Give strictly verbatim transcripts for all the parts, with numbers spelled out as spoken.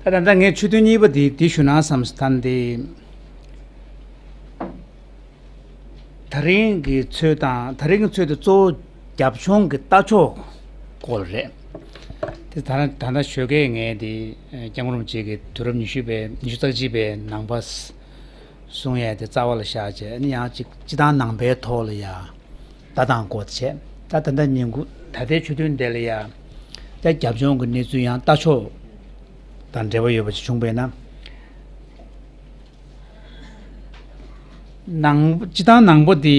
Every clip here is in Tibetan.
ད་ད་ལྟ་ངས་ཆོས་ཐུན་གཉིས་པ་དེ་དེ་ཞུ་ན་བསམ་སོང་། ད་འདི་ད་རིང་གི་ཚོད་དང་ད་རིང་གི་ཚོད་དེ་གཙོ་བོ་རྒྱབ་ལྗོངས་ཀྱི་ལྟ་ཕྱོགས་སྐོར་རེད། དེ་ད་ད་ལྟ་ཞོགས་ཀས་ངས་དེ་སྐྱབས་མགོན་རིན་པོ་ཆེ་གི་དུས་རབས་ཉི་ཤུ་པའི་ཉི་ཤུ་རྩ་གཅིག་པའི་ནང་པ་གསུང་ཡས་དེ་རྩ་བ་ལ་བཞག་བྱས་ནི་ཡང་ཅིག་སྤྱི་བཏང་ནང་པའི་ཐོག་ལ་ཡ་ལྟ་སྟངས་སྐོར་བྱས། ད་ད་ལྟ་ཉིན་གུང་ད་ལྟའི་ཆོས་ཐུན་དེ་ལ་ཡ་ད་རྒྱབ་ལྗོངས་ཀྱི་གནས་ཚུལ་ཡང་ལྟ་ཕྱོགས་དང་འབྲེལ་བ་ཡོད་པ་ཅིག་བྱུང་བས་ན། ནང་སྤྱི་བཏང་ནང་པ་དེ་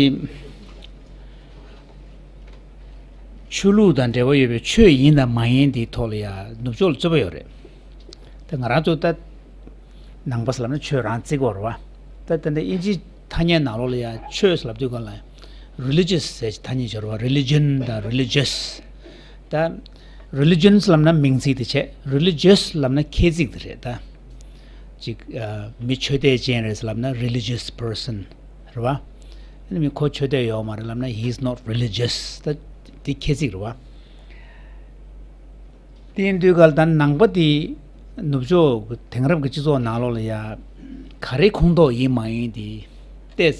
ཆོས་ལུགས་དང་འབྲེལ་བ་ཡོད་པའི་ཆོས་ཡིན་དང་མ་ཡིན་དེའི་ཐོག་ལ་ཡང་ནུབ་ཕྱོགས་ལ་རྩོད་པ་ཡོད་རེད། ད་ང་རང་ཚོ་ད་ནང་པ་ཟེར་ལབ་ན་ཆོས་རང་བརྩི་གི་ཡོད་རེད་བ། ད་ད་ལྟ་དབྱིན་ཇིའི་ཐ་སྙད་ནང་ལོགས་ལ་ཡང་ཆོས་ཟེར་ལབ་དུས་སྒང་ལ་religious་ཟེར་ཐ་སྙད་ཡོད་རེད་བ། religion་དང་religious། ད་religions་ལབ་ན་མིང་ཚིག་དེ་བྱས། religious་ལབ་ན་ཁྱད་ཚིག་དེ་རེད་ད། ཅིག་ཨ། མི་ཆོས་དད་ཅན་རེད་ལབ་ན་religious person་རེད་བ། ཨ་ནི་མི་ཁོ་ཆོས་དད་ཡོད་མ་རེད་ལབ་ན་he is not religious། ད་དེ་ཁྱད་ཚིག་རེད་བ། དེ་ཡིན་དུས་ག་ལ་ད་ནང་པ་དེ་ནུབ་ཕྱོགས་དེང་རབས་ཀྱི་སྤྱི་ཚོགས་ནང་ལོགས་ལ་ཡ་ག་རེ་ཁོངས་གཏོགས་ཡིན་མ་ཡིན་དེ་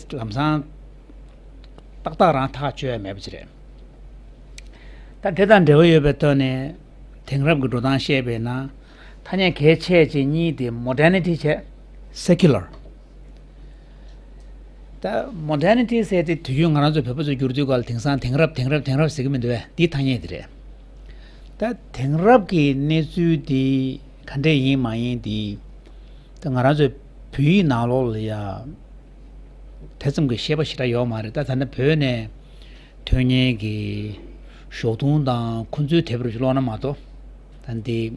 ཏོག་ཙམ་ལམ་སང་ཏག་ཏག་རང་ཐག་གཅོད་ཡ་མེད་པ་ཅིག་རེད། ད་དེ་དང་འབྲེལ་བ་ཡོད་པའི་ཐོག་ནས་དེང་རབས་ཀྱི་འགྲོ་སྟངས་བཤད་པས་ན། ཐ་སྙད་གལ་ཆེ་ཆེ་གཉིས་དེ་modernity་བྱས། secular། ད་modernity་ཟེར་དེ་དུས་རྒྱུན་ང་རང་ཚོ་བོད་པ་ཚོ་བསྒྱུར་དུས་སྐབས་ལ་དེང་སང་དེང་རབས་དེང་རབས་དེང་རབས་ཟེར་གྱི་མི་འདུག་བས། འདི་ཐ་སྙད་དེ་རེད། ད་དེང་རབས་ཀྱི་གནས་ཚུལ་འདི་ག་འདྲས་ཡིན་མ་ཡིན་འདི་ད་ང་རང་ཚོའི་བོད་ཡིག་ནང་ལོགས་ལ་ཡ་དེ་ཙམ་གྱི་ཤེས་པ་ཞེ་དྲག་ཡོད་མ་རེད། ད་ད་ནི་བོད་ནས་ཐོན་མཁན་གྱི་ཞོགས་དུང་དང་ཁོང་ཚོའི་དེབ་རུ་ཀློག་ན་མ་གཏོགས། ད་འདི་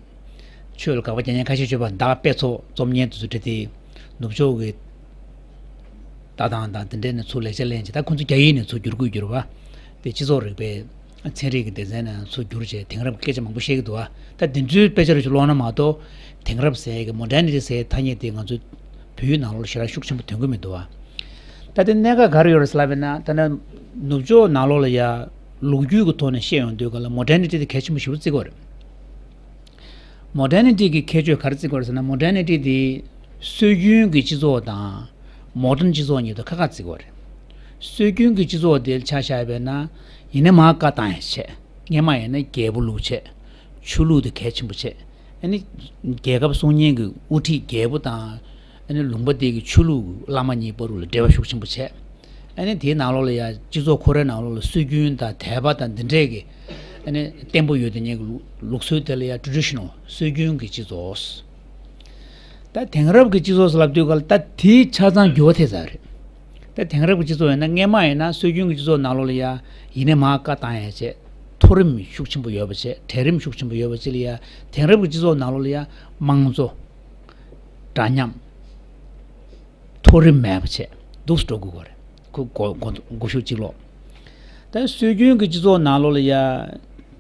ཆོས་ལ་དགག་པ་རྒྱག་མཁན་ཁ་ཤས་ཡོད་པ། ད་དཔེ་ཚོགས་རྩོམ་མཁན་དེ་ཚོ་འདྲ་དེ་ནུབ་ཕྱོགས་ཀྱི་ལྟ་སྟངས་དང་དེ་འདྲས་ནས་ཚུར་ལེགས་ཆ་ལེན་བྱས། ད་ཁོང་ཚོ་རྒྱ་ཡིག་ནས་ཚུར་བསྒྱུར་དགོས་བསྒྱུར་བ། དེ་སྤྱི་ཚོགས་རིག་པའི་ཚན་རིག་གི་སྡེ་ཚན་ནང་ཚུར་བསྒྱུར་བྱས་དེང་རབས་ཀྱི་སྐད་ཆ་མང་པོ་བཤད་ཀྱི་འདུག་བ། ད་དེ་ཚོའི་དཔེ་ཆ་རུ་ཀློག་ན་མ་གཏོགས། དེང་རབས་ཟེར་གྱི་modernity་ཟེར་ཐ་སྙད་དེ་ང་ཚོའི་བོད་ཡིག་ནང་ལོགས་ཞེ་དྲག་ཤུགས་ཆེན་པོ་ཐོན་གྱི་མི་འདུག་བ། ད་དེ་གནད་འགག་ག་རེ་ཡོད་རེད་ཟེར་ལབ་པས་ན། ད་ནི་ནུབ་ཕྱོགས་ནང་ལོགས་ལ་ཡ་ལོ་རྒྱུས་ཀྱི་ཐོག་ནས་བཤད་ཡོང་དུས་ག་ལ་modernity་དེ་གལ་ཆེན་པོ་ཞེ་པོ་བརྩི་གི་ཡོད་རེད། modernity་གི་ཁྱད་ཆོས་ག་རེ་བརྩི་གི་ཡོད་རེད་ཟེར་ན། modernity་དེ་སྲོལ་རྒྱུན་གྱི་སྤྱི་ཚོགས་དང་modern་སྤྱི་ཚོགས་གཉིས་དེ་ཁ་ཁ་བརྩི་གི་ཡོད་རེད། སྲོལ་རྒྱུན་གྱི་སྤྱི་ཚོགས་དེ་ཆ་བཞག་པས་ན། ཡིན་ནའི་མར་བཀའ་བཏང་ཡ་བྱས། སྔས་མ་ཡིན་ན་རྒྱལ་པོ་ལུགས་བྱས། ཆོས་ལུགས་དེ་གལ་ཆེན་པོ་བྱས། ཨ་ནི་རྒྱལ་ཁབ་སྲུང་མཁན་གྱི་དབུ་ཁྲིད་རྒྱལ་པོ་དང་། ཨ་ནི་ལུང་པ་དེ་གི་ཆོས་ལུགས་བླ་མ་གཉིས་བར་དུ་ལ་འབྲེལ་བ་ཤུགས་ཆེན་པོ་བྱས། ཨ་ནི་དེའི་ནང་ལོགས་ལ་ཡ་སྤྱི་ཚོགས་ཁོ་རའི་ནང་ལོགས་ལ་སྲོལ་རྒྱུན་དང་དད་པ་དང་འདི་འདྲས་ཀྱི་ཨ་ནི་བརྟན་པོ་ཡོད་དེ་ཉིད་ཀྱི་ལུགས་ལུགས་སྲོལ་དེ་ལ་ཡ་traditional་སྲོལ་རྒྱུན་གྱི་སྤྱི་ཚོགས། ད་དེང་རབས་ཀྱི་སྤྱི་ཚོགས་སུ་ལབ་དུས་ག་ལ་ད་དེའི་ཆ་ཚང་འགྱུར་བ་ཐེབས་ཚར་རེད། ད་དེང་རབས་ཀྱི་སྤྱི་ཚོགས་ཡིན་ན་སྔས་མ་ཡིན་ན་སྲོལ་རྒྱུན་གྱི་སྤྱི་ཚོགས་ནང་ལོགས་ལ་ཡ་ཡིན་ནའི་མར་བཀའ་བཏང་ཡ་བྱས། མཐོ་རིམ་ཤུགས་ཆེན་པོ་ཡོད་པ་བྱས། གྲལ་རིམ་ཤུགས་ཆེན་པོ་ཡོད་པ་བྱས་ལ་ཡ། དེང་རབས་ཀྱི་སྤྱི་ཚོགས་ནང་ལོགས་ལ་ཡ་དམངས་གཙོ། འདྲ་མཉམ། མཐོ་རིམ་མེད་པ་བྱས། འདུག་སེ་འགྲོ་དགོས་ཀྱི་རེད། ཁོ་གོ་གོ་གོ་ཤུགས་གཅིག་ལོག་ད་སྲོལ་རྒྱུན་གྱི་སྤྱི་ཚོགས་ནང་ལོགས་ལ་ཡ།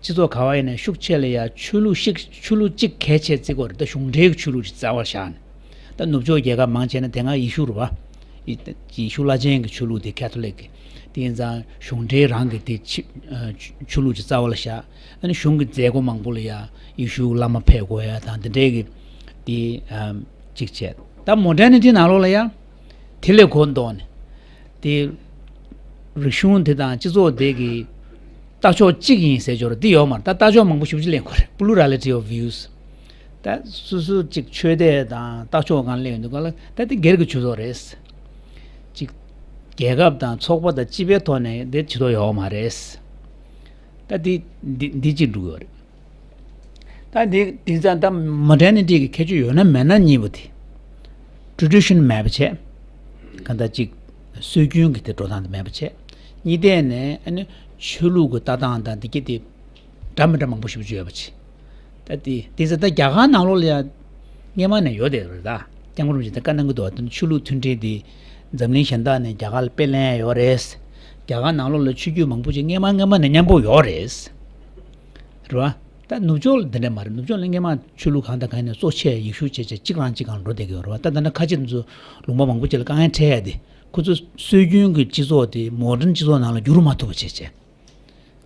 སྤྱི་ཚོགས་ག་བ་ཡིན་ན་ཤུགས་ཆེ་ལ་ཡ་ཆོས་ལུགས་ཤིག་ཆོས་ལུགས་གཅིག་གལ་ཆེ་བརྩི་གི་ཡོད་རེད། ད་གཞུང་འབྲེལ་གྱི་ཆོས་ལུགས་ཅིག་རྩ་བར་བཞག་ནས། ད་ནུབ་ཕྱོགས་རྒྱལ་ཁབ་མང་ཆེ་ན་དེ་སྔ་ཡེ་ཤུ་རེད་བ། ཡེ་ཡེ་ཤུ་བླ་ཆེན་གྱི་ཆོས་ལུགས་དེ་ཁ་ཐོ་ལིག་གི། དེ་ཡིན་ཙང་གཞུང་འབྲེལ་རང་གི་དེ་ཆི་ཨ་ཆོས་ལུགས་ཅིག་རྩ་བ་ལ་བཞག་ཨ་ནི་གཞུང་གི་མཛད་སྒོ་མང་པོ་ལ་ཡ་ཡེ་ཤུ་བླ་མ་ཕེབས་དགོས་ཡ་དང་དེ་འདྲའི་གི་དེ་ཨ་གཅིག་བྱས། ད་མོ་ཌར་ནི་ཊི་ནང་ལོགས་ལ་ཡ། དེ་ལས་གོ་མདོག་ནས། དེ་རིག་གཞུང་དེ་དང་སྤྱི་ཚོགས་དེ་གི་ལྟ་ཕྱོགས་གཅིག་ཡིན་ཟེར་སྦྱོར་འདི་ཡོད་མ་རེད། ད་ལྟ་ཕྱོགས་མང་པོ་ཞེ་པོ་ཅིག་ལེན་དགོས་རེད། Plurality of views། ད་སོ་སོ་གཅིག་ཆོས་དད་དང་ལྟ་ཕྱོགས་སྒང་ལེན་ཡོང་དུས་ག་ལ་ད་དེ་སྒེར་གྱི་ཇུས་གཏོགས་རེད། གཅིག་རྒྱལ་ཁབ་དང་ཚོགས་པ་དང་སྤྱི་པའི་ཐོག་ནས་དེ་ཇུས་གཏོགས་ཡོད་མ་རེད། ད་དེ་འདི་འདི་གཅིག་འགྲོ་གི་ཡོད་རེད། ད་འདི་འདི་ཙང་ད་མོ་ཌར་ནི་ཊི་གི་ཁྱད་ཆོས་ཡོད་ན་མེད་ན་གཉིས་པོ་དེ། ཊེ་རེ་ཌི་ཤན་མེད་པ་བྱས། གང་ལྟར་ཅིག་སྲོལ་རྒྱུན་གྱི་དེ་འགྲོ་སྟངས་དེ་མེད་པ་བྱས། གཉིས་ཐད་ནས་ཨ་ནི་ཆོས་ལུགས་ཀྱི་ལྟ་སྟངས་དང་འདི་གྱད་དེ་འདྲ་མི་འདྲ་མང་པོ་ཞེ་པོ་ཅིག་ཡོད་པ་བྱས། ད་དེ་དེ་ཙང་ད་རྒྱ་གར་ནང་ལོགས་ལ་ཡ་སྔས་མ་ནས་ཡོད་དེ་རེད། ད་སྐྱབས་མགོན་རིན་པོ་ཆེ་ད་བཀའ་གནང་གི་འདུག་ད་ཆོས་ལུགས་མཐུན་སྒྲིལ་དེ་འཛམ་གླིང་གཞན་དག་ནས་རྒྱ་གར་ལ་དཔེ་ལེན་ཡ་ཡོད་རེད། རྒྱ་གར་ནང་ལོགས་ལ་ཆོས་བརྒྱུད་མང་པོ་ཅིག་སྔས་མ་སྔས་མ་ནས་མཉམ་པོ་ཡོད་རེད། རེད་བ། ད་ནུབ་ཕྱོགས་ལ་འདི་འདྲ་མ་རེད། ནུབ་ཕྱོགས་ལ་སྔས་མ་ཆོས་ལུགས་གང་དང་གང་ཡིན་ན་གཙོ་ཆེ་ཡེ་ཤུ་བྱས་བྱས་གཅིག་རང་གཅིག་སྒང་འགྲོ་བསྡད་ཀྱི་ཡོད་རེད་བ། ད་ད་ནི་ཁ་ཆེ་ཚོ་ལུང་པ་མང་པོ་ཅིག་ལ་དཀའ་ངལ་འཕྲད་ཡ་དེ་ཁོ་ཚོ་སྲོལ་རྒྱུན་གྱི་སྤྱི་ཚོགས་དེ་མོ་ཌརན་སྤྱི་ཚོགས་ནང་ལ་བསྒྱུར་མ་ཐུབ་པ་བྱས་བྱས།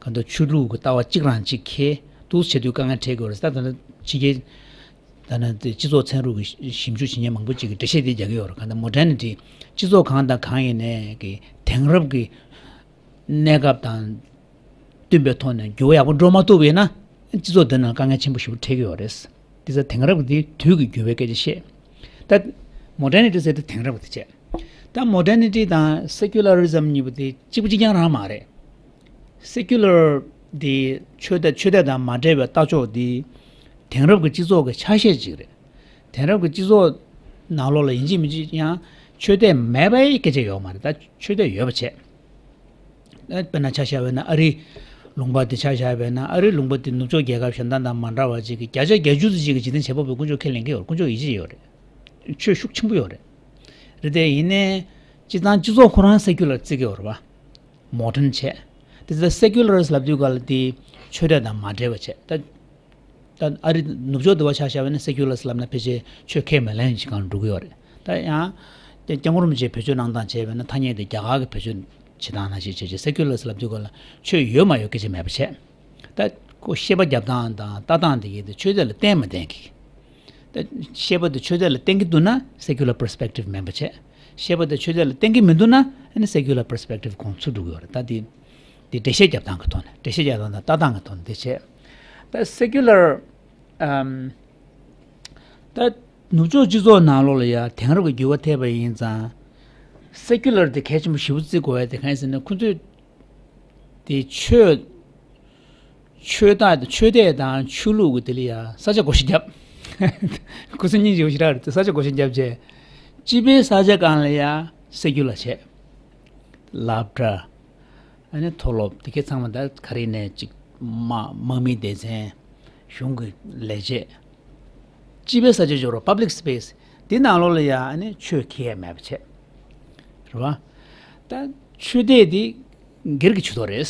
གང་ལྟར་ཆོས་ལུགས་ཀྱི་ལྟ་བ་གཅིག་རང་གཅིག་འཁྱེར་འདུག་བྱེད་དུས་དཀའ་ངལ་འཕྲད་ཀྱི་ཡོད་རེད། ད་ད་ནི་ཕྱི་རྒྱལ། ད་ནི་དེ་སྤྱི་ཚོགས་ཚན་རིག་གི་ཞིབ་འཇུག་བྱེད་མཁན་མང་པོ་ཅིག་གིས་འགྲེལ་བཤད་དེ་རྒྱག་གི་ཡོད་རེད། གང་ལྟར་མོ་ཌར་ནི་ཊི་སྤྱི་ཚོགས་གང་དང་གང་ཡིན་ནའི་གི་དེང་རབས་ཀྱི་གནས་སྐབས་དང་བསྟུན་པའི་ཐོག་ནས་འགྱུར་བ་ཡག་པོ་འགྲོ་མ་ཐུབ་པ་ཡིན་ན། སྤྱི་ཚོགས་འདི་ནང་དཀའ་ངལ་ཆེན་པོ་ཞེ་པོ་འཕྲད་ཀྱི་ཡོད་རེད། དེ་ཚོ་དེང་རབས་ཀྱི་དུས་ཀྱི་འགྱུར་བའི་སྐད་ཆ་བཤད། ད་མོ་ཌར་ནི་ཊི་ཟེར་དེ་དེང་རབས་ཀྱི་དེ་བྱས། ད་མོ་ཌར་ནི་ཊི་དང་སེ་ཀུ་ལ་རི་ཛམ་གཉིས་པོ་དེ་གཅིག་པ་གཅིག་རྐྱང་རང་མ་རེད། སེ་ཀུ་ལར་དེ་ཆོས་དད་ཆོས་དད་དང་མ་འབྲེལ་བའི་ལྟ་ཕྱོགས་དེ་དེང་རབས་ཀྱི་སྤྱི་ཚོགས་ཀྱི་ཆ་ཤས་ཅིག་རེད། དེང་རབས་ཀྱི་སྤྱི་ཚོགས་ནང་ལོགས་ལ་ཡིན་གཅིག་མིན་གཅིག་ཡང་ཆོས་དད་མེད་པའི་སྐད་ཆ་ཡོད་མ་རེད། ད་ཆོས་དད་ཡོད་པ་བྱས། ད་དཔེར་ན་ཆ་བཞག་པ་ཡིན་ན་ཨ་རིའི་ལུང་པ་དེ་ཆ་བཞག་པ་ཡིན་ན། ཨ་རིའི་ལུང་པ་དེ་ནུབ་ཕྱོགས་རྒྱལ་ཁབ་གཞན་དག་དང་མ་འདྲ་བ་ཅིག་གི་བརྒྱ་ཆ་བརྒྱད་ཅུ་ཙམ་ཅིག་གིས་འཇིག་རྟེན་བྱེད་པ་པོའི་དཀོན་མཆོག་ཁས་ལེན་གྱི་ཡོད་རེད། དཀོན་མཆོག་ཡིད་ཆེས་ཡོད་རེད། ཆོས་ཤུགས་ཆེན་པོ་ཡོད་རེད། རེད་དེ་ཡིན་ནའི་སྤྱི་བཏང་སྤྱི་ཚོགས་ཁོ་རང་སེ་ཀུ་ལར་བརྩི་གི་ཡོད་རེད་པ། མོ་ཌརན་བྱས། དེ་ཚོ་སེ་ཀུ་ལར་ལབ་དུས་ག་ལ་དེ་ཆོས་དད་དང་མ་འབྲེལ་བ་བྱས། ད་ད་ཨ་རི་ནུབ་ཕྱོགས་དུ་བ་ཆ་བཞག་པ་ཡིན་ན་སེ་ཀུ་ལར་ལབ་ན་ཕལ་ཆེར་ཆོས་ཁས་མི་ལེན་ཞིག་གང་འགྲོ་གི་ཡོད་རེད། ད་ཡང་སྐྱབས་མགོན་རིན་པོ་ཆེས་བེད་སྤྱོད་གནང་སྟངས་བྱས་པ་ཡིན་ན་ཐ་སྙད་དེ་རྒྱ་གར་གྱི་བེད་སྤྱོད་བྱེད་སྟངས་ནང་བཞིན་བྱས་བྱས། སེ་ཀུ་ལར་ལབ་དུས་ག་ལ་ཆོས་ཡོད་མ་ཡོད་སྐད་ཆ་མེད་པ་བྱས། ད་ཁོ་བཤད་པ་རྒྱབ་སྟངས་དང་ལྟ་སྟངས་དེ་གའི་དེ་ཆོས་དད་ལ་བརྟེན་མ་བརྟེན་གྱི། ད་བཤད་པ་དེ་ཆོས་དད་ལ་བརྟེན་གྱི་འདུག་ན་སེ་ཀུ་ལར་པར་སི་པེག་ཊིབ་མིན་པ་བྱས། བཤད་པ་དེ་ཆོས་དད་ལ་བརྟེན་གྱི་མི་འདུག་ན་ཨ་ནི་སེ་ཀུ་ལར་པར་སི་པེག་ཊིབ་ཁོང་ཚུར་འགྲོ་གི་ཡོད་རེད། ད་དེ་དེ་འགྲེལ་བཤད་རྒྱབ་སྟངས་ཀྱི་ཐོག་ནས། འགྲེལ་བཤད་རྒྱབ་སྟངས་དང་ལྟ་སྟངས་ཀྱི་ཐོག་ནས་དེ་བྱས། ད་སེ་ཀུ་ལར་ཨམ། ད་ནུབ་ཕྱོགས་སྤྱི་ཚོགས་ནང་ལོགས་ལ་ཡ་དེང་རབས་ཀྱི་འགྱུར་བ་ཐེབས་པ་ཡིན་ཙང་། སེ་ཀུ་ལར་དེ་གལ་ཆེན་པོ་ཞེ་པོ་བརྩི་དགོས་ཡ་དེ་གང་ཡིན་ཟེར་ན། ཁོ་ཚོས་དེ་ཆོས་ཆོས་དད་ཆོས་དད་དང་ཆོས་ལུགས་ཀྱི་དེ་ལ་ཡ་ས་ཆ་བགོ་བཤའ་བརྒྱབ། ཁོ་ཚོ་སྙིང་རྗེ་པོ་ཞེ་དྲག་རེད། ས་ཆ་བགོ་བཤའ་བརྒྱབ་བྱས། སྤྱི་པའི་ས་ཆ་སྒང་ལ་ཡ་སེ་ཀུ་ལར་བྱས། སློབ་གྲྭ། ཨ་ནི་མཐོ་སློབ་དེ་གའི་ཚང་མ་ད་ག་རེ་ནས་ཅིག་དམག་དམག་མིའི་སྡེ་ཚན། གཞུང་གི་ལས་བྱེད། སྤྱི་པའི་ས་ཆ་འབྱོར་བ། པབ་ལིག་སི་པེ་སི་དེ་ནང་ལོགས་ལ་ཡ་ཨ་ནི་ཆོས་ཁས་མེད་པ་བྱས། རེད་བ། ད་ཆོས་དད་དེ་སྒེར་གྱི་ཆོས་ཐོག་རེད།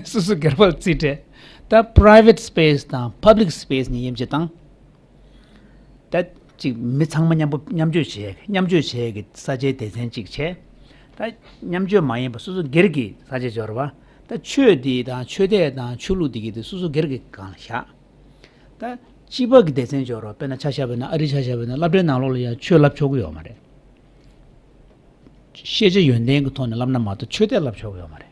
སོ་སོ་སྒེར་པར་རྩིས་སྤྲད། ད་པ་རའི་ཝེ་ཊི་སི་པེ་སི་དང་པབ་ལིག་སི་པེ་སི་གཉིས་དབྱེ་འབྱེད་བཏང་། ད་ཅིག་མི་ཚང་མ་མཉམ་པོ་མཉམ་སྤྱོད་བྱེད་མཉམ་སྤྱོད་བྱེད་ཀྱི་ས་ཆའི་སྡེ་ཚན་གཅིག་བྱས། ད་མཉམ་སྤྱོད་མ་ཡིན་པ་སོ་སོ་སྒེར་གྱི་ས་ཆ་འབྱོར་བ། ད་ཆོས་འདི་དང་ཆོས་དད་དང་ཆོས་ལུགས་འདི་གི་དེ་སོ་སོ་སྒེར་གྱི་སྒང་ལ་བཞག། ད་སྤྱི་པ་གི་སྡེ་ཚན་འབྱོར་བ། དཔེར་ན་ཆ་བཞག་པ་ཡིན་ན་ཨ་རི་ཆ་བཞག་པ་ཡིན་ན་སློབ་གྲྭའི་ནང་ལོགས་ལ་ཡང་ཆོས་བསླབ་ཆོག་གི་ཡོད་མ་རེད། ཤེས་བྱ་ཡོན་ཏན་གྱི་ཐོག་ནས་བསླབ་ན་མ་གཏོགས་ཆོས་དད་བསླབ་ཆོག་གི་ཡོད་མ་རེད།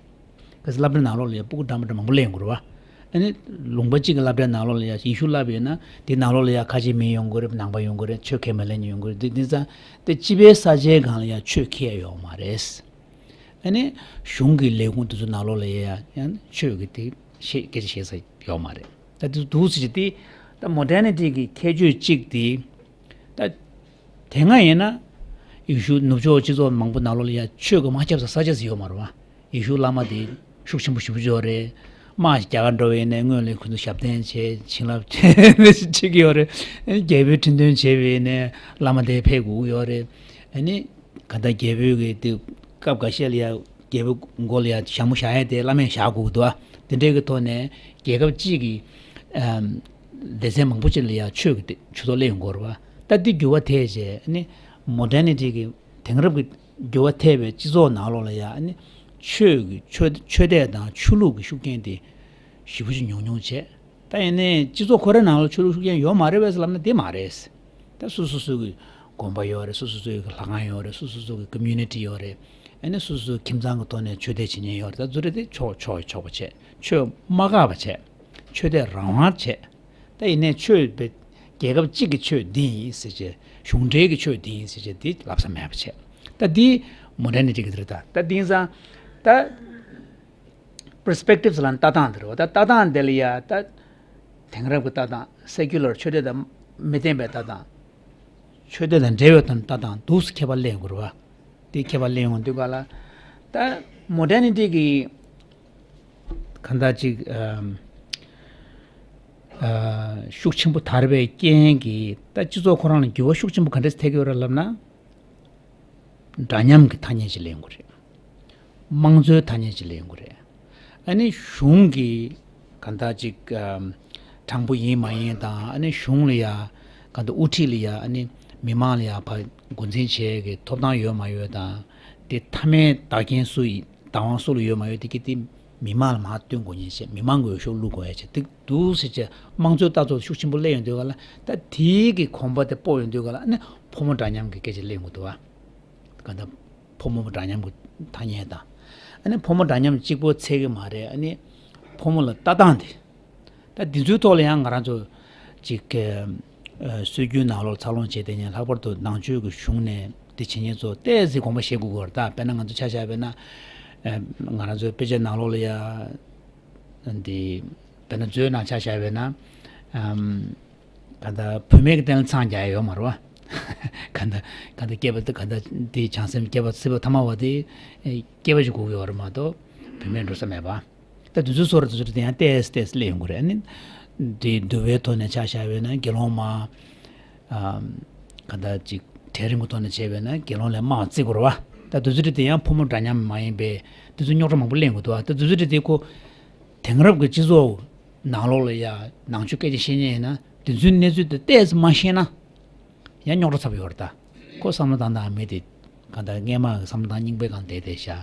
གལ་སྲིད་སློབ་གྲྭའི་ནང་ལོགས་ལ་ཡང་སྤུ་གུ་འདྲ་མི་འདྲ་མང་པོ་སླེབས་ཡོང་གི་རེད་བ། ཨ་ནི་ལུང་པ་གཅིག་གི་སློབ་གྲྭའི་ནང་ལོགས་ལ་ཡང་ཡེ་ཤུ་བསླབས་ཡོད་ན་དེའི་ནང་ལོགས་ལ་ཡང་ཁ་ཆེ་མི་ཡོང་གི་རེད། ནང་པ་ཡོང་གི་རེད། ཆོས་ཁས་མི་ལེན་མཁན་ཡོང་གི་རེད། དེ་དེ་ཙང་དེ་སྤྱི་པའི་ས་ཆའི་སྒང་ལ་ཡང་ཆོས་ཁས་ཡོད་མ་རེད། ཨ་ནི་གཞུང་གི་ལས་ཁུངས་དེ་ཚོ་ནང་ལོགས་ལ་ཡང་ཡང་ཆོས་ཀྱི་དེ་བཤད་སྐད་ཆ་བཤད་ས་ཡོད་མ་རེད། ད་དེ་འདུག་ཟེར་གྱི་དེ་ད་མོ་ཌར་ནི་ཊི་གི་ཁྱད་ཆོས་གཅིག་དེ། ད་དེ་སྔ་ཡིན་ན་ཡེ་ཤུ་ནུབ་ཕྱོགས་སྤྱི་ཚོགས་མང་པོ་ནང་ལོགས་ལ་ཡ་ཆོས་ཀྱི་དམག་རྒྱབ་ས་ས་ཆ་ཟིག་ཡོད་མ་རེད་བ། ཡེ་ཤུ་བླ་མ་དེ་ཤུགས་ཆེན་པོ་ཞེ་པོ་ཅིག་ཡོད་རེད། དམག་རྒྱག་ག་འགྲོ་བའི་ནས་སྔོན་ལ་ཁོ་ཚོ་ཞབས་བརྟན་བྱས་བྱིན་རླབས་བྱེད་ཀྱི་ཡོད་རེད། རྒྱལ་པོའི་ཁྲི་འདོན་བྱས་པའི་ནས་བླ་མ་དེ་ཕེབས་དགོས་ཀྱི་ཡོད་རེད། ཨ་ནི་ག་ད་རྒྱལ་པོའི་གི་དེ་སྐབས་འགའ་ཤས་ལ་ཡ་རྒྱལ་པོའི་མགོ་ལ་ཡ་ཞྭ་མོ་བཞག་ཡ་དེ་བླ་མས་བཞག་དགོས་ཀྱི་འདུག་ཨ། དེ་འདྲའི་གི་ཐོག་ནས་རྒྱལ་ཁབ་གཅིག་གི་ཨམ་སྡེ་ཚན་མང་པོ་ཅིག་ལ་ཡ་ཆོས་ཀྱི་དེ་ཆོས་ཐོག་སླེབས་ཡོང་གི་རེད་བ། ད་འདི་འགྱུར་བ་ཐེབས་རྗེས་ཨ་ནི་མོ་ཌར་ནི་ཊི་གི་དེང་རབས་ཀྱི་འགྱུར་བ་ཐེབས་པའི་སྤྱི་ཚོགས་ནང་ལོགས་ལ་ཡ་ཨ་ནི་ཆོས་ཀྱི་ཆོས་ཆོས་དད་དང་ཆོས་ལུགས་ཀྱི་ཤུགས་རྐྱེན་དེ་ཞེ་པོ་ཅིག་ཉུང་ཉུང་བྱས། ད་ཡིན་ནའི་སྤྱི་ཚོགས་ཁོ་རའི་ནང་ལ་ཆོས་ལུགས་ཤུགས་རྐྱེན་ཡོད་མ་རེད་པས་ལབ་ན་དེ་མ་རེད། ད་སོ་སོ་སོ་གི་དགོན་པ་ཡོད་རེད། སོ་སོ་སོ་གི་ལྷ་ཁང་ཡོད་རེད། སོ་སོ་སོ་གི་ཀོ་མུ་ནི་ཊི་ཡོད་རེད། ཨ་ནི་སོ་སོ་སོ་ཁྱིམ་ཚང་གི་ཐོག་ནས་ཆོས་དད་བྱེད་མཁན་ཡོད་རེད། ད་ཚུར་རེད་དེ་ཆོག་ཆོག་ཆོག་པ་བྱས། ཆོས་མ་བཀག་པ་བྱས། ཆོས་དད་རང་དབང་བྱས། ད་ཡིན་ནའི་ཆོས་པའི་རྒྱལ་ཁབ་གཅིག་གི་ཆོས་འདི་ཡིན་ཟེར་བྱས། གཞུང་འབྲེལ་གྱི་ཆོས་འདི་ཡིན་ཟེར་བྱས་འདི་ལབ་ས་མེད་པ་བྱས། ད་འདི་མོ་ཌར་ནི་ཊི་གི་དེ་རེད། ད་ད་འདི་ཡིན་ཙང་ད། པར་སི་པེག་ཊིབ་ལ་ལྟ་སྟངས་དེ་རེད་བ། ད་ལྟ་སྟངས་དེ་ལ་ཡ་ད་དེང་རབས་ཀྱི་ལྟ་སྟངས། སེ་ཀུ་ལར་ཆོས་དད་དང་མི་ལྡན་པའི་ལྟ་སྟངས། ཆོས་དད་དང་འབྲེལ་བའི་ལྟ་སྟངས་འདུག་སེ་ཁྱད་པར་སླེབས་དགོས་རེད་བ། དེ་ཁྱད་པར་སླེབས་ཡོང་དུས་ག་ལ། ད་མོ་ཌར་ནི་ཊི་གི་གང་ལྟར་ཅིག་ཨམ་ཨ་ཤུགས་ཆེན་པོ་དར་བའི་རྐྱེན་གྱིས་ད་སྤྱི་ཚོགས་ཁོ་རང་ལ་འགྱུར་བ་ཤུགས་ཆེན་པོ་ག་འདྲས་ཐེབས་ཀྱི་ཡོད་རེད་ལབ་ན། འདྲ་མཉམ་གྱི་ཐ་སྙད་ཅིག་ལེན་དགོས་རེད། དམངས་གཙོའི་ཐ་སྙད་ཅིག་ལེན་དགོས་རེད། ཨ་ནི་གཞུང་གི་གང་ལྟར་ཅིག་ཨམ་དྲང་པོ་ཡིན་མ་ཡིན་དང་། ཨ་ནི་གཞུང་ལ་ཡ་གང་ལྟར་དབུ་ཁྲིད་ལ་ཡ་ཨ་ནི་མི་མང་ལ་ཡ་ཕར་འགོ་འཛིན་བྱེད་ཀྱི་ཐོབ་ཐང་ཡོད་མ་ཡོད་དང་། དེ་མཐའ་མའི་བདག་རྐྱེན་སུ་ཡིན། བདག་དབང་སུ་ལ་ཡོད་མ་ཡོད་དེ་གི་དེ་ མི་མང་ལ་མར་སྟོན་དགོས་མཁན་བྱས། མི་མང་གི་འོས་ཤོག་བླུག་དགོས་ཡ་བྱས། དེ་འདུག་ཟེར་བྱས་དམངས་གཙོའི་ལྟ་ཚུལ་ཤུགས་ཆེན་པོ་སླེབས་ཡོང་དུས་ག་ལ། ད་དེའི་གི་གོམ་པ་དེ་སྤོ་ཡོང་དུས་ག་ལ། ཨ་ནི་ཕོ་མོ་འདྲ་མཉམ་གྱི་སྐད་ཆ་སླེབས་ཡོང་གི་འདུག་བ། ག་ད་ཕོ་མོ་འདྲ་མཉམ་གྱི་ཐ་སྙད་དང་། ཨ་ནི་ཕོ་མོ་འདྲ་མཉམ་གཅིག་པོ་ཚད་ཀྱི་མ་རེད། ཨ་ནི་ཕོ་མོ་ལ་ལྟ་སྟངས་དེ། ད་འདི་ཚོའི་ཐོག་ལ་ཡང་ང་རང་ཚོ་ཅིག་གི་ཨ་སྲོལ་རྒྱུན་ནང་ལོགས་འཚར་ལོངས་བྱས་བསྡད་མཁན། ལྷག་པར་དུ་ནང་ཆོས་ཀྱི་གཞུང་ནས་འདི་བྱེད་མཁན་ཚོ་ཏོག་ཙམ་དགོངས་པ་བཞེས་དགོས་ཀྱི་ཡོད་རེད། ད་དཔེར་ན་ང་ཚོ་ཆ་བཞག་པ་ཡིན་ན། ཨ་ང་རང་ཚོའི་དཔེ་ཆ་ནང་ལོགས་ལ་ཡ། འདི་དཔེར་ན་མཛོད་ནང་ཆ་བཞག་པ་ཡིན་ན། ཨམ། ག་ད་བུད་མེད་ཀྱི་སྟེང་ལ་མཚང་རྒྱག་ཡ་ཡོད་མ་རེད་བ། ག་ད་ག་ད་སྐྱེས་པ་དེ། ག་ད་དེ་བྱང་སེམས་སྐྱེས་པ་སྲིད་པ་ཐ་མ་བ་དེ་སྐྱེས་པ་ཞིག་དགོས་ཀྱི་ཡོད་རེད་མ་གཏོགས་བུད་མེད་འགྲོ་ས་མེད་པ། ད་དུས་ཚོད་སོ་ར་དུས་ཚོད་དེ་ཡང་ཏོག་ཙམ་ཏོག་ཙམ་སླེབས་ཡོང་གི་རེད། ཨ་ནི་དེ་འདུལ་བའི་ཐོག་ནས་ཆ་བཞག་པ་ཡིན་ན་དགེ་སློང་མ། ཨམ། ག་ད་ཅིག་གྲལ་རིམ་གྱི་ཐོག་ནས་བྱས་པ་ཡིན་ན་དགེ་སློང་ལས་དམའ་བ་བརྩི་དགོས་རེད་བ། ད་དུས་ཚོད་དེ་ཡང་ཕོ་མོ་འདྲ་མཉམ་མ་ཡིན་པའི་དུས་ཚོད་རྙོག་དྲ་མང་པོ་སླེབས་ཡོང་གི་འདུག་བ། ད་དུས་ཚོད་དེ་ཁོ། དེང་རབས་ཀྱི་སྤྱི་ཚོགས་ནང་ལོགས་ལ་ཡ་ནང་ཆོས་སྐད་ཆ་བཤད་མཁན་ཡིན་ན། དེ་ཚོའི་གནས་ཚུལ་དེ་ཏོག་ཙམ་མ་ཤེས་ན་ཡང་རྙོག་དྲ་ཚ་པོ་ཡོད་རེད་ད། ཁོ་བསམ་བློ་བཏང་སྟངས་མེད་དེ། གང་ལྟར་སྔས་མ་གི་བསམ་བློ་བཏང་རྙིང་པའི་སྒང་བསྡད་བསྡད་ཤག་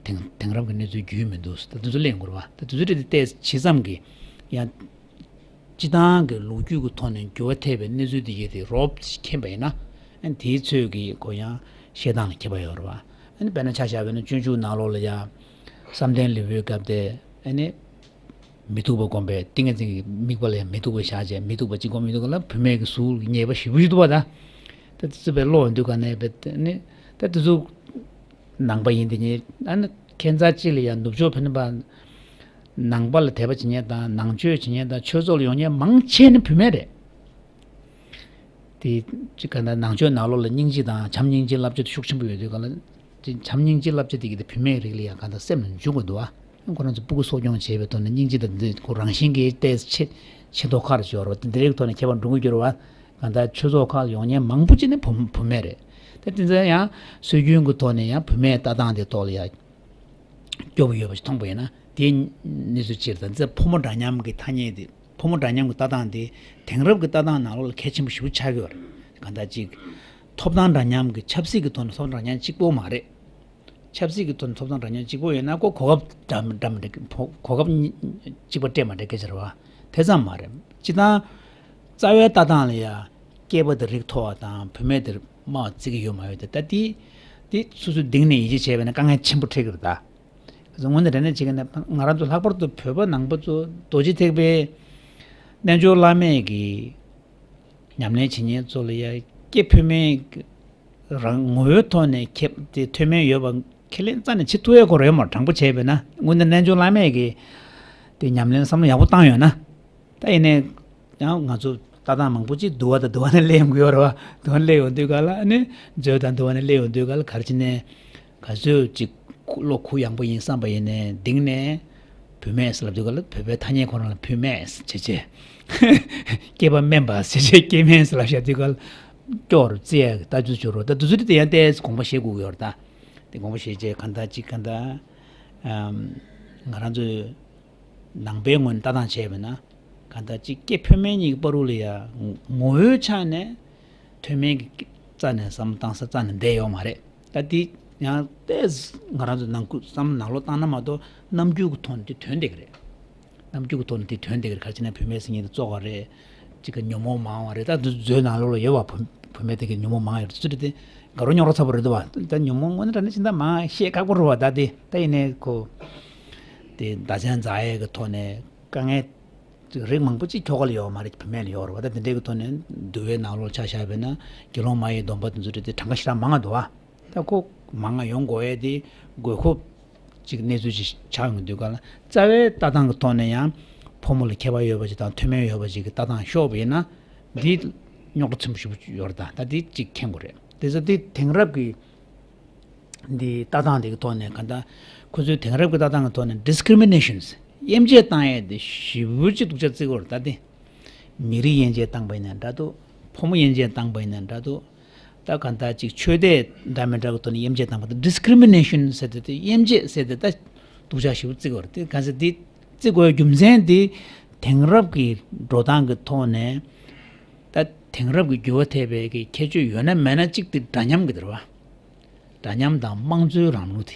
དེང་དེང་རབས་ཀྱི་གནས་ཚུལ་རྒྱུས་མི་འདུག་ད་དེ་ཚོ་གླེང་དགོས་རེད་བ། ད་དེ་ཚོ་རེད་དེ་ཏོག་ཙམ་ཇི་ཙམ་གྱི་ཡང་སྤྱི་བཏང་གི་ལོ་རྒྱུས་ཀྱི་ཐོག་ནས་འགྱུར་བ་ཐེབས་པའི་གནས་ཚུལ་དེ་ཡོད་དེ་རོབ་ཙམ་མཁྱེན་པ་ཡིན་ན། ཨ་ནི་དེའི་ཚོད་ཀྱིས་ཁོ་ཡང་བཤད་སྟངས་ལ་ཁྱད་པར་ཡོད་རེད་བ། ཨ་ནི་དཔེར་ན་ཆ་བཞག་པ་ཡིན་ན་སྤྱོད་འཇུག་ནང་ལོགས་ལ་ཡ། བསམ་གཏན་ལུས་པོའི་སྐབས་དེ། ཨ་ནི། མི་ཐུབ་པ་བསྒོམས་པའི་ཏིང་ངེ་འཛིན་གྱི་དམིགས་པ་ལ་ཡང་མི་ཐུབ་པ་བཞག་བྱས། མི་ཐུབ་པ་གཅིག་བསྒོམས་ཡོང་དུས་ག་ལ་བུད་མེད་ཀྱི་གཟུགས་ཉེས་པ་ཞེ་པོ་ཞིག་འདུག་པ་ད། ད་དེ་ཚོ་དཔེ་ཀློག་ཡོང་དུས་ག་ནས་དཔེ་ནི། ད་དེ་ཚོ་ནང་པ་ཡིན་དེ་ཉིད། ཨ་ནི་ཁྱད་མཚར་ཅིག་ལ་ཡང་ནུབ་ཕྱོགས་ཕན་པ། ནང་པ་ལ་དད་པ་བྱེད་མཁན་དང་ནང་ཆོས་བྱེད་མཁན་དང་ཆོས་ཚོགས་ལ་ཡོང་མཁན་མང་ཆེ་ནི་བུད་མེད་རེད། དེ་གཅིག་ག་ད་ནང་ཆོས་ནང་ལོགས་ལ་སྙིང་རྗེ་དང་བྱམས་སྙིང་རྗེ་བསླབ་བྱ་དེ་ཤུགས་ཆེན་པོ་ཡོད་དུས་ག་ལ། དེ་བྱམས་སྙིང་རྗེ་བསླབ་བྱ་དེ་གི་དེ་བུད་མེད་རིགས་ལ་ཡང་གང་ལྟར་སེམས་ལ་འཇུག་དགོས་འདུག་ཨ། ཁོ་རང་ཚོ་སྤུ་གུ་གསོ་སྐྱོང་བྱེད་པའི་ཐོག་ནས་སྙིང་རྗེ་དང་འདི་ཁོ་རང་བཞིན་གྱིས་ཏོག་ཙམ་ཆེ་ཆེ་མདོག་ཁ་རུ་ཤོར་བ་དེ་འདི་རིགས་ཐོག་ནས་ཁྱད་པར་འགྲོ་གི་འགྱུར་བ། གང་ལྟར་ཆོས་ཚོགས་ཁག་ལ་ཡོང་མཁན་མང་པོ་ཅིག་ནི་བུ་བུད་མེད་རེད། དེ་དེ་ཚོ་ཡང་སྲོལ་རྒྱུན་གྱི་ཐོག་ནས་ཡང་བུད་མེད་ལྟ་སྟངས་དེ་ཐོག་ལ་ཡང་སྐྱོ་པོ་ཡོད་པ་ཞིག་མཐོང་པ་ཡིན་ན། དེའི་གནས་ཚུལ་སྤྱིར་དང་། དེ་ཕོ་མོ་འདྲ་མཉམ་གྱི་ཐ་སྙད་དེ། ཕོ་མོ་འདྲ་མཉམ་གྱི་ལྟ་སྟངས་དེ་དེང་རབས་ཀྱི་ལྟ་སྟངས་ནང་ལོགས་ལ་གལ་ཆེན་པོ་ཞེ་པོ་ཆགས་ཀྱི་ཡོད་རེད། གང་ལྟར་ཅིག་ཐོབ་ཐང་འདྲ་མཉམ་གྱི། ཆབ་སྲིད་ཀྱི་ཐོག་ནས་ཐོབ་ཐང་འདྲ་མཉམ་གཅིག་པོ་མ་རེད། ཆབ་སྲིད་ཀྱི་ཐོག་ནས་ཐོབ་ཐང་འདྲ་མཉམ་གཅིག་པོ་ཡོད་ན་ཁོ་གོ་སྐབས་འདྲ་འདྲ་མི་འདྲ། ཕོ་གོ་སྐབས་གཉིས་གཅིག་པ་སྤྲད་མ་སྤྲད་སྐད་ཆ་རེད་བ། དེ་ཙམ་མ་རེད། སྤྱིར་བཏང་རྩ་བའི་ལྟ་སྟངས་ལ་ཡ་སྐྱེས་པ་དེ་རིགས་མཐོ་བ་དང་བུད་མེད་དེ་དམའ་བ་བརྩི་གི་ཡོད་མ་ཡོད་དེ། ད་དེ་དེ་སོ་སོའི་གཏིང་ནས་ཡིད་ཆེས་བྱས་པ་ཡིན་ན་དཀའ་ངལ་ཆེན་པོ་འཕྲད་ཀྱི་རེད་ད། དངོས་གནས་དྲང་གནས་བྱེད་ཀྱི་ན་ང་རང་ཚོ་ལྷག་པར་དུ་བོད་པ་ནང་པ་ཚོ་རྡོ་རྗེ་ཐེག་པའི་རྣལ་འབྱོར་བླ་མེད་ཀྱི་ཉམས་ལེན་བྱེད་མཁན་ཚོ་ལ་ཡ་སྐྱེ་འཕེར་མེད་རང་ངོ་བོའི་ཐོག་ནས་ཁེབས་ཏེ་མཐུན་མིན་ཡོད་པ་ཁས་ལེན་རྩ་ནས་བྱེད་ཐུབ་ཡ་ཁོ་རང་ཡོད་མ་རེད། དྲང་པོ་བྱས་པས་ན་དངོས་གནས་རྣལ་འབྱོར་བླ་མེད་ཀྱི་དེ་ཉམས་ལེན་བསམ་བློ་ཡག་པོ་བཏང་ཡོད་ན། ད་ཡིན་ནའི་ཡང་ང་ཚོ་ལྟ་སྟངས་མང་པོ་ཅིག་འདུལ་བ་དང་འདུལ་བ་ནས་སླེབས་ཡོང་གི་ཡོད་རེད་བ། འདུལ་བ་ནས་སླེབས་ཡོང་དུས་ག་ལ་ཨ་ནི་མཛོད་དང་འདུལ་བ་ནས་སླེབས་ཡོང་དུས་ག་ལ་ག་རེ་བྱས་ནས་ག་ཚོད་ཅིག་བློ་ཁུག་ཡངས་པོ་ཡིན་བསམ་པ་ཡིན་ནའི་གཏིང་ནས་བུད་མེད་ཟེར་ལབ་དུས་ག་ལ་བོད་པའི་ཐ་སྙད་ཁོ་རང་ལ་བུད་མེད་ཟེར་བྱས་བྱས། སྐྱེས་པ་དམན་པ་ཟེར་བྱས་སྐྱེས་དམན་ཟེར་ལབ་བཞག་དུས་ག་ལ་སྐྱོ་བར་བརྩི་ཡ་གི་ལྟ་ཚུལ་བྱུང་རོགས། ད་དུས་ཚོད་དེ་ཡང་ཏོག་ཙམ་དགོངས་པ་བཞེས་དགོས་ཀྱི་ཡོད་རེད་ད། དེ་དགོངས་པ་བཞེས་བྱས་གང་ལྟར་ཅིག་གང་ལྟར་ཨམ། ང་རང་ཚོའི་ནང་པའི་ངོས་ནས་ལྟ་སྟངས་བྱས་པ་ན། གང་ལྟར་གཅིག་སྐྱེ་འཕེར་མེད་གཉིས་ཀྱི་བར་དུ་ལ་ཡ་ངོ་བོའི་ཆ་ནས་མཐུན་མིན་གྱི་རྩ་ནས་བསམ་བློ་བཏང་ས་རྩ་ནས་བསྡད་ཡོད་མ་རེད། ད་འདི་ཡང་ཏོག་ཙམ་ང་རང་ཚོ་ནང་ཁུལ་བསམ་བློ་ནང་ལོགས་བཏང་ན་མ་གཏོགས་རྣམ་འགྱུར་གྱི་ཐོག་ནས་དེ་ཐོན་བསྡད་ཀྱི་རེད། རྣམ་འགྱུར་གྱི་ཐོག་ནས་དེ་ཐོན་བསྡད་ཀྱི་རེད། ག་རེ་བྱས་ན་བུད་མེད་ཟེར་མཁན་དེ་བཙོག་པ་རེད། གཅིག་གི་ཉོན་མོངས་མང་བ་རེད། ད་འདི་མཛོད་ནང་ལོགས་ལ་ཡོད་པ། བུ་བུད་མེད་དེ་གི་ཉོན་མོངས་མང་ཡོད་རེད། ཚུལ་དེ་དགའ་རབ་རྙོག་དྲ་ཚ་པོ་རེད་འདུག་བ། ད་ཉོན་མོངས་དངོས་གནས་དྲང་གནས་ཕྱིན་ད་མང་བཤད་ཁག་པོ་རེད་བ། ད་དེ་ད་ཡིན་ནའི་ཁོ་དེ་བརྡ་མཚོན་འཛིན་ཡས་ཀྱི་ཐོག་ནས་དཀའ་ངལ་རིགས་མང་པོ་ཅིག་ཁྱོ་ག་ལ་ཡོད་མ་རེད། བུད་མེད་ལ་ཡོད་རེད་བ། ད་དེ་འདྲའི་གི་ཐོག་ནས་འདུལ་བའི་ནང་ལོགས་ཆ་བཞག་པ་ཡིན་ན་དགེ་སློང་མ་ཡི་སྡོམ་པ་དེ་ཚོ་རེད་དེ་གྲངས་ཀ་ཞེ་དྲག་མང་ང་འདུག་བ། ད་ཁོ་མང་ང་ཡོང་དགོས་ཡས་དེ་དགོས་མཁོ་ཅིག་གནས་ཚུལ་ཅིག་ཆགས་ཡོང་དུས་ག་ལ། རྩ་བའི་ལྟ་སྟངས་ཀྱི་ཐོག་ནས་ཡང་ཕོ་མོ་ལ་ཁྱད་པར་ཡོད་པ་ཅིག་དང་མཐུན་མིན་ཡོད་པ་ཅིག་གི་ལྟ་སྟངས་ཤོར་བ་ཡིན་ན། འདི་རྙོག་དྲ་ཆེན་པོ་ཞེ་པོ་ཡོད་རེད་ད། ད་འདི་ཅིག་མཁྱེན་དགོས་རེད། དེ་ཚོ་འདི་དེང་རབས་ཀྱི་འདི་ལྟ་སྟངས་དེ་གི་ཐོག་ནས་ག་ད་ཁོ་ཚོའི་དེང་རབས་ཀྱི་ལྟ་སྟངས་ཀྱི་ཐོག་ནས་ཌི་སི་ཀི་རི་མི་ནེ་ཤན་དབྱེ་འབྱེད་བཏང་ཡས་དེ་ཞེ་པོ་ཅིག་སྡུག་ཅག་བརྩི་གི་ཡོད་རེད་ད། དེ་མི་རིགས་དབྱེ་འབྱེད་བཏང་པ་ཡིན་ན་འདྲ་འདུག་ཕོ་མོ་དབྱེ་འབྱེད་བཏང་པ་ཡིན་ན་འདྲ་འདུག་ད་གང་ལྟར་ཅིག་ཆོས་དད་འདྲ་མི་འདྲ་གི་ཐོག་ནས་དབྱེ་འབྱེད་བཏང་པ་དང་། ཌི་སི་ཀི་རི་མི་ནེ་ཤན་ཟེར་དེ་དེ་དབྱེ་འབྱེད་ཟེར་དེ་ད་སྡུག་ཅག་ཞེ་པོ་བརྩི་གི་ཡོད་རེད། དེ་གང་ཟེར་དེ་བརྩི་དགོས་རྒྱུ་མཚན་དེ་དེང་རབས་ཀྱི་འགྲོ་སྟངས་ཀྱི་ཐོག་ནས། ད་དེང་རབས་ཀྱི་འགྱུར་བ་ཐེབས་པའི་གི་ཁྱད་ཆོས་ཡོད་ན་མེད་ན་གཅིག་དེ་འདྲ་མཉམ་གྱི་དེ་རེད་བ། འདྲ་མཉམ་དང་དམངས་གཙོའི་རིང་ལུགས་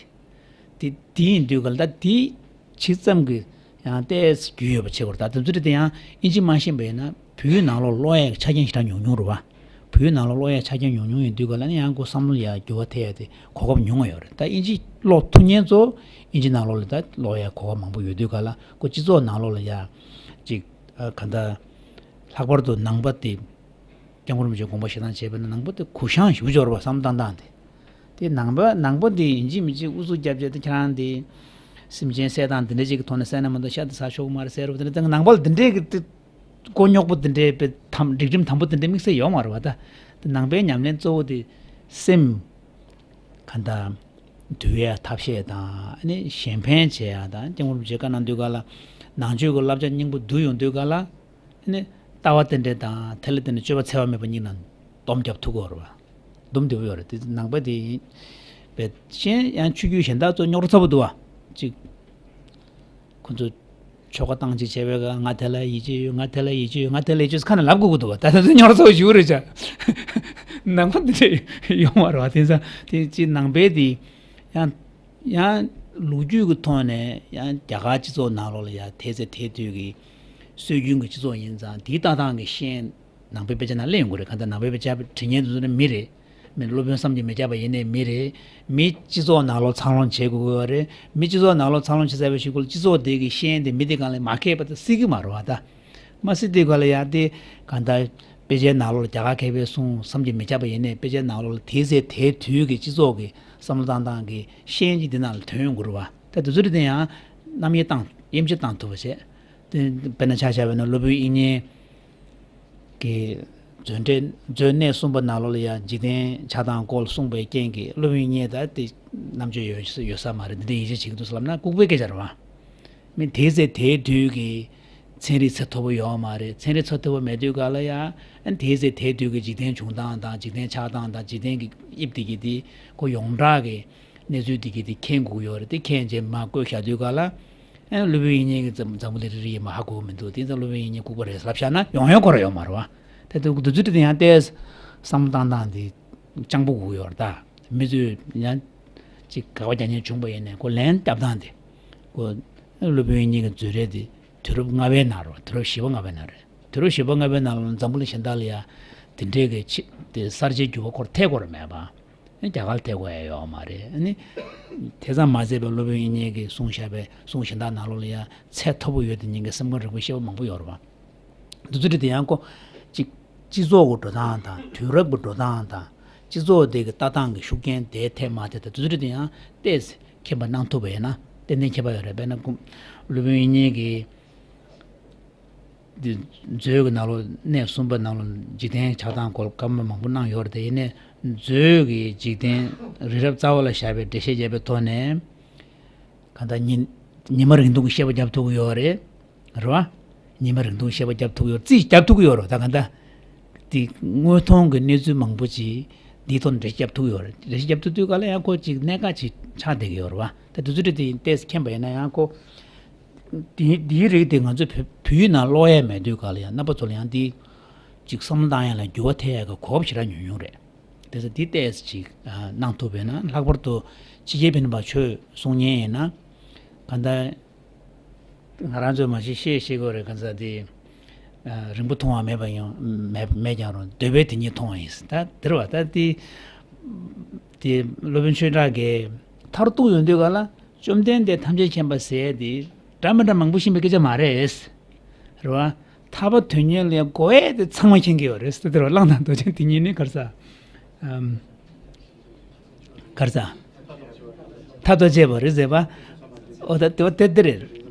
དེ། དེ་དེ་ཡིན་དུས་ག་ལ་ད་དེ་ ཇི་ཙམ་གྱི་ཡང་ཏོག་ཙམ་རྒྱུས་ཡོད་པ་བྱེད་དགོས་རེད། ད་དེ་ཚོ་དེ་ཡང་ཨིན་ཇི་མ་ཤེས་པ་ཡིན་ན་བོད་ཡིག་ནང་ལོགས་ཀློག་ཡས་ཀྱི་ཆ་རྐྱེན་ཞེ་དྲག་ཉུང་ཉུང་རེད་བ། བོད་ཡིག་ནང་ལོགས་ཀློག་ཡས་ཆ་རྐྱེན་ཉུང་ཉུང་ཡིན་དུས་ག་ལ་ནི་ཡང་ཁོ་བསམ་བློ་ལ་ཡང་འགྱུར་བ་ཐེབས་ཡས་དེ་གོ་སྐབས་ཉུང་བ་ཡོད་རེད། ད་ཨིན་ཇི་ཀློག་ཐུབ་མཁན་ཚོ་ཨིན་ཇི་ནང་ལོགས་ལ་ད་ཀློག་ཡས་གོ་སྐབས་མང་པོ་ཡོད་དུས་ག་ལ་ཁོ་སྤྱི་ཚོགས་ནང་ལོགས་ལ་ཡ་ཅིག་ཨ་ག་འདྲ་ལྷག་པར་དུ་ནང་པ་དེ་སྐྱབས་མགོན་རིན་པོ་ཆེ་དགོངས་པ་བཞེས་སྟངས་བྱས་པ་ན་ནང་པ་དེ་གུ་བཤངས་ཞེ་པོ་ཅིག་ཡོད་རེད་བ། བསམ་བློ་བཏང་སྟངས་དེ། དེ་ནང་པ་ནང་པ་འདི་ཡིན་གཅིག་མིན་གཅིག་ཨུ་ཚུགས་རྒྱབ་བྱས་ཏེ་ཁྱེད་རང་འདི་སེམས་ཅན་བསད་སྟངས་འདི་འདྲ་ཅིག་གི་ཐོག་ནས་བསད་ན་མ་གཏོགས་ཤ་དེ་ཟ་ཆོག་གི་མ་རེད་ཟེར་རོ། དེ་འདྲ་དེ་ནང་པ་ལ་འདི་འདྲའི་གི་དེ་མགོ་རྙོག་པོ་འདི་འདྲའི་དཔེ་དམ་སྒྲིག་ཁྲིམས་དམ་པོ་འདི་འདྲའི་དམིགས་བསལ་ཡོད་མ་རེད་བ། ད་དེ་ནང་པའི་ཉམས་ལེན་གཙོ་བོ་དེ་སེམས་ག་འདྲ་འདུལ་ཡ་ཐབས་ཤེས་དང་ཨ་ནི་གཞན་ཕན་བྱེད་ཡ་དང་སྐྱབས་མགོན་རིན་པོ་ཆེ་བཀའ་གནང་དུས་ག་ལ་ནང་ཆོས་ཀྱི་བསླབ་བྱ་སྙིང་པོ་བསྡུ་ཡོང་དུས་ག་ལ། ནི་ལྟ་བ་རྟེན་འབྲེལ་དང་ཐེག་ལེ་རྟེན་འབྲེལ་སྤྱོད་པ་འཚེ་བ་མེད་པ་གཉིས་ནང་སྡོམ་རྒྱབ་ཐུབ་ཀྱི་ཡོད་རེད་བ། སྡོམ་བདེ་པོ་ཡོད་རེད། དེ་ནང་པ་དེ་ཡིན་པས་གཞན་ཡང་ཆོས་བརྒྱུད་གཞན་དག་ཚོ་རྙོག་དྲ་ཚ་པོ་འདུག་བ། གཅིག་ཁོ་ཚོ་ཆོ་ག་བཏང་ཅིག་བྱས་པའི་སྐབས་ང་དེ་ལ་ཡིད་ཆེས་ཡོད། ང་དེ་ལ་ཡིད་ཆེས་ཡོད། ང་དེ་ལ་ཡིད་ཆེས་ཡོད། ཁ་ནས་ལབ་དགོས་ཀྱི་འདུག་བ། ད་ད་དུང་རྙོག་དྲ་ཚ་པོ་ཞིག་རེད་བྱ། ནང་པ་འདི་འདྲ་ཡོད་མ་རེད་བ། དེ་ཙང་དེ་གཅིག་ནང་པའི་དེ་ཡང་། ཡང་ལོ་རྒྱུས་ཀྱི་ཐོག་ནས་ཡང་རྒྱ་གར་སྤྱི་ཚོགས་ནང་ལོགས་ལ་ཡང་དེ་ཚེ་དེ་དུས་ཀྱི་སྲོལ་རྒྱུན་གྱི་སྤྱི་ཚོགས་ཡིན་ཙང་དེའི་ལྟ་སྟངས་ཀྱི་ཤན་ནང་པའི་དཔེ་ཆ་ནང་གླེང་ཡོང་གི་རེད། གང་ལྟར་ནང་པའི་དཔེ་ཆ་བྲིས་མཁན་དེ་ཚོ་ནི་མི་རེད། མི་སློབ་དཔོན་བསམ་གྱིས་མི་ཁྱབ་པ་ཡིན་ནའི་མི་རེད། མི་སྤྱི་ཚོགས་ནང་ལོགས་འཚར་ལོངས་བྱེད་དགོས་ཀྱི་ཡོད་རེད། མི་སྤྱི་ཚོགས་ནང་ལོགས་འཚར་ལོངས་བྱེད་ཚར་བའི་གཞུག་གུ་ལ་སྤྱི་ཚོགས་དེ་གི་ཤན་དེ་མི་དེ་སྒང་ལ་མ་ཁེལ་བ་དེ་སྲིད་ཀྱི་མ་རེད་བ། ད་མ་སྲིད་དེ་ག་ལ་ཡང་དེ་གང་ལྟར་དཔེ་ཆའི་ནང་ལོགས་ལ་རྒྱ་གར་མཁས་པའི་གསུང་བསམ་གྱིས་མི་ཁྱབ་པ་ཡིན་ནའི་དཔེ་ཆའི་ནང་ལོགས་ལ་དེའི་ཚེ་དེའི་དུས་ཀྱི་སྤྱི་ཚོགས་ཀྱི་བསམ་བློ་བཏང་སྟངས་ཀྱི་ཤན་གྱི་འདི་ནང་ལ་ཐོན་ཡོང་དགོས་རེད་བ། ད་དེ་ཚོ་རེད་དེ་ཡང་རྣམ་དབྱེ་བཏང་དབྱེ་འབྱེད་བཏང་ཐུབ་པ་བྱས། དེ་དཔེར་ན་ཆ་བཞག་པ་ཡིན་ན་སློབ་དཔོན་དབྱིག་གཉེན་གྱི་མཛོད་འགྲེལ་མཛོད་གནས་གསུམ་པ་ནང་ལོགས་ལ་ཡང་འཇིག་རྟེན་ཆགས་སྡང་སྐོར་གསུངས་པའི་རྐྱེན་གྱིས་སློབ་དཔོན་དབྱིག་གཉེན་ད་དེ་རྣམ་དཔྱོད་ཡོད་ཡོད་ས་མ་རེད། འདི་འདྲའི་ཡིད་ཆེས་བྱེད་ཀྱི་འདུག་ཟེར་ལབ་ན་ལྐུགས་པའི་སྐད་ཆ་རེད་བ། མི་དེའི་ཚེ་དེའི་དུས་ཀྱི་ཚན་རིག་ཚད་མཐོ་པོ་ཡོད་མ་རེད། ཚན་རིག་ཚད་མཐོ་པོ་མེད་དུས་ག་ལ་ཡ་ཨ་ནི་དེའི་ཚེ་དེའི་དུས་ཀྱི་འཇིག་རྟེན་བྱུང་སྟངས་དང་འཇིག་རྟེན་ཆགས་སྟངས་དང་འཇིག་རྟེན་གྱི་དབྱིབས་དེ་གི་དེ་ཁོ་ཡོངས་གྲགས་ཀྱི་གནས་ཚུལ་དེ་གི་དེ་མཁྱེན་དགོས་ཀྱི་ཡོད་རེད། དེ་མཁྱེན་བྱས་མར་བཀོད་བཞག་དུས་ག་ལ་ཨ་ནི་སློབ་དཔོན་དབྱིག་གཉེན་གྱི་འཛམ་འཛམ་བུ་གླིང་རིལ་རིལ་ཡིན་པ་ཧ་གོ་གི་མི་འདུག་དེ་ཚོ་སློབ་དཔོན་དབྱིག་གཉེན་ལྐུགས་པ་རེད་ལབ་བཞག་ན་ཡོང་ཡོང་ཁོ་ར་ཡོད་མ་རེད་བ། དེ་དུས་དུས་ཚོད་དེ་ཡང་ཏོག་ཙམ་བསམ་བློ་བཏང་སྟངས་དེ། སྤྱང་པོ་དགོས་ཡོད་རེད་ད། མི་ཚོས་ཡང་ཅིག་དགག་པ་རྒྱག་མཁན་བྱུང་པ་ཡིན་ནའི་ཁོ་ལན་རྒྱབ་སྟངས་དེ། ཁོ་སློབ་དཔོན་དབྱིག་གཉེན་གྱི་མཛོད་རེད་དེ། དུས་རབས་ལྔ་པའི་ནང་རེད་བ། དུས་རབས་བཞི་པ་ལྔ་པའི་ནང་རེད། དུས་རབས་བཞི་པ་ལྔ་པའི་ནང་ལ་འཛམ་བུ་གླིང་གཞན་དག་ལ་ཡ་དེ་འདྲའི་གི་ཆེ་དེ་གསར་བརྗེའི་འགྱུར་བ་ཁོར་ཐེབས་ཀྱི་ཡོད་རེད་མེད་པ། རྒྱ་གར་ཐེབས་དགོས་ཡ་ཡོད་མ་རེད། ཨ་ནི་དེ་ཙམ་མ་ཟད་པའི་སློབ་དཔོན་དབྱིག་གཉེན་གྱིས་གསུངས་བཞག་པའི་གསུང་གཞན་དག་ནང་ལོགས་ལ་ཡ་ཚད་མཐོ་པོ་ཡོད་དེ་ཉིད་ཀྱི་སེམས་ཁམས་རིག་པའི་ཤེས་པ་མང་པོ་ཡོད་རེད་བ། འདི་ཚོ་དེ་ཡང་ཁོ་གཅིག་སྤྱི་ཚོགས་ཀྱི་འགྲོ་སྟངས་དང་དུས་རབས་ཀྱི་འགྲོ་སྟངས་དང་སྤྱི་ཚོགས་དེ་གི་ལྟ་སྟངས་ཀྱི་ཤུགས་རྐྱེན་དེ་ཐེབས་མ་ཐེབས་དང་འདི་ཚོ་དེ་ཡང་ཏོག་ཙམ་མཁྱེན་པ་གནང་ཐུབ་པ་ཡིན་ན་ཏན་ཏན་ཁྱད་པར་ཡོད་རེད། དཔེར་ན་ཁོ་སློབ་དཔོན་དབྱིག་གཉེན་གྱིས་འདི་མཛོད་ཀྱི་ནང་ལོགས་གནས་གསུམ་པ་ནང་ལོགས་འཇིག་རྟེན་ཆགས་སྡང་སྐོར་བཀའ་མོལ་མང་པོ་གནང་ཡོད་རེད་དེ། ཡིན་ནའི་མཛོད་ཀྱི་འཇིག་རྟེན་རི་རབ་རྩ་བ་ལ་བཞག་པའི་འགྲེལ་བཤད་བརྒྱབ་པའི་ཐོག་ནས། གང་ལྟར་ཉི་ཉི་མ་རིང་ཐུང་གི་བཤད་པ་རྒྱབ་ཐུབ་ཀྱི་ཡོད་རེད། རེད་བ། ཉི་མ་རིང་ཐུང་གི་བཤད་པ་རྒྱབ་ཐུབ་ཀྱི་ཡོད་རེད། རྩིས་རྒྱབ་ཐུབ་ཀྱི་ཡོད་རེད། ད་གང་ལྟར། དེ་དངོས་མཐོང་གི་གནས་ཚུལ་མང་པོ་ཅིག་འདིའི་ཐོག་ནས་འགྲེལ་བཤད་རྒྱབ་ཐུབ་ཀྱི་ཡོད་རེད། འགྲེལ་བཤད་རྒྱབ་ཐུབ་དུས་ག་ལ་ཡང་ཁོ་ཅིག་གནད་འགག་ཅིག་ཆགས་བསྡད་ཀྱི་ཡོད་རེད་བ། ད་དུས་ཚོད་དེ་ཏོག་ཙམ་མཁྱེན་པ་ཡིན་ན་ཡང་ཁོ། དེ་དེའི་རིགས་དེ་ང་ཚོ་བོད་བོད་ཡིག་ནང་ཀློག་ཡས་མེད་དུས་ག་ལ་ཡང་རྣམ་པ་ཚོ་ལ་ཡང་འདི་ཅིག་བསམ་བློ་བཏང་ཡས་ལ་འགྱུར་བ་ཐེབས་ཡས་ཀྱི་གོ་སྐབས་ཞེ་དྲག་ཉུང་ཉུང་རེད། དེ་ཚོ་འདི་ཏོག་ཙམ་ཅིག་གནང་ཐུབ་པས་ན། ལྷག་པར་དུ་ཕྱི་རྒྱལ་བོད་མི་པ་ཆོས་གསུང་མཁན་ཡིན་ན། གང་ལྟར་ང་རང་ཚོས་མ་གཞི་ཤེས་ཤེས་དགོས་རེད། གང་ཟག་དེ་རིང་པོ་མཐོང་བ་མེད་པ་ཡང་མེད་མེད་ཀྱང་རུང་འདོད་པས་དེ་ཉིད་མཐོང་བ་ཡིན། ད་དེ་རེད་བ། ད་དེ་དེ་སློབ་དཔོན་ཆོས་གྲགས་ཀྱིས་མཐར་གཏུགས་ཡོང་དུས་ག་ལ་བཅོམ་ལྡན་འདས་ཐམས་ཅད་མཁྱེན་པ་ཟེར་དེ་འདྲ་མི་འདྲ་མང་པོ་ཤེས་པའི་སྐད་ཆ་མ་རེད། རེད་བ། ཐར་པ་དོན་གཉེར་ལ་དགོས་ཡས་དེ་ཚང་མ་མཁྱེན་གྱི་ཡོད་རེད་ཟེར། དེ་རེད་བ། གླང་དང་རྡོ་རྗེ་དེ་གཉིས་ནི་ག་རེ་ཟ། ཨམ། ག་རེ་ཟ། ཐབས་དང་བཅས་པ་རེད་ཟེར་བ། ཨོ་ད་དེ་བ་དེ་དེ་རེད།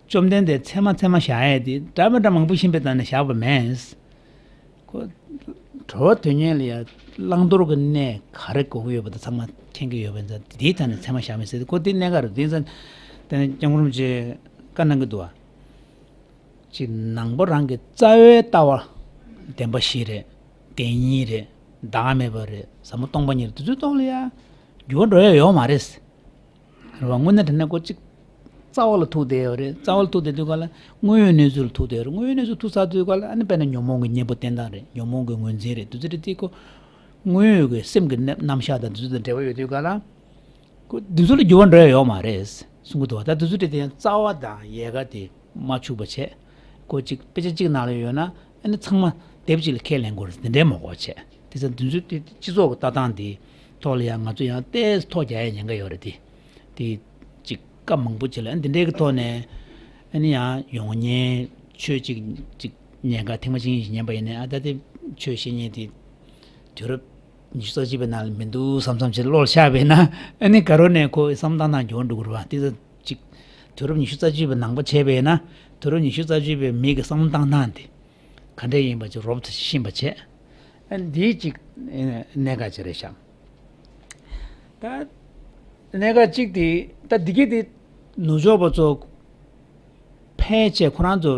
བཅོམ་ལྡན་འདས་ཚད་མ་ཚད་མ་བཞག་ཡས་དེ་འདྲ་མི་འདྲ་མང་པོ་ཤེས་པའི་སྟེང་ནས་བཞག་པ་མེད། ཁོ། གྲོལ་བ་དོན་གཉེར་ལ་ཡ་བླང་དོར་གྱི་གནས་ག་རེ་དགོས་ཀྱི་ཡོད་པ་དང་ཚང་མ་མཁྱེན་གྱི་ཡོད་པ་ཡིན་ཙང་དེའི་ཐད་ནས་ཚད་མ་བཞག་མེད་ཟེར་ཏེ་ཁོ་དེ་གནད་འགག་རེད། དེ་ཡིན་ཙང་དེ་ནས་སྐྱབས་མགོན་རིན་པོ་ཆེ་བཀའ་གནང་གི་འདུག་བ། ཅིག་ནང་པ་རང་གི་རྩ་བའི་ལྟ་བ་བདེན་པ་བཞི་རེད། བདེན་གཉིས་རེད། བདག་མེད་པ་རེད། ཟབ་མོ་སྟོང་པ་ཉིད་རེད། དེ་ཚོའི་ཐོག་ལ་ཡ་འགྱུར་བ་འགྲོ་ཡ་ཡོད་མ་རེད། རེད་བ། དངོས་གནས་དྲང་གནས་ཁོ་གཅིག་རྩ་བ་ལ་ཐུག་བསྡད་ཡོད་རེད། རྩ་བ་ལ་ཐུག་བསྡད་དུས་ག་ལ་དངོས་ཡོད་གནས་ཚུལ་ལ་ཐུག་བསྡད་ཡོད་རེད། དངོས་ཡོད་གནས་ཚུལ་ཐུག་ཚར་དུས་ག་ལ་ཨ་ནི་དཔེར་ན་ཉོན་མོངས་ཀྱི་གཉེན་པོ་བསྟེན་སྟངས་རེད། ཉོན་མོངས་ཀྱི་ངོས་འཛིན་རེད། དེ་ཚོ་རེད་དེ་ཁོ་དངོས་ཡོད་ཀྱི་སེམས་ཀྱི་རྣམ་རྣམ་གཞག་དང་དེ་ཚོ་དང་འབྲེལ་བ་ཡོད་དུས་ག་ལ་ཁོ་དེ་ཚོ་ལ་འགྱུར་བ་འགྲོ་ཡ་ཡོད་མ་རེད། གསུང་གི་འདུག་བ། ད་དེ་ཚོ་དེ་དེ་རྩ་བ་དང་ཡལ་ག་དེ་མ་འཕྱུགས་པ་བྱས། ཁོ་གཅིག་དཔེ་ཆ་གཅིག་ནང་ལ་ཡོད་ན་ཨ་ནི་ཚང་མ་དེབ་གཅིག་ལ་ཁས་ལེན་དགོས་རེད། དེ་འདྲའི་མ་དགོས་བྱས། དེ་ཚོ་དེ་ཚོ་དེ་སྤྱི་ཚོགས་ཀྱི་ལྟ་སྟངས་དེ་ཐོག་ལ་ཡང་ང་ཚོ་ཡང་ཏོག་ཙམ་ཐོ་རྒྱག་ཡ་ཉེན་ཁ་ཡོད་རེད་དེ། དེ་གཅིག་སྐབས་མང་པོ་ཅིག་ལ་ཨ་ནི་དེ་འདྲའི་གི་ཐོག་ནས་ཨ་ནི་ཡང་ཡོང་ཉེན་ཆོས་གཅིག་གཅིག་ཉེན་ཁ་ཐེངས་མ་གཅིག་གཉིས་ཤིག་ཉན་པ་ཡིན་ནའི་ཨ་ད་དེ་ཆོས་བཤད་ཉེན་དེ་དུས་རབས་ཉི་ཤུ་རྩ་གཅིག་པའི་ནང་ལ་མི་འདུག་བསམ་བསམ་བྱས་བློ་ལ་ཤར་བས་ན་ཨ་ནི་དགའ་རོགས་ནས་ཁོ་བསམ་བཏང་བཏང་འགྱོ་འགྲོ་གི་རེད་བ། དེ་ཚོ་ཅིག་དུས་རབས་ཉི་ཤུ་རྩ་གཅིག་པའི་ནང་པ་བྱས་པས་ན་དུས་རབས་ཉི་ཤུ་རྩ་གཅིག་པའི་མི་གི་བསམ་བཏང་སྟངས་དེ་ག་འདྲས་ཡིན་པ་ཅིག་རོབ་ཙམ་ཤེས་པ་བྱས། ཨ་འདིའི་ཅིག་གནད་འགག་ཅིག་རེད་ཤག་ད་གནད་འགག་གཅིག་དེ་ད་འདི་གི་དེ་ནུབ་ཕྱོགས་པ་ཚོ་ཕལ་ཆེར་ཁོ་རང་ཚོ་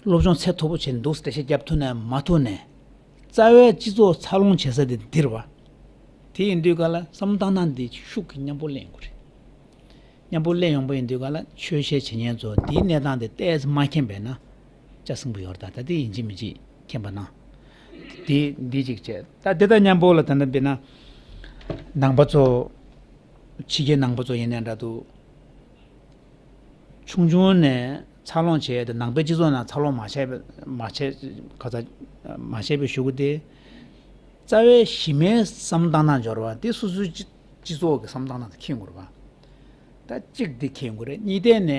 སློབ་སྦྱོང་ཚད་མཐོ་པོ་བྱས་འདུག་འགྲེལ་བཤད་རྒྱབ་ཐུབ་ནའི་མ་ཐུབ་ནའི་རྩ་བའི་སྤྱི་ཚོགས་འཚར་ལོངས་བྱེད་ས་དེ་འདིར་བ། དེ་ཡིན་དུས་ག་ལ་བསམ་བཏང་སྟངས་འདི་ཤུགས་ཀྱིས་མཉམ་པོ་གླེང་དགོས་རེད། མཉམ་པོ་གླེང་ཡོང་པ་ཡིན་དུས་ག་ལ་ཆོས་བཤད་བྱེད་མཁན་ཚོ་འདིའི་གནས་སྟངས་དེ་ཏོག་ཙམ་མ་མཁྱེན་པས་ན་ལྕགས་སྲིན་པོ་ཡོད་རེད། ད་ད་དེ་ཡིན་གཅིག་མིན་གཅིག་མཁྱེན་པ་ན། དེ་འདི་གཅིག་བྱས། ད་དེ་དང་མཉམ་པོ་ལ་ད་ལྟ་དཔེར་ན་ནང་པ་ཚོ་ཕྱི་རྒྱལ་ནང་པ་ཚོ་ཡིན་ནའི་འདྲ་འདུག་ཆུང་ཆུང་ནས་འཚར་ལོངས་བྱས་ཏེ་ནང་པའི་སྤྱི་ཚོགས་ནང་འཚར་ལོངས་མ་བྱས་པའི་མ་བྱས་ག་ཚ་མ་བྱས་པའི་གཞུག་གུ་དེ་རྩ་བའི་གཞི་མའི་བསམ་བཏང་སྟངས་འབྱོར་བ་དེ་སོ་སོའི་སྤྱི་སྤྱི་ཚོགས་ཀྱི་བསམ་བཏང་སྟངས་དེ་མཁྱེན་དགོས་རེད་བ། ད་གཅིག་དེ་མཁྱེན་དགོས་རེད། གཉིས་ཐད་ནས་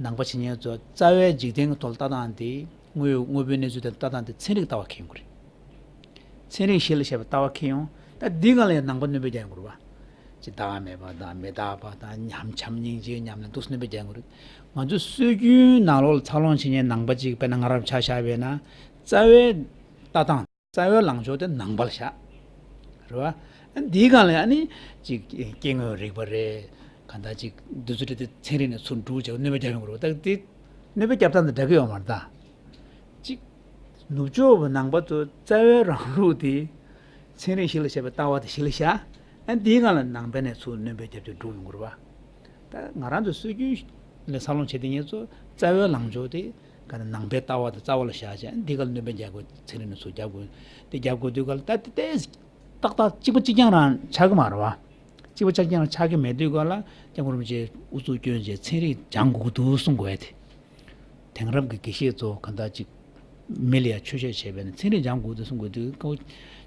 ནང་པ་བྱེད་མཁན་ཚོ་རྩ་བའི་འཇིག་རྟེན་གྱི་ཐོག་ལ་ལྟ་སྟངས་དེ་དངོས་ཡོད་དངོས་པོའི་གནས་ཚུལ་དེ་ལྟ་སྟངས་དེ་ཚན་རིག་ལྟ་བ་མཁྱེན་དགོས་རེད། ཚན་རིག་གཞི་ལ་བྱས་པའི་ལྟ་བ་མཁྱེན་ཡོང་། ད་འདི་སྒང་ལ་ཡང་ནང་པ་སྣོན་པ་རྒྱག་དགོས་རེད་བ། ཅི་བདག་མེད་པ་དང་མི་རྟག་པ་དང་ཉམས་བྱམས་སྙིང་རྗེའི་ཉམས་ལེན་འདུག་སེ་སྣོན་པ་རྒྱག་དགོས་རེད། ང་ཚོ་སྲོལ་རྒྱུན་ནང་ལོགས་ལ་འཚར་ལོངས་བྱེད་མཁན་ནང་པ་ཅིག་དཔེར་ན་ང་རང་ཆ་བཞག་པས་ན་རྩ་བའི་ལྟ་སྟངས་རྩ་བའི་ལངས་ཕྱོགས་དེ་ནང་པ་ལ་བཞག་རེད་བ། འདིའི་སྒང་ལ་ཡང་ནི་ཅིག་སྐྱེ་དངོས་རིག་པ་རེད། གང་ལྟར་ཅིག་འདི་ཚོ་དེ་ཚན་རིག་ནས་ཚུར་སྒྲུག་བྱས་སྣོན་པ་རྒྱག་ཡོང་གི་རེད་བ། ད་དེ་སྣོན་པ་རྒྱབ་སྟངས་དེ་འདྲ་གི་ཡོད་མ་རེད་ད། གཅིག་ནུབ་ཕྱོགས་པ་ནང་པ་ཚོ་རྩ་བའི་རང་ལུགས་དེ་ཚན་རིག་གཞི་ལ་བྱས་པའི་ལྟ་བ་དེ་གཞི་ལ་བཞག་ཨ་འདིའི་སྒང་ལ་ནང་པ་ནས་ཚུར་སྣོན་པ་རྒྱབ་སྟེ་སྒྲུག་ཡོང་གི་རེད་བ། ད་ང་རང་ཚོ་སྲོལ་རྒྱུན་ནས་འཚར་ལོངས་བྱེད་དེ་ངེད་ཚོ་རྩ་བའི་ལངས་ཕྱོགས་དེ་ག་ནང་པའི་ལྟ་བ་དེ་རྩ་བ་ལ་བཞག་བྱས་འདི་ག་ལ་སྣོན་པ་རྒྱག་དགོས། ཚན་རིག་ནས་ཚུར་རྒྱབ་དགོས། དེ་རྒྱབ་དགོས་དུས་ག་ལ་ད་དེ་ཏོག་ཙམ་ཏག་ཏག་གཅིག་པ་གཅིག་རྐྱང་རང་ཆགས་ཀྱི་མ་རེད་བ། གཅིག་པ་གཅིག་རྐྱང་རང་ཆགས་ཀྱི་མེད་དུས་ག་ལ་སྐྱབས་མགོན་རིན་པོ་ཆེ་ཨུ་ཚུགས་བསྐྱོན་བྱས་ཚན་རིག་སྦྱང་དགོས་ཀྱི་འདུག་གསུང་དགོས་ཡ་དེ། དེང་རབས་ཀྱི་དགེ་བཤེས་ཚོ་གང་ལྟར་ཅིག་མི་ལ་ཡང་ཆོས་བཤད་བྱས་པས་ན་ཚན་རིག་སྦྱང་དགོས་འདུག་གསུང་དགོས་དུས་ཀ་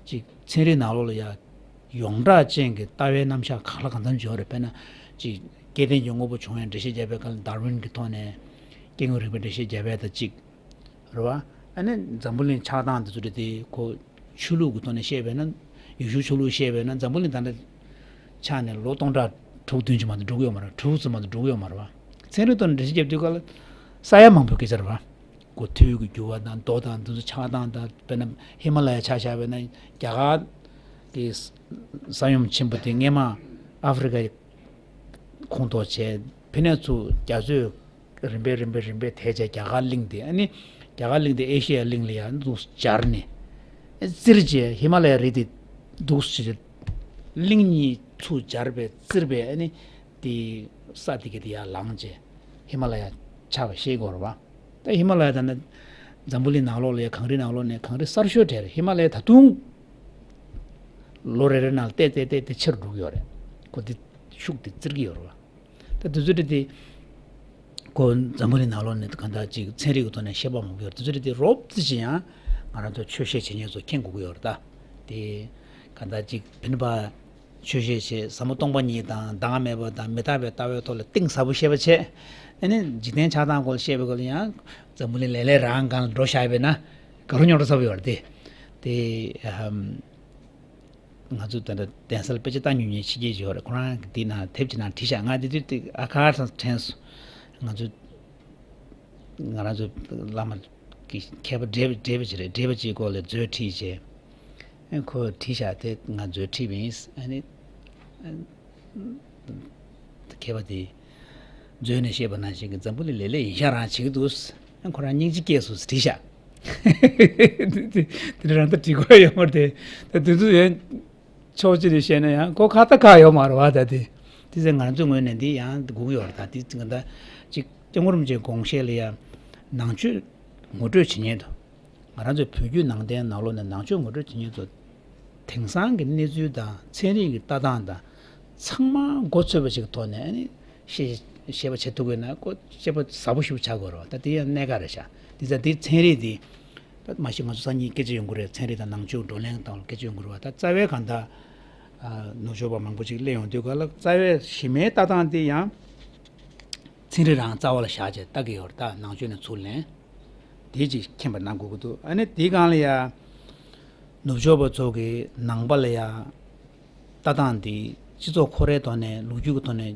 ཅིག་ཚན་རིག་ནང་ལོགས་ལ་ཡང་ཡོངས་གྲགས་ཅན་གྱི་ལྟ་བའི་རྣམ་གཞག་གང་ལ་གང་འཚམ་ཅིག་ཡོད་རེད། དཔེར་ན་ཅིག་སྐྱེ་ལྡན་གྱི་དངོས་པོ་བྱུང་བའི་འགྲེལ་བཤད་བརྒྱབ་པའི་སྐབས་ལ་ཌར་ཝིན་གྱི་ཐོག་ནས་སྐྱེ་དངོས་རིག་པའི་འགྲེལ་བཤད་བརྒྱབ་པ་དང་གཅིག་རེད་བ། ཨ་ནི་འཛམ་བུ་གླིང་ཆགས་སྟངས་འདི་ཚོ་རེད་དེ་ཁོ་ཆོས་ལུགས་ཀྱི་ཐོག་ནས་བཤད་པས་ན་ཡེ་ཤུ་ཆོས་ལུགས་བཤད་པས་ན་འཛམ་བུ་གླིང་ད་ལྟ་ཆགས་ནས་ལོ་སྟོང་ཕྲག་དྲུག་བདུན་ཅུ་མ་གཏོགས་འགྲོ་གི་ཡོད་མ་རེད། དྲུག་ཙམ་མ་གཏོགས་འགྲོ་གི་ཡོད་མ་རེད་བ། ཚན་རིག་ཐོག་ནས་འགྲེལ་བཤད་བརྒྱབ་དུས་སྐབས་ལ་ས་ཡ་མང་པོའི་སྐད་ཆ་རེད་བ། གོ་དུས་ཀྱི་འགྱུར་བ་དང་མདོ་དང་འདི་ཚོ་ཆགས་སྟངས་དང་དཔེར་ན་ཧི་མ་ལ་ཡ་ཆ་བཞག་པས་ན་རྒྱ་གར་གྱི་ས་ཡོམ་ཆེན་པོ་དེ་སྔས་མ་ཨ་ཧྥེ་རི་ཁའི་ཁོངས་གཏོགས་བྱས་ཕི་ནས་ཚུར་རྒྱ་མཚོས་རིམ་པས་རིམ་པས་རིམ་པས་དེད་བྱས་རྒྱ་གར་གླིང་དེ་ཨ་ནི་རྒྱ་གར་གླིང་དེ་ཨེ་ཤེ་ཡ་གླིང་ལ་ཡང་འདུག་སྦྱར་ནས་བཙིར་བྱས་ཧི་མ་ལ་ཡ་རི་དེ་འདུག་ཟེར་གླིང་གཉིས་ཚུར་སྦྱར་བས་བཙིར་བས་ཨ་ནི་དེ་ས་དེ་ག་དེ་ཡར་ལངས་བྱས་ཧི་མ་ལ་ཡ་ཆགས་པ་ཤེས་དགོས་རེད་བ། ད་ཧི་མ་ལ་ཡ་ད་ནི་འཛམ་བུ་གླིང་ནང་ལོགས་ལ་ཡ་གངས་རི་ནང་ལོགས་ནས་གངས་རི་གསར་ཤོས་གྲས་རེད། ཧི་མ་ལ་ཡ་ད་དུང་ལོ་རེ་རེ་ནང་ལ་ཏེ་ཏེ་ཏེ་ཏེ་ཆེར་འགྲོ་གི་ཡོད་རེད། ཁོ་དེ་ཤུགས་དེ་བཙིར་གི་ཡོད་རེད་བ། ད་དེ་ཚོ་དེ་དེ་ཁོ་འཛམ་བུ་གླིང་ནང་ལོགས་ནས་གང་ལྟར་ཅིག་ཚན་རིག་གི་ཐོག་ནས་བཤད་པ་མང་པོ་ཡོད་རེད། དེ་ཚོ་དེ་དེ་རོབ་ཙམ་ཅིག་ཡང་ང་རང་ཚོ་ཆོས་བཤད་བྱེད་མཁན་ཚོ་མཁྱེན་དགོས་ཀྱི་ཡོད་རེད། ད་དེ་གང་ལྟར་ཅིག་བིན་པ་ཆོས་བཤད་བྱེད་ཟབ་མོ་སྟོང་པ་ཉིད་དང་བདག་མེད་པ་དང་མི་རྟག་པའི་ལྟ་བའི་ཐོག་ལ་གཏིང་ཟབ་པོ་བཤད་པ་བྱས། ཨ་ནི་འཇིག་རྟེན་ཆགས་སྟངས་སྐོར་ལ་བཤད་པའི་སྐོར་ལ་ཡང་འཛམ་བུ་གླིང་ལེ་ལེ་རང་སྒང་ལ་འགྲོ་བཞག་པས་ན་དགའ་རབ་རྙོག་དྲ་ཚ་པོ་ཡོད་རེད་དེ། དེ་ཨ་ཧམ། ང་ཚོ་ད་ལྟ་གདན་ས་ལ་དཔེ་ཆ་ལྟ་མྱོང་མཁན་ཕྱི་རྒྱལ་ཅིག་ཡོད་རེད། ཁོ་རང་གིས་འདི་ནང་དེབ་ཅིག་ནང་བྲིས་ཤག་ང་འདི་དུས་དེ་ཨ་ཁ་དང་དྲན་སོང་། ང་ཚོ་ང་རང་ཚོ་བླ་མ་གི་མཁས་པ་བགྲེས་པ་བགྲེས་པ་ཅིག་རེད། བགྲེས་པ་ཅིག་སྐོར་ལ་མཛོད་ཁྲིད་བྱས། ཨ་ཁོས་བྲིས་ཤག་དེ་ང་མཛོད་ཁྲིད་པ་ཡིན། ཨ་ནི་མཁས་པ་དེས་མཛོད་ནས་བཤད་པ་ནང་བཞིན་གྱི་འཛམ་བུ་གླིང་ལེ་ལེ་ཡིན་ཤག་རང་བྱེད་ཀྱི་འདུག་ཨ་ཁོ་རང་སྙིང་རྗེ་སྐྱེས་སོང་ཟེར་བྲིས་ཤག་དེ་རང་ད་འབྲི་དགོས་ཡོད་མ་རེད་དེ། ད་དེ་ཚོ་ཡང་ཕྱོགས་གཅིག་ནས་བཤད་ན་ཡང་ཁོ་ཁ་ཏ་ཁ་ཡོད་མ་རེད་བ། ད་དེ་དེ་ཚོ་ང་ཚོའི་ངོས་ནས་འདི་ཡང་སྒུག་ཡོད་རེད། ད་དེ་ང་ད་ཅིག་སྐྱབས་མགོན་རིན་པོ་ཆེའི་དགོངས་བཞེད་ལ་ཡང་ནང་ཆོས་ངོ་སྤྲོད་བྱེད་མཁན་དང་། ང་རང་ཚོའི་བོད་བརྒྱུད་ནང་བསྟན་ནང་ལོགས་ནས་ནང་ཆོས་ངོ་སྤྲོད་བྱེད་མཁན་ཚོ་དེང་སང་གི་གནས་ཚུལ་དང་ཚན་རིག་གི་ལྟ་སྟངས་དང་ ཚང་མ་མགོ་ཚོས་པ་ཞིག་གི་ཐོག་ནས་ཨ་ནི་ཤེས་ཤེས་པ་བྱེད་ཐུབ་དགོས་ན་ཀོ་དཔྱད་པ་ཟབ་པོ་ཞིག་བྱ་དགོས་རེད་བ། ད་དེ་ཡང་གནད་འགག་རེད་ཤག་དེ་ཙང་དེ་ཚན་རིག་དེ་ད་མ་གཞི་ང་ཚོ་སང་ཉིན་སྐད་ཆ་ཡོང་གི་རེད། ཚན་རིག་དང་ནང་ཆོས་བགྲོ་གླེང་སྟངས་ལ་སྐད་ཆ་ཡོང་གི་རེད་བ། ད་རྩ་བའི་གང་ལྟར་ཨ་ནུབ་ཕྱོགས་པ་མང་པོ་ཅིག་སླེབས་ཡོང་དུས་ག་ལ་རྩ་བའི་གཞི་མའི་ལྟ་སྟངས་དེ་ཡང་ཚན་རིག་རང་རྩ་བ་ལ་བཞག་བྱས་ལྟ་གི་ཡོད་རེད། ད་ནང་ཆོས་ནས་ཚུར་ལེན། དེ་ཅིག་མཁྱེན་པ་གནང་དགོས་ཀྱི་འདུག་ཨ་ནི་དེའི་སྒང་ལ་ཡ་ནུབ་ཕྱོགས་པ་ཚོ་གི་ནང་པ་ལ་ཡ་ལྟ་སྟངས་འདི་སྤྱི་ཚོགས་ཁོ་རའི་ཐོག་ནས་ལོ་རྒྱུས་ཀྱི་ཐོག་ནས་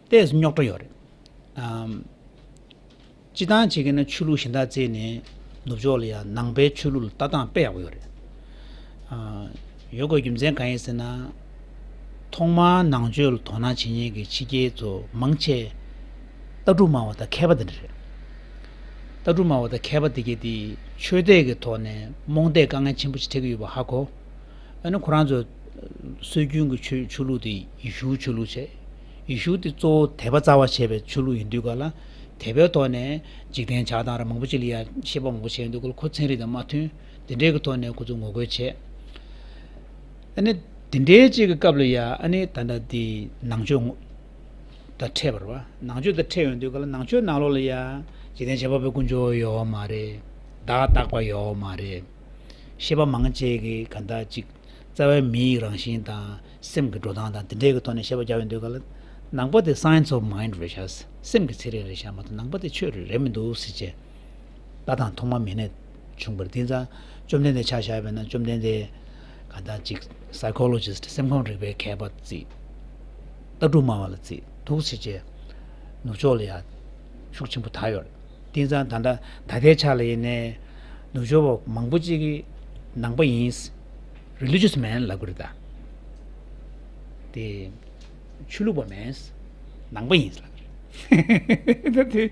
ཏོག་ཙམ་རྙོག་དྲ་ཡོད་རེད། ཨམ། སྤྱི་བཏང་བྱེད་ཀྱི་ན་ཆོས་ལུགས་གཞན་དག་བརྩིས་ནས་ནུབ་ཕྱོགས་ལ་ཡ་ནང་པའི་ཆོས་ལུགས་ལ་ལྟ་སྟངས་དཔེ་ཡག་པོ་ཡོད་རེད། ཨ། ཡོད་དགོས་རྒྱུ་མཚན་གང་ཡིན་ཟེར་ན། ཐོག་མར་ནང་ཆོས་ལ་དོ་སྣང་བྱེད་མཁན་གྱི་ཕྱི་རྒྱལ་ཚོ་མང་ཆེ་ལྟ་གྲུབ་སྨྲ་བ་དང་མཁས་པ་དེ་འདྲ་རེད། ལྟ་གྲུབ་སྨྲ་བ་དང་མཁས་པ་དེ་གས་དེ་ཆོས་དད་ཀྱི་ཐོག་ནས་རྨོངས་དད་དཀའ་ངལ་ཆེན་པོ་ཞིག་འཕྲད་ཀྱི་ཡོད་པ་ཧ་གོ། ཨ་ནི་ཁོ་རང་ཚོ་སྲོལ་རྒྱུན་གྱི་ཆོས་ཆོས་ལུགས་དེ་ཡེ་ཤུའི་ཆོས་ལུགས་བྱས། ཡེ་ཤུ་དེ་གཙོ་བོ་དད་པ་རྩ་བ་བྱས་པའི་ཆོས་ལུགས་ཡིན་དུས་ག་ལ་དད་པའི་ཐོག་ནས་འཇིག་རྟེན་ཆགས་སྟངས་ར་མང་པོ་ཅིག་ལ་ཡ་བཤད་པ་མང་པོ་བྱས་ཡོང་དུས་ག་ལ་ཁོ་ཚན་རིག་དང་མ་མཐུན། དེ་འདྲའི་གི་ཐོག་ནས་ཁོ་ཚོས་ངོ་རྒོལ་བྱས། ཨ་ནི་དེ་འདྲའི་ཅིག་གི་སྐབས་ལ་ཡ་ཨ་ནི་ད་ལྟ་དེ་ནང་ཆོས་ངོ་དང་འཕྲད་པ་རེད་བ། ནང་ཆོས་དང་འཕྲད་ཡོང་དུས་ག་ལ་ནང་ཆོས་ནང་ལོགས་ལ་ཡ་འཇིག་རྟེན་བྱེད་པ་པོའི་དཀོན་མཆོག་ཡོད་མ་རེད། བདག་རྟག་པ་ཡོད་མ་རེད། བཤད་པ་མང་ཆེ་གི་ག་འདྲ་ཅིག་རྩ་བའི་མིའི་རང་བཞིན་དང་སེམས་ཀྱི་འགྲོ་སྟངས་དང་དེ་འདྲའི་གི་ཐོག་ནས་བཤད་པ་རྒྱག་ཡོང་དུས་ག་ལ་ནང་པ་དེ་science of mind རེད་ཤག་སེམས་ཀྱི་ཚན་རིག་རེད་ཤག་མ་གཏོགས་ནང་པ་དེ་ཆོས་རེད་རེད་མི་འདུག་ཟེར་བྱས། ལྟ་སྟངས་ཐོག་མ་མེད་ནས་བྱུང་བར་དེང་སང་བཅོམ་ལྡན་འདས་ཆ་བཞག་པ་ཡིན་ན་བཅོམ་ལྡན་འདས་གང་ལྟར་ཅིག་psychologist སེམས་ཁམས་རིག་པའི་མཁས་པ་བརྩིས། ལྟ་གྲུབ་སྨྲ་བ་ལ་བརྩིས་འདུག་ཟེར་བྱས་ནུབ་ཕྱོགས་ལ་ཡ་ཤུགས་ཆེན་པོ་དར་ཡོད་རེད། དེང་སང་ད་ལྟ་ད་ལྟའི་ཆ་ལ་ཡིན་ནའི་ནུབ་ཕྱོགས་པ་མང་པོ་ཅིག་གིས་ནང་པ་ཡིན། religious man ལབ་ཀྱི་རེད་ད། དེ། ཆོས་ལུགས་པ་མིན། ནང་པ་ཡིན་ལབ་རེད། ད་དེ།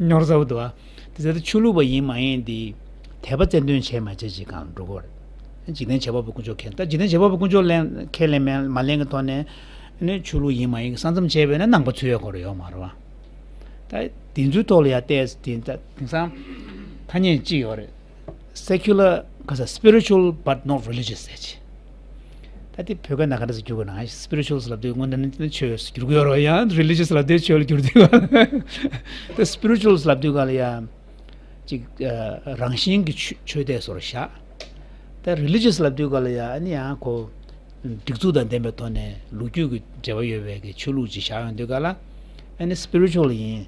ཉོར་ཚ་པོ་འདུག་ཨ། དེ་ཚེ་ད་ཆོས་ལུགས་པ་ཡིན་མ་ཡིན་དེ། དད་པ་རྩལ་འདོན་བྱས་མ་བྱས་ཅིག་གང་འགྲོ་གི་རེད། འཇིག་རྟེན་བྱེད་པ་པོའི་དཀོན་མཆོག་ཁས་ད་འཇིག་རྟེན་བྱེད་པ་པོའི་དཀོན་མཆོག་ལེན་ཁས་ལེན་མེད་མ་ལེན་གྱི་ཐོག་ནས། ནི་ཆོས་ལུགས་ཡིན་མ་ཡིན་གྱི་ས་མཚམས་བྱས་པས་ན་ནང་པ་ཚུད་ཡ་གོ་རེ་ཡོད་མ་རེད་བ། ད་དེ་ཚོའི་ཐོག་ལ་ཡ་བལྟས་དེ་ད་དེང་སང་ཐ་སྙད་གཅིག་ཡོད་རེད། secular ག་ས་spiritual but not religious ཟེར་ཅིག་ད་དེ་བོད་སྐད་ནང་ག་འདྲ་ཟེར་བསྒྱུར་དགོས་ན་spirituals ལབ་དུས་སྔོན་ད་ནི་ཆོས་ཟེར་བསྒྱུར་གི་ཡོད་རེད་ཡང་religious ལབ་དུས་ཆོས་ལ་བསྒྱུར་དུས་ད་spirituals ལབ་དུས་ག་ལ་ཡ་ཅིག་རང་བཞིན་གྱི་ཆོས་ཆོས་དེ་སོར་བཞག་ད་religious ལབ་དུས་ག་ལ་ཡ་ཨ་ནི་ཡང་ཁོ་སྒྲིག་འཛུགས་དང་ལྡན་པའི་ཐོག་ནས་ལོ་རྒྱུས་ཀྱི་འབྲེལ་བ་ཡོད་པའི་གི་ཆོས་ལུགས་ཅིག་བཞག་ཡོང་དུས་ག་ལ་ཨ་ནི་spiritual ཡིན།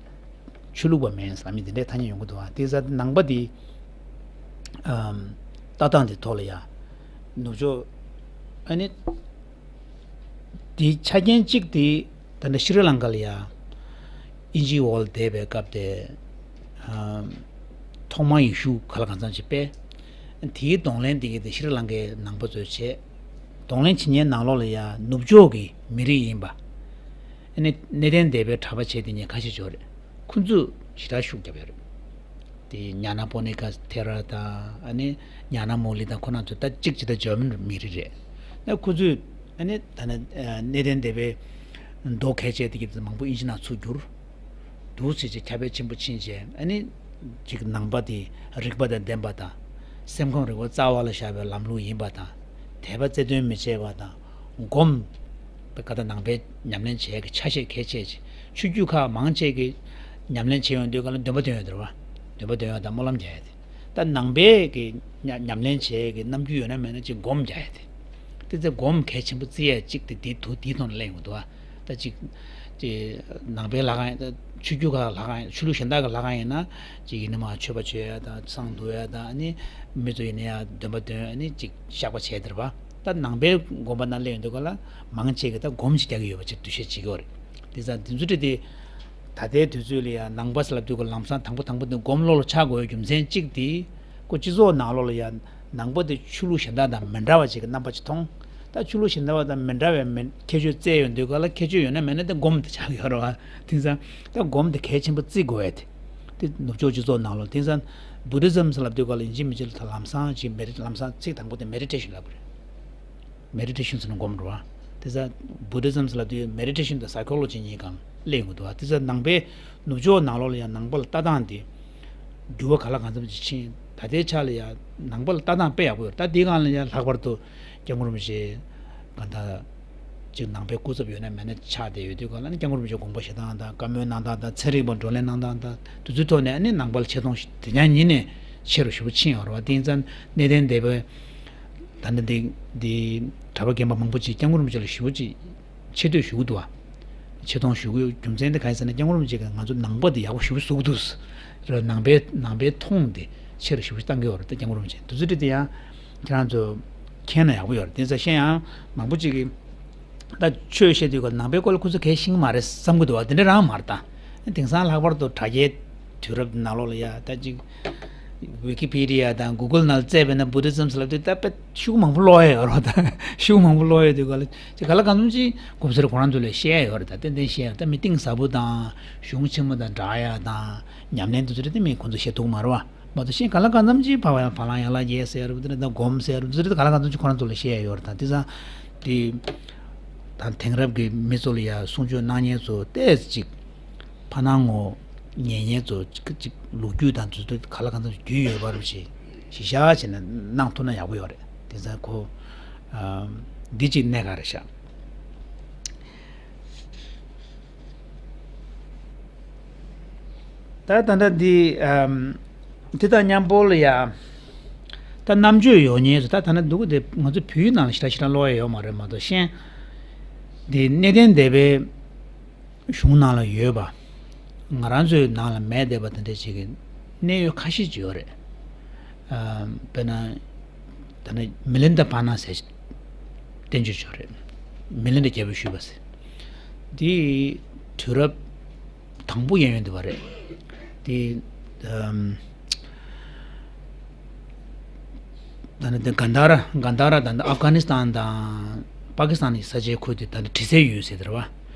ཆོས་ལུགས་པ་མིན་ཟེར་མི་འདི་འདྲའི་ཐ་སྙད་ཡོང་གི་འདུག་ཨ། དེ་ཟ་ནང་པ་འདི་ཨམ། ལྟ་སྟངས་འདི་ཐོག་ལ་ཡ་ནུབ་ཕྱོགས་ཨ་ནི་འདི་ཆ་རྐྱེན་གཅིག་འདི་ད་ལྟ་ཤྲི་ལང་ཀ་ལ་ཡ་དབྱིན་ཇིའི་འོག་ལ་བསྡད་པའི་སྐབས་དེ་ཨམ། ཐོག་མར་ཡེ་ཤུ་ག་ལ་གང་འཚམ་ཅིག་སྤེལ། དེའི་གདོང་ལེན་འདི་གི་དེ་ཤྲི་ལང་ཀའི་ནང་པ་ཚོས་བྱས། གདོང་ལེན་བྱེད་མཁན་ནང་ལོགས་ལ་ཡ་ནུབ་ཕྱོགས་ཀྱི་མི་རིགས་ཡིན་པ། ཨ་ནི་གནས་བརྟན་སྡེ་པའི་གྲྭ་པ་བྱས་དེ་ཉིད་ཁ་ཤས་ཅིག་ཡོད་རེད། ཁོ་ཚོས་ཞེ་དྲག་ཤུགས་རྒྱབ་ཡོད་རེད། དེ་ཉ་ན་པོ་ནི་ཀ་ཐེ་ར་དང་ཨ་ནི་ཉ་ན་མོ་ལི་དང་ཁོ་རང་ཚོ་ད་གཅིག་ཇི་ལྟར་འཇར་མན་མི་རིགས་རེད། ད་ཁོ་ཚོས་ཨ་ནི་ད་ནི་གནས་བརྟན་སྡེ་པའི་མདོ་གལ་ཆེ་དེ་གི་མང་པོ་དབྱིན་ཇི་ནང་ཚུར་བསྒྱུར། འདུག་ཟེར་བྱས་ཁྱབ་སྤེལ་ཆེན་པོ་ཕྱིན་བྱས་ཨ་ནི་ཅིག་ནང་པ་དེ་རིག་པ་དང་ལྡན་པ་དང་སེམས་ཁམས་རིག་པ་རྩ་བ་ལ་བཞག་པའི་ལམ་ལུགས་ཡིན་པ་དང་དད་པ་རྩལ་འདོན་མི་བྱེད་པ་དང་སྒོམ། པའི་ཀ་ད་ནང་པའི་ཉམས་ལེན་བྱེད་ཀྱི་ཆ་ཤས་གལ་ཆེ་ཆེ་ཆོས་བརྒྱུད་ཁག་མང་ཆེ་གི་ཉམས་ལེན་བྱེད་ཡོང་དུས་ག་ལ་འདོན་པ་འདོན་ཡོང་དེ་རེད་བ། འདོན་པ་འདོན་ཡོང་དང་སྨོན་ལམ་རྒྱག་ཡ་དེ། ད་ནང་པའི་གི་ཉ་ཉམས་ལེན་བྱེད་ཀྱི་རྣམ་འགྱུར་ཡོད་ན་མེད་ན་ཅིག་སྒོམ་རྒྱག་ཡ་དེ། དེ་ཚེ་སྒོམ་གལ་ཆེན་པོ་བརྩི་ཡ་གཅིག་དེ་དེ་དུ་དེའི་ཐོག་ནས་གླེང་ཡོང་འདུག་བ། ད་ཅིག་དེ་ནང་པའི་ལྷ་ཁང་ཡིན་ད་ཆོས་བརྒྱུད་ཁག་ལྷ་ཁང་ཡིན་ཆོས་ལུགས་གཞན་དག་གི་ལྷ་ཁང་ཡིན་ན་ཅིག་ཡིན་ན་མ་མཆོད་པ་བྱོས་ཡ་དང་བསང་བསྡུ་ཡ་དང་ཨ་ནི་མི་ཚོ་ཡིན་ན་ཡ་འདོན་པ་འདོན་ཨ་ནི་ཅིག་བཤགས་པ་བྱས་དེ་རེད་བ། ད་ནང་པའི་དགོན་པ་ནང་སླེབས་ཡོང་དུས་ག་ལ་མང་ཆེ་གི་ད་སྒོམ་ཅིག་རྒྱག་གི་ཡོད་པ་ཅིག་འདུ་ཤེས་བྱེད་ཀྱི་ཡོད་རེད། དེ་ཙང་དེ་ཚོ་དེ་ད་ལྟའི་དུས་ཚོད་ལ་ཡ་ནང་པ་ཟེར་ལབ་དུས་ག་ལམ་སང་དང་པོ་དང་པོ་དེ་སྒོམ་བློ་ལ་ཆགས་དགོས་རྒྱུ་མཚན་གཅིག་དེ་ཁོ་སྤྱི་ཚོགས་ནང་ལོགས་ལ་ཡ་ནང་པ་དེ་ཆོས་ལུགས་གཞན་དག་དང་མི་འདྲ་བ་ཅིག་གི་རྣམ་པ་ཅིག་མཐོང་། ད་ཆོས་ལུགས་གཞན་དག་དང་མི་འདྲ་བའི་མི་ཁྱད་ཆོས་བཙལ་ཡོང་དུས་ག་ལ་ཁྱད་ཆོས་ཡོད་ན་མེད་ན་དེ་སྒོམ་དེ་ཆགས་ཀྱི་ཡོད་རེད་བ། དེང་སང་ད་སྒོམ་དེ་གལ་ཆེན་པོ་བརྩི་དགོས་ཡ་དེ། དེ་ནུབ་ཕྱོགས་སྤྱི་ཚོགས་ནང་ལོགས་དེང་སང་བུ་དྷི་ཛམ་ཟེར་ལབ་དུས་ག་ལ་ཡིན་གཅིག་མིན་གཅིག་ལ་ད་ལམ་སང་ཅིག་མེ་རི་ལམ་སང་ཚིག་དང་པོ་དེ་མེ་ཌི་ཊེ་ཤན་ལབ་དགོས་རེད། མེ་ཌི་ཊེ་ཤན་ཟེར་ན་སྒོམ་འགྲོ་བ། དེ་ཚ་བུ་དྷི་ཛམ་ཟེར་ལབ་དུས་མེ་ཌི་ཊེ་ཤན་དང་སའི་ཁོ་ལོ་ཇི་གཉིས་ཀའང་སླེབས་ཡོང་གི་འདུག་བ། དེ་ཚ་ནང་པའི་ནུབ་ཕྱོགས་ནང་ལོགས་ལ་ཡང་ནང་པ་ལ་ལྟ་སྟངས་དེ་འགྱུར་བ་ག་ལ་གང་འཚམ་ཅིག་ཕྱིན། ད་ལྟའི་ཆ་ལ་ཡང་ནང་པ་ལ་ལྟ་སྟངས་དཔེ་ཡག་པོ་ཡོད། ད་འདི་སྒང་ལ་ཡང་ལྷག་པར་དུ་སྐྱབས་མགོན་རིན་པོ་ཆེ་གང་ལྟར་ ཅིག་ནང་པའི་སྐུ་ཚབ་ཡོད་ན་མེད་ན་ཆགས་བསྡད་ཡོད་དུས་ག་ལ་ནི་སྐྱབས་མགོན་རིན་པོ་ཆེ་དགོངས་པ་བཞེས་སྟངས་དང་བཀའ་མོལ་གནང་སྟངས་དང་ཚན་རིག་པ་བགྲོ་གླེང་གནང་སྟངས་དང་དེ་ཚོའི་ཐོག་ནས་ཨ་ནི་ནང་པ་ལ་ཆེ་མཐོང་དེ་ཉག་ཉིན་ནས་ཆེ་རུ་ཞེ་པོ་ཕྱིན་ཡོད་རེད་བ། དེ་ཡིན་ཙང་གནས་བརྟན་སྡེ་པའི་ད་ནི་འདི་འདི་གྲྭ་པ་རྒན་པ་མང་པོ་ཅིག་སྐྱབས་མགོན་རིན་པོ་ཆེ་ལ་ཞེ་པོ་ཅིག་ཆེ་བསྟོད་ཞུ་གི་འདུག་བ། ཆེ་མཐོང་ཞུ་གི་ཡོད། རྒྱུ་མཚན་དེ་གང་ཡིན་ཟེར་ན་སྐྱབས་མགོན་རིན་པོ་ཆེ་གིས་ང་ཚོ་ནང་པ་དེ་ཡག་པོ་ཞེ་པོ་བཟོ་གི་འདུག་ཟེར། ནང་པའི་ནང་པའི་མཐོང་དེ་ཆེ་རུ་ཞེ་པོ་ཞིག་བཏང་གི་ཡོད་རེད་ད་སྐྱབས་མགོན་རིན་པོ་ཆེ། དེ་ཚོ་དེ་དེ་ཡང་ཁྱེད་རང་ཚོ་མཁྱེན་ན་ཡག་པོ་ཡོད་རེད། དེ་ཚོ་གཞན་ཡང་མང་པོ་ཅིག་གིས། ད་ཆོས་བཤད་དུས་ཀ་ནང་པའི་སྐོར་ལ་ཁོ་ཚོ་གལ་ཤེས་ཀྱི་མ་རེད་བསམ་གྱི་འདུག་བ། དེ་འདྲ་རང་མ་རེད་ད། དེང་སང་ལྷག་པར་དུ་དྲ་རྒྱའི་དུས་རབས་ནང་ལོགས་ལ་ཡ་ད་ཅིག་ཝི་ཀི་ཕི་ཌི་ཡ་དང་གུ་གུལ་ནང་བཙལ་བས་ན་བུ་དྷི་ཛིམ་ཟེར་ལབ་དུས་ད་དཔེ་ཤུགས་མང་པོ་ཀློག་ཡ་ཡོད་རེད་ད། ཤུགས་མང་པོ་ཀློག་ཡ་དུས་ཀ་ལ་ཅིག་ག་ལ་གང་འཚམ་ཅིག་གོ་སར་ཁོ་རང་ཚོ་ལ་བཤད་ཡ་ཡོད་རེད་ད། ཏན་ཏན་བཤད་ཡ་ད་མི་གཏིང་ཟབ་པོ་དང་གཞུང་ཆེན་མོ་དང་འདྲ་ཡ་དང་ཉམས་ལེན་དེ་ཚོ་རེད་དེ་མི་ཁོ་ཚོ་བཤད་ཐུབ་མ་རེད་བ། མ་གཏོགས་གཞན་གང་ལ་གང་འཚམ་ཅིག་ཕ་བ་ཡང་བ་ལང་ཡང་ལ་རྒྱལ་ཟེར་རུ་དེ་འདྲ་དང་སྒོམ་ཟེར་རུ་དེ་འདྲ་གང་ལ་གང་འཚམ་ཅིག་ཁོ་རང་ཚོ་ལ་བཤད་ཡ་ཡོད་རེད་ད། དེ་ཙང་དེ་ད་དེང་རབས་ཀྱི་མི་ཚོ་ལ་ཡ་གསུང་ཆོས་གནང་མཁན་ཚོ་ཏོག་ཙམ་ཅིག་ཕ་ནང་ངོ་ཉན་མཁན་ཚོ་ཅིག་ཅིག་ལོ་རྒྱུས་དང་དེ་ཚོ་གང་ལ་གང་འཚམ་ཅིག་རྒྱུས་ཡོད་པ་རུ་ཞིག་གཞི་བཞག་བྱས་ནས་གནང་ཐུབ་ན་ཡག་པོ་ཡོད་རེད། དེ་ཙང་ཁོ་ཨ་འདི་ཅིག་གནད་འགག་རེད་ཤག་ད་ད་ལྟ་འདི་ཨམ་དེ་དང་མཉམ་པོ་ལ་ཡ། ད་རྣམ་དཔྱོད་ཡོད་མཁན་ཚོ་ད་ད་ལྟ་འདུག་གི་དེ་ང་ཚོ་བོད་ཡིག་ནང་ལ་ཞེ་དྲག་ཞེ་དྲག་ཀློག་ཡ་ཡོད་མ་རེད་མ་གཏོགས་གཞན། འདི་གནས་བརྟན་སྡེ་པའི་གཞུང་ནང་ལ་ཡོད་པ། ང་རང་ཚོའི་ནང་ལ་མེད་བསྡད་པ་དེ་འདྲ་ཅིག་གི་གནད་ཡོད་ཁ་ཤས་ཅིག་ཡོད་རེད། ཨམ་དཔེར་ན། ད་ནི་མི་ལིན་ད་པ་ན་ཟེར་བསྟན་བཅོས་ཅིག་ཡོད་རེད། མི་ལིན་ད་རྒྱལ་པོས་ཞུས་པ་ཟེར། འདི་དུས་རབས་དང་པོ་གཡས་གཡོན་དུ་བ་རེད། འདི་ཨམ་ད་ནི་འདི་གན་དྷ་ར་གན་དྷ་ར་དང་ཨབ་གྷ་ནི་སི་ཐན་དང་པ་ཀི་སི་ཐན་གྱི་ས་ཆའི་ཁུལ་དེ་ད་ནི་དྲི་ཟའི་ཡུལ་ཟེར་དེ་རེད་བ།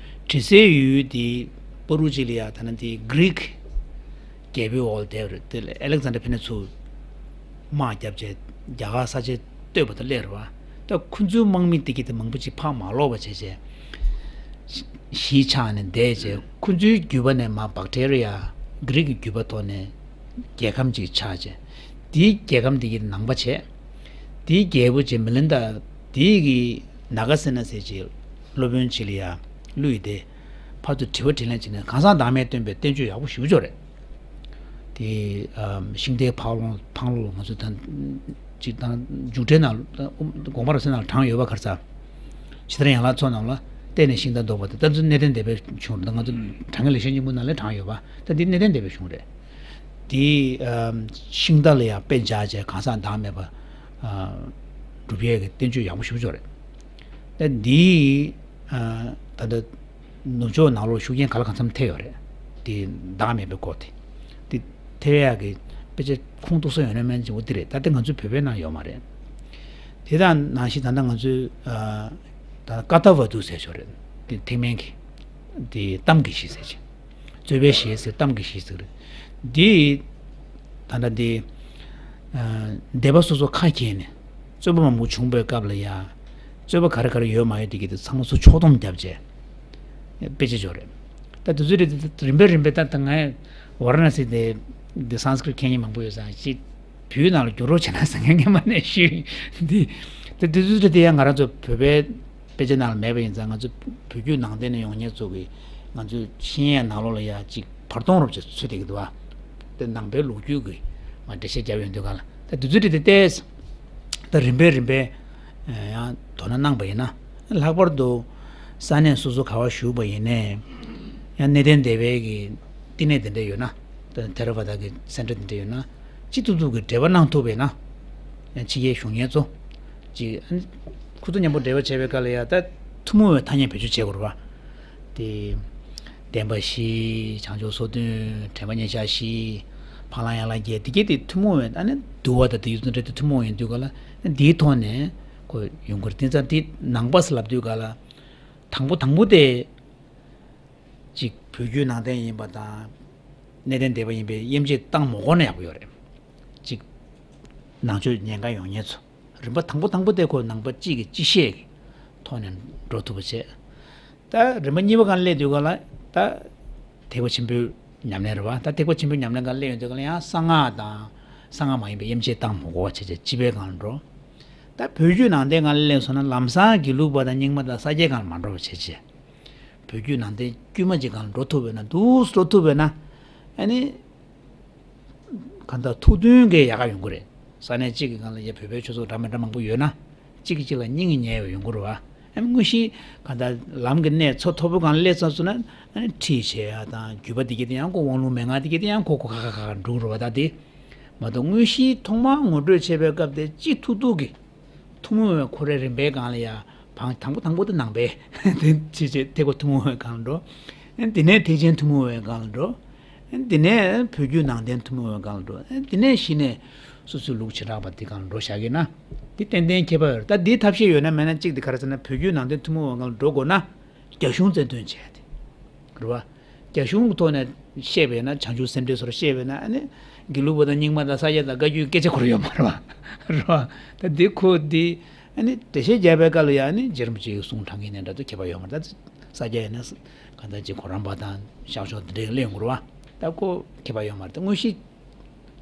དྲི་ཟའི་ཡུལ་དེ་པ་རུ་ཅི་ལ་ཡ་ད་ནི་འདི་གྷི་རིག་རྒྱལ་པོའི་འོག་ལ་བསྡད་པ་རེད། དེ་ལ་ཨ་ལེག་ཛན་ཌར་ཕེབས་ནས་ཚུར་དམག་བརྒྱབ་བྱས་རྒྱ་གར་ས་ཆ་གཏོད་པ་དང་སླེབས་རེད་བ། ད་ཁོ་ཚོའི་དམག་མི་དེ་གྱད་དེ་མང་པོ་ཅིག་ཕར་མ་ལོག་པ་བྱས་བྱས། གཞིས་ཆགས་ནས་བསྡད་བྱས་ཁོ་ཚོའི་རྒྱུད་པ་ནས་མར་བག་ཏྲེ་རི་ཡ་གྷི་རིག་གི་རྒྱུད་པ་ཐོག་ནས་རྒྱལ་ཁམས་ཅིག་ཆགས་བྱས། དེའི་རྒྱལ་ཁམས་དེ་གྱད་ནང་པ་བྱས། དེའི་རྒྱལ་པོ་བྱས་མི་ལིན་ད་དེ་གི་ན་ག་སེ་ན་ཟེར་བྱས་སློབ་དཔོན་ཅིག་ལ་ཡ་བསླུས་ཏེ་ཕར་ཚུར་དྲི་བ་དྲིས་ལན་བྱས་ནས་གང་ཟག་བདག་མེད་སྟོན་པའི་བསྟན་བཅོས་ཡག་པོ་ཞེ་པོ་ཅིག་ཡོད་རེད། དེ་ཨམ་ཤིང་རྟའི་འཕང་ལུང་འཕང་ལུང་ལ་ང་ཚོ་ད་ཅིག་དང་མཇུག་འབྲས་ནང་དགོངས་པ་རབ་གསལ་ནང་ལ་དྲངས་ཡོད་པ་ག་རེ་ཟེར། ཕྱི་དར་ཡན་ལག་ཚོགས་རྣམས་ལ་བརྟེན་ནས་ཤིང་རྟ་བཟློག་པ་དེ་ད་ཚོ་གནས་བརྟན་སྡེ་པའི་གཞུང་རེད། ད་ང་ཚོ་དྲང་ངེས་ལེགས་བཤད་སྙིང་པོ་ནང་ལ་དྲངས་ཡོད་པ། ད་འདི་གནས་བརྟན་སྡེ་པའི་གཞུང་རེད། དེ་ཨམ་ཤིང་རྟ་ལ་ཡང་དཔེ་འཇགས་བྱས་གང་ཟག་བདག་མེད་པ་ཨ་སྒྲུབ་ཡས་ཀྱི་བསྟན་བཅོས་ཡག་པོ་ཞེ་པོ་ཅིག་རེད། ད་འདི་ཨ་ད་ལྟ་ནུབ་ཕྱོགས་ནང་ལོགས་ཤུགས་རྐྱེན་ག་ལ་གང་འཚམ་ཐེབས་ཡོད་རེད། དེ་བདག་མེད་པའི་སྐོར་དེ། དེ་ཐེབས་ཡག་གི་དཔེ་ཆ་ཁུངས་གཏུགས་ས་ཡོད་ན་མེད་ན་འོ་དེ་རེད། ད་ལྟ་ང་ཚོའི་བོད་པའི་ནང་ཡོད་མ་རེད། དེ་དང་ནང་བཞིན་ད་ལྟ་ང་ཚོའི་ཨ་ད་ཀ་ཏ་བ་ཏུ་ཟེར་ཞིག་རེད། དེ་ཐེག་དམན་གྱི་དེ་གཏམ་གྱི་གཞི་ཟེར་ཅིག་རྩོད་པའི་གཞི་ཟེར་གཏམ་གྱི་གཞི་ཟེར་རེད། འདི་ད་ལྟ་འདི་ཨ་སྡེ་པ་སོ་སོ་ཁ་གྱེས་ནས་རྩོད་པ་མང་པོ་བྱུང་བའི་སྐབས་ལ་ཡ་རྩོད་པ་ག་རེ་ག་རེ་ཡོད་མ་ཡོད་དེ་གྱད་དེ་ཚང་མ་ཚུར་ཕྱོགས་བསྡོམས་བརྒྱབ་བྱས་དཔེ་ཆ་ཅིག་རེད། ད་དེ་ཚོ་རེད། དེ་རིམ་པས་རིམ་པས་ད་ད་ང་ཝ་ར་ཎ་སི་དེ་འདི་སཾ་སྐྲྀཏ་མཁྱེན་མཁན་མང་པོ་ཡོད་ཙང་ཅིག་བོད་ནང་ལ་བསྒྱུར་རོགས་བྱས་ན་ཟེར་མཁན་སྔོན་མ་ནས་ཞུས་ཡིན། འདི་ད་དེ་ཚོ་རེད། དེ་ཡང་ང་རང་ཚོ་བོད་པའི་དཔེ་ཆ་ནང་ལ་མེད་པ་ཡིན་ཙང་ང་ཚོ་བོད་བརྒྱུད་ནང་བསྟན་ནས་ཡོང་མཁན་ཚོ་གིས་ང་ཚོའི་ཤེས་ཡོན་ནང་ལོགས་ལ་ཡ་གཅིག་བར་སྟོང་རོབ་ཅིག་ཚུད་བསྡད་ཀྱི་འདུག་བ། དེ་ནང་པའི་ལོ་རྒྱུས་ཀྱི་ང་འགྲེལ་བཤད་བརྒྱབ་ཡོང་དུས་ག་ལ་ད་དུས་ཚོད་དེ་ཏོག་ཙམ་ད་རིམ་པས་རིམ་པས་ཡང་དོ་སྣང་གནང་པ་ཡིན་ན་ལྷག་པར་དུ་ས་གནས་སོ་སོ་ག་བ་བཞུགས་པ་ཡིན་ནའི་ཡང་གནས་བརྟན་སྡེ་པའི་གི་བསྟི་གནས་དེ་འདྲ་ཡོད་ན་ད་ཐེ་ར་ཝ་ད་གི་སེན་ཊར་དེ་འདྲ་ཡོད་ན་ཅི་ཐུབ་ཐུབ་ཀྱི་འབྲེལ་བ་གནང་ཐུབ་པ་ཡིན་ན་ཡང་ཕྱི་རྒྱལ་བཞུགས་མཁན་ཚོ་ཅིག་ཁོ་ཚོ་མཉམ་པོ་འབྲེལ་བ་བྱས་པའི་སྐབས་ལ་ཡ་ད་ཐུན་མོང་བའི་ཐ་སྙད་བེད་སྤྱོད་བྱེད་དགོས་རེད་བ། དེ། བདེན་པ་བཞི། བྱང་ཆུབ་སོ་བདུན། དྲན་པ་མཉེས་བྱ་བཞི། འཕགས་ལམ་ཡན་ལག་བརྒྱད། དེ་གྱད་དེ་ཐུན་མོང་བའི་ཨ་ནི་འདུལ་བ་དང་དེ་ཡུལ་དུ་འབྲེལ་ཏེ་ཐུན་མོང་ཡིན་དུས་ག་ལ་འདིའི་ཐོག་ནས་ཁོ་ཡོང་གི་རེད། དེ་ཙང་དེ་ནང་པ་ཟེར་ལབ་དུས་ག་ལ་དང་པོ་དང་པོ་དེ་ཅིག་བོད་བརྒྱུད་ནང་བསྟན་ཡིན་པ་དང་གནས་བརྟན་སྡེ་པ་ཡིན་པའི་དབྱེ་འབྱེད་བཏང་མ་དགོས་ན་ཡག་པོ་ཡོད་རེད། ཅིག་ནང་ཆོས་ཉན་ག་ཡོང་མཁན་ཚོ། རིམ་པ་དང་པོ་དང་པོ་དེ་ཁོ་ནང་པ་གཅིག་གིས་གཅིག་བཤད་ཀྱི་ཐོག་ནས་འགྲོ་ཐུབ་པ་བྱས། ད་རིམ་པ་གཉིས་པ་སྒང་སླེབས་དུས་ག་ལ་ད་ཐེག་པ་ཆེན་པོའི་ཉམས་ལེན་རེད་བ། ད་ཐེག་པ་ཆེན་པོའི་ཉམས་ལེན་སྒང་སླེབས་ཡོང་དུས་ག་ལ་ཡང་གསང་སྔགས་དང་གསང་སྔགས་མ་ཡིན་པའི་དབྱེ་འབྱེད་བཏང་མ་དགོས་པ་བྱས་བྱས་སྤྱི་པའི་སྒང་ལ་འགྲོ། ད་ ད་བོད་བརྒྱུད་ནང་བསྟན་སྒང་ལ་སླེབས་སོང་ན་ལམ་སང་དགེ་ལུགས་པ་དང་རྙིང་མ་དང་ས་སྐྱ་སྒང་ལ་མ་འགྲོ་བ་བྱེད་ཅེས། བོད་བརྒྱུད་ནང་བསྟན་དཀྱུས་མ་ཅིག་སྒང་ལ་འགྲོ་ཐུབ་པས་ན་འདུག་སེ་འགྲོ་ཐུབ་པས་ན། ཨ་ནི། གང་ལྟར་ཐུགས་མཐུན་གྱི་ཡག་ག་ཡོང་གི་རེད། ས་གནས་གཅིག་གི་སྒང་ལ་ཡ་བོད་པའི་ཆོས་ཚོགས་འདྲ་མི་འདྲ་མང་པོ་ཡོད་ན། གཅིག་གིས་གཅིག་ལ་སྙིང་ཉེ་བའི་ཡོང་གི་རེད་བ། ཨ་ནི་དངོས་གཞི་གང་ལྟར་ལམ་གྱི་གནས་ཚོ་མཐོ་པོ་སྒང་ལ་སླེབས་ཚར་སོང་ན། ཨ་ནི་ཁྲིད་བྱེད་ཡ་དང་བརྒྱུད་པ་འདི་གྱད་དེ་ཡང་ཁོ་དབང་ལུང་མན་ངག་འདི་གྱད་དེ་ཡང་ཁོ་ཁོ་ཁ་ཁ་ཁ་ཁ་འགྲོ་གི་རེད་བ། ད་དེ་མ་གཏོགས་དངོས་གཞི་ཐོག་མར་ངོ་སྤྲོད་བྱེད་པའི་སྐབས་དེ་གཅིག་ཐུག་ཐུག་གི་ཐུན་མོང་བའི་ཁོ་རའི་རིམ་པའི་སྒང་ལ་ཡ། བང་དང་པོ་དང་པོ་དེ་ནང་པའི་དེ་ཅི་བྱེད་ཐེག་པ་ཐུན་མོང་བའི་སྒང་ལ་འགྲོ། དེ་ནས་ཐེག་ཆེན་ཐུན་མོང་བའི་སྒང་ལ་འགྲོ། དེ་ནས་བོད་བརྒྱུད་ནང་བསྟན་ཐུན་མོང་བའི་སྒང་ལ་འགྲོ། དེ་ནས་གཞི་ནས་སོ་སོའི་ལུགས་བྱེ་བྲག་པ་དེ་སྒང་ལ་འགྲོ་བཞག་གི་ན། དེ་ཏན་ཏན་ཁྱད་པར་ཡོད་རེད། ད་འདིའི་ཐབས་ཤེས་ཡོད་ན་མེད་ན་གཅིག་དེ་ག་རེ་ཟེར་ན། བོད་བརྒྱུད་ནང་བསྟན་ཐུན་མོང་བའི་སྒང་ལ་འགྲོ་དགོས་ན། རྒྱ་གཞུང་བཙན་འདོན་བྱས་ཏེ། རེད་བ། རྒྱ་གཞུང་གི་ཐོག་ནས་བཤད་པས་ན། བྱང་ཆུབ་སེམས་འགྲེལ་སོགས་བཤད་པས་ན། ཨ་ནི་དགེ་ལུགས་པ་དང་རྙིང་མ་དང་ས་སྐྱ་དང་བཀའ་བརྒྱུད་སྐད་ཆ་ཁོ་རང་ཡོད་མ་རེད་བ། རེད་བ། ད་འདི་ཁོ་འདི་ཨ་ནི་འགྲེལ་བཤད་རྒྱག་པའི་སྐབས་ལ་ཡང་ནི་རྗེ་རིན་པོ་ཆེའི་གསུང་དྲང་གིན་ནས་འདྲ་འདུག་ཁྱད་པར་ཡོད་མ་རེད། ད་ས་སྐྱ་ཡིན་ན་གང་ལྟར་ཅིག་གོ་རམས་པ་དང་ཤག་ཤོག་འདི་འདྲའི་གླེང་དགོས་རེད་བ། ད་ཁོ་ཁྱད་པར་ཡོད་མ་རེད། ད་དངོས་གཞི་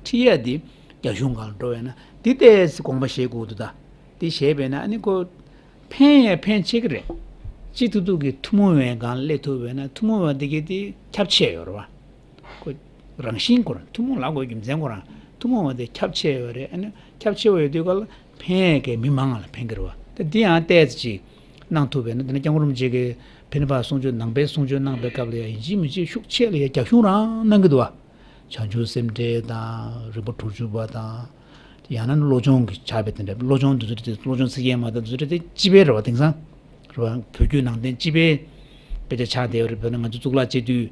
ཁྲིད་ཡ་འདི་རྒྱ་གཞུང་སྒང་ལ་འགྲོ་བས་ན་འདི་ལྟས་དགོངས་པ་བཞེས་དགོས་འདུག་ད་འདི་བཞེས་པས་ན་ཨ་ནི་ཁོ། ཕན་ཡང་ཕན་ཆེ་གི་རེད། སྤྱི་ཐུབ་ཐུབ་ཀྱི་ཐུན་མོང་བའི་སྒང་སླེབས་ཐུབ་པས་ན་ཐུན་མོང་བ་འདི་གའི་དེ་ཁྱབ་ཆེ་ཡོད་རེད་བ། ཁོ་རང་བཞིན་ཁོ་རང་ཐུན་མོང་ལབ་དགོས་རྒྱུ་མཚན་ཁོ་རང་ཐུན་མོང་བ་དེ་ཁྱབ་ཆེ་ཡོད་རེད། ཨ་ནི་ཁྱབ་ཆེ་བ་ཡོད་དུས་ག་ལ་ཕན་ཡས་ཀྱི་མི་མང་ལ་ཕན་གི་རེད་བ། ད་འདི་ཡང་ཏོག་ཙམ་ཅིག་གནང་ཐུབ་པས་ན། དེ་ནས་སྐྱབས་མགོན་རིན་པོ་ཆེ་གིས་ཕན་པ་གསུང་ཆོས་ནང་པའི་གསུང་ཆོས་གནང་པའི་སྐབས་ལ་ཡང་ཡིན་གཅིག་མིན་གཅིག་ཤུགས་ཆེ་ལ་ཡང་རྒྱ་གཞུང་རང་གནང་གི་འདུག་བ། བྱང་ཆུབ་སེམས་འགྲེལ་དང་རིམ་པ་དྲུག་ཅུ་པ་དང་། ཡང་ན་བློ་སྦྱོང་གི་ཕྱག་དཔེ་དེ་འདྲ། བློ་སྦྱོང་དེ་ཚོ་དེ་བློ་སྦྱོང་ཚིག་བརྒྱད་མ་དང་དེ་ཚོ་དེ་སྤྱི་པའི་རེད་བ། དེང་སང་རེད་བ། བོད་བརྒྱུད་ནང་བསྟན་སྤྱི་པའི་དཔེ་ཆ་ཆགས་བསྡད་ཡོད་རེད། བོད་ནང་ང་ཚོ་གཙུག་ལག་སྤྱི་འཐུས་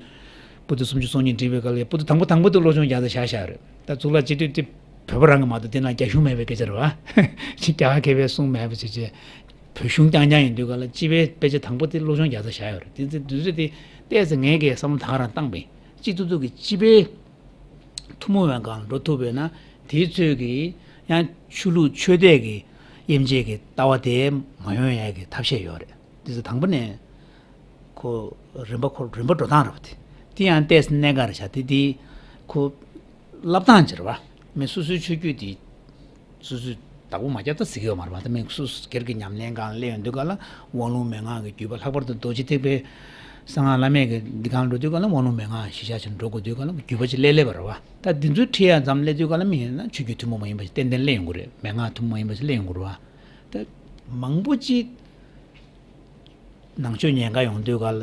པོ་ཏི་སུམ་ཅུ་སོ་གཉིས་བསྒྲིགས་པའི་སྐབས་ལ་པོ་ཏི་དང་པོ་དང་པོ་དེ་བློ་སྦྱོང་རྒྱག་ས་བཞག་བཞག་རེད། ད་གཙུག་ལག་སྤྱི་འཐུས་དེ་བོད་པ་རང་གི་མ་གཏོགས་དེ་ནང་རྒྱ་གཞུང་མེད་པའི་སྐད་ཆ་རེད་བ། ཅིག་རྒྱ་གར་མཁས་པའི་གསུང་མེད་པ་བྱས་བྱས། བོད་གཞུང་རྐྱང་རྐྱང་ཡིན་དུས་ག་ལ་སྤྱི་པའི་དཔེ་ཆ་དང་པོ་དེ་བློ་སྦྱོང་རྒྱག་ས་བཞག་ཡོད་རེད། དེ་ཚེ་དུས་ཚོད་དེ་ཏོག་ཙམ་ངས་ཀྱི་བསམ་བློ་ད་ག་རང་བཏང་པས། སྤྱི་ཐུབ་ཐུབ་ཀྱི་སྤྱི་པའི་ཐུན་མོང་བའི་སྒང་འགྲོ་ཐུབ་པས་ན། དེའི་ཚོད་ཀྱི་ཡང་ཆོས་ལུགས་ཆོས་དད་ཀྱི་དབྱེ་འབྱེད་ཀྱི་ལྟ་བ་དེ་མ་ཡོང་ཡ་གི་ཐབས་ཤེས་ཡོད་རེད། དེ་ཚེ་དང་པོ་ནས་ཁོ་རིམ་པ་ཁོ་རིམ་པ་འགྲོ་སྟངས་རེད་བ། དེ་དེ་ཡང་ཏོག་ཙམ་གནད་འགག་རེད་ཤག་དེ་དེ་ཁོ་བསླབ་སྟངས་ཅིག་རེད་བ། མི་སོ་སོའི་ཆོས་བརྒྱུད་དེ་སོ་སོས་བདག་པོ་མ་རྒྱབ་ད་ཟེར་གྱི་ཡོད་མ་རེད་བ། ད་མི་སོ་སོ་སྒེར་གྱི་ཉམས་ལེན་སྒང་སླེབས་ཡོང་དུས་ག་ལ་དབང་ལུང་མན་ངག་གི་བརྒྱུད་པ། ལྷག་པར་དུ་རྡོ་རྗེ་ཐེག་པའི་གསང་སྔགས་བླ་མེད་ཀྱི་འདི་སྒང་འགྲོ་དུས་ག་ལ་དབང་ལུང་མན་ངག་གཞི་བཞག་བྱས་འགྲོ་དགོས་དུས་ག་ལ་བརྒྱུད་པ་ཅིག་སླེབས་སླེབས་པ་རེད་བ། ད་འདི་ཚོའི་ཁྲིད་ཡ་ཙམ་སླེབས་དུས་ག་ལ་མི་ཡིན་ན་ཆོས་བརྒྱུད་ཐུན་མོང་མ་ཡིན་པ་ཞིག་ཏན་ཏན་སླེབས་ཡོང་གི་རེད། མན་ངག་ཐུན་མོང་མ་ཡིན་པ་ཞིག་སླེབས་ཡོང་གི་རེད་བ། ད་མང་པོ་ཅིག་ནང་ཆོས་ཉན་ག་ཡོང་དུས་ག་ལ་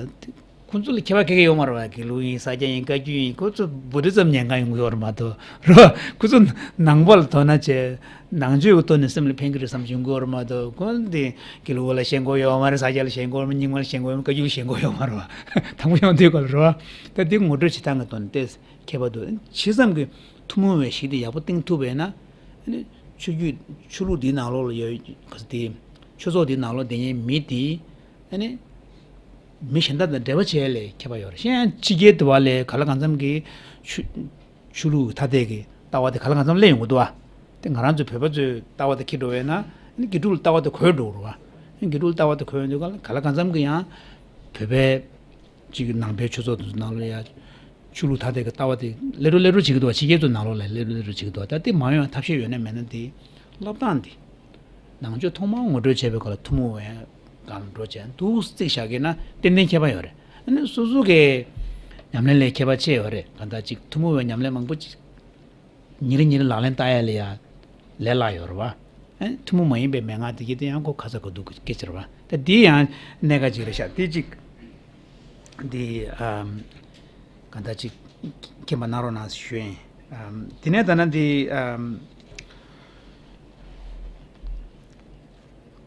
ཁོ་ཚོ་ལ་ཁྱད་པར་ག་གེ་ཡོད་མ་རེད་བ། དགེ་ལུགས་ཡིན། ས་སྐྱ་ཡིན། བཀའ་བརྒྱུད་ཡིན། ཁོ་ཚོ་བུ་དྷི་ཛམ་ཉན་ག་ཡོང་གི་ཡོད་རེད་མ་གཏོགས་རེད་བ། ཁོ་ཚོ་ནང་པ་ལ་དོ་སྣང་བྱས། ནང་ཆོས་ཀྱི་ཐོག་ནས་སེམས་ལ་ཕན་གི་རེད་བསམ་བྱུང་གི་ཡོད་རེད་མ་གཏོགས། ཁོ་འདི་དགེ་ལུགས་པ་ལ་ཞེན་ཁོག་ཡོད་མ་རེད། ས་སྐྱ་ལ་ཞེན་ཁོག་ཡོད་མ་རེད། རྙིང་མ་ལ་ཞེན་ཁོག་ཡོད་མ་རེད། བཀའ་བརྒྱུད་ལ་ཞེན་ཁོག་ཡོད་མ་རེད་བ། ད་འདི་ངོ་སྤྲོད་བྱེད་སྟངས་ཀྱི་ཐོག་ནས་ཏོག་ཙམ་ཁྱད་པར་འདུག་ཇི་ཙམ་གྱི་ཐུན་མོང་བའི་གཞི་དེ་ཡག་པོ་བཏིང་ཐུབ་པས་ན། ཨ་ནི་ཆོས་བརྒྱུད་ཆོས་ལུགས་འདིའི་ནང་ལོགས་ལ་ཡོད་ག་ས་དེ། ཆོས་ཚོགས་འདིའི་ནང་ལོགས་བསྡད་མཁན་མི་དེ། ཨ་ནི་མི་གཞན་དག་དང་འབྲེལ་བ་བྱེད་ཡ་ལས་ཁྱད་པར་ཡོད་རེད། གཞན་ཡང་ཕྱི་རྒྱལ་དུ་བ་ལས་ག་ལ་གང་འཚམ་གྱི་ཆོས་ཆོས་ལུགས་ཐ་དད་ཀྱི་ལྟ་བ་དེ་ག་ལ་གང་འཚམ་སླེབས་ཡོང་གི་འདུག་བ། དེ་ང་རང་ཚོའི་བོད་པ་ཚོའི་ལྟ་བ་དེ་འཁྱེར་འགྲོ་བས་ན། ཨ་ནི་དགེ་ཕྲུག་ལ་ལྟ་བ་དེ་གོ་འགྲོ་གི་རེད་བ། ཨ་ནི་དགེ་ཕྲུག་ལ་ལྟ་བ་དེ་གོ་ཡོང་དུས་ག་ལ་ག་ལ་གང་འཚམ་གྱི་ཡང་བོད་པའི་ཅིག་ནང་པའི་ཆོས་ཚོགས་དེ་ཚོ་ནང་ལ་ཡ་ཆོས་ལུགས་ཐ་དད་ཀྱི་ལྟ་བ་དེ་སླེབས་འགྲོ་སླེབས་འགྲོ་བྱེད་ཀྱི་འདུག་བ། ཕྱི་རྒྱལ་ཚོའི་ནང་ལོགས་ལ་སླེབས་འགྲོ་སླེབས་འགྲོ་བྱེད་ཀྱི་འདུག་བ། ད་དེ་མ་ཡོང་ཐབས་ཤེས་ཡོད་ན་མེད་ན་དེ་བསླབ་སྟངས་དེ། ནང་ཆོས་ཐོག་མར་ངོ་སྤྲོད་བྱས་པའི་སྐབས་ལ་ཐུན་མོང་བའི་སྒང་ལ་འགྲོ་བྱས་འདུག་རྩིས་བཞག་གི་ན་ཏན་ཏན་ཁྱད་པར་ཡོད་རེད། ཨ་ནི་སོ་སོ་གི་ཉམས་ལེན་ལས་ཁྱད་པར་ཆེ་ཡོད་རེད། གང་ལྟར་ཅིག་ཐུན་མོང་བའི་ཉམས་ལེན་མང་པོ་ཅིག་ཉིན་རེ་ཉིན་རེ་ལག་ལེན་བསྟར་ཡ་ལ་ཡ་ལས་སླ་ཡོད་རེད་བ། ཨ་ནི་ཐུན་མོང་མ་ཡིན་པའི་མན་ངག་དེ་གྱད་དེ་ཡང་ཁོ་ཁ་ཚ་དགོས་གཏུགས་ཀྱི་སྐད་ཆ་རེད་བ། ད་འདི་ཡང་གནད་འགག་ཅིག་རེད་ཤག་དེ་ཅིག་འདི་ཨམ་གང་ལྟར་ཅིག་མཁྱེན་པ་གནང་རོགས་གནང་ཞུ་ཡིན། ཨམ་དེ་ནས་ད་ན་འདི་ཨམ་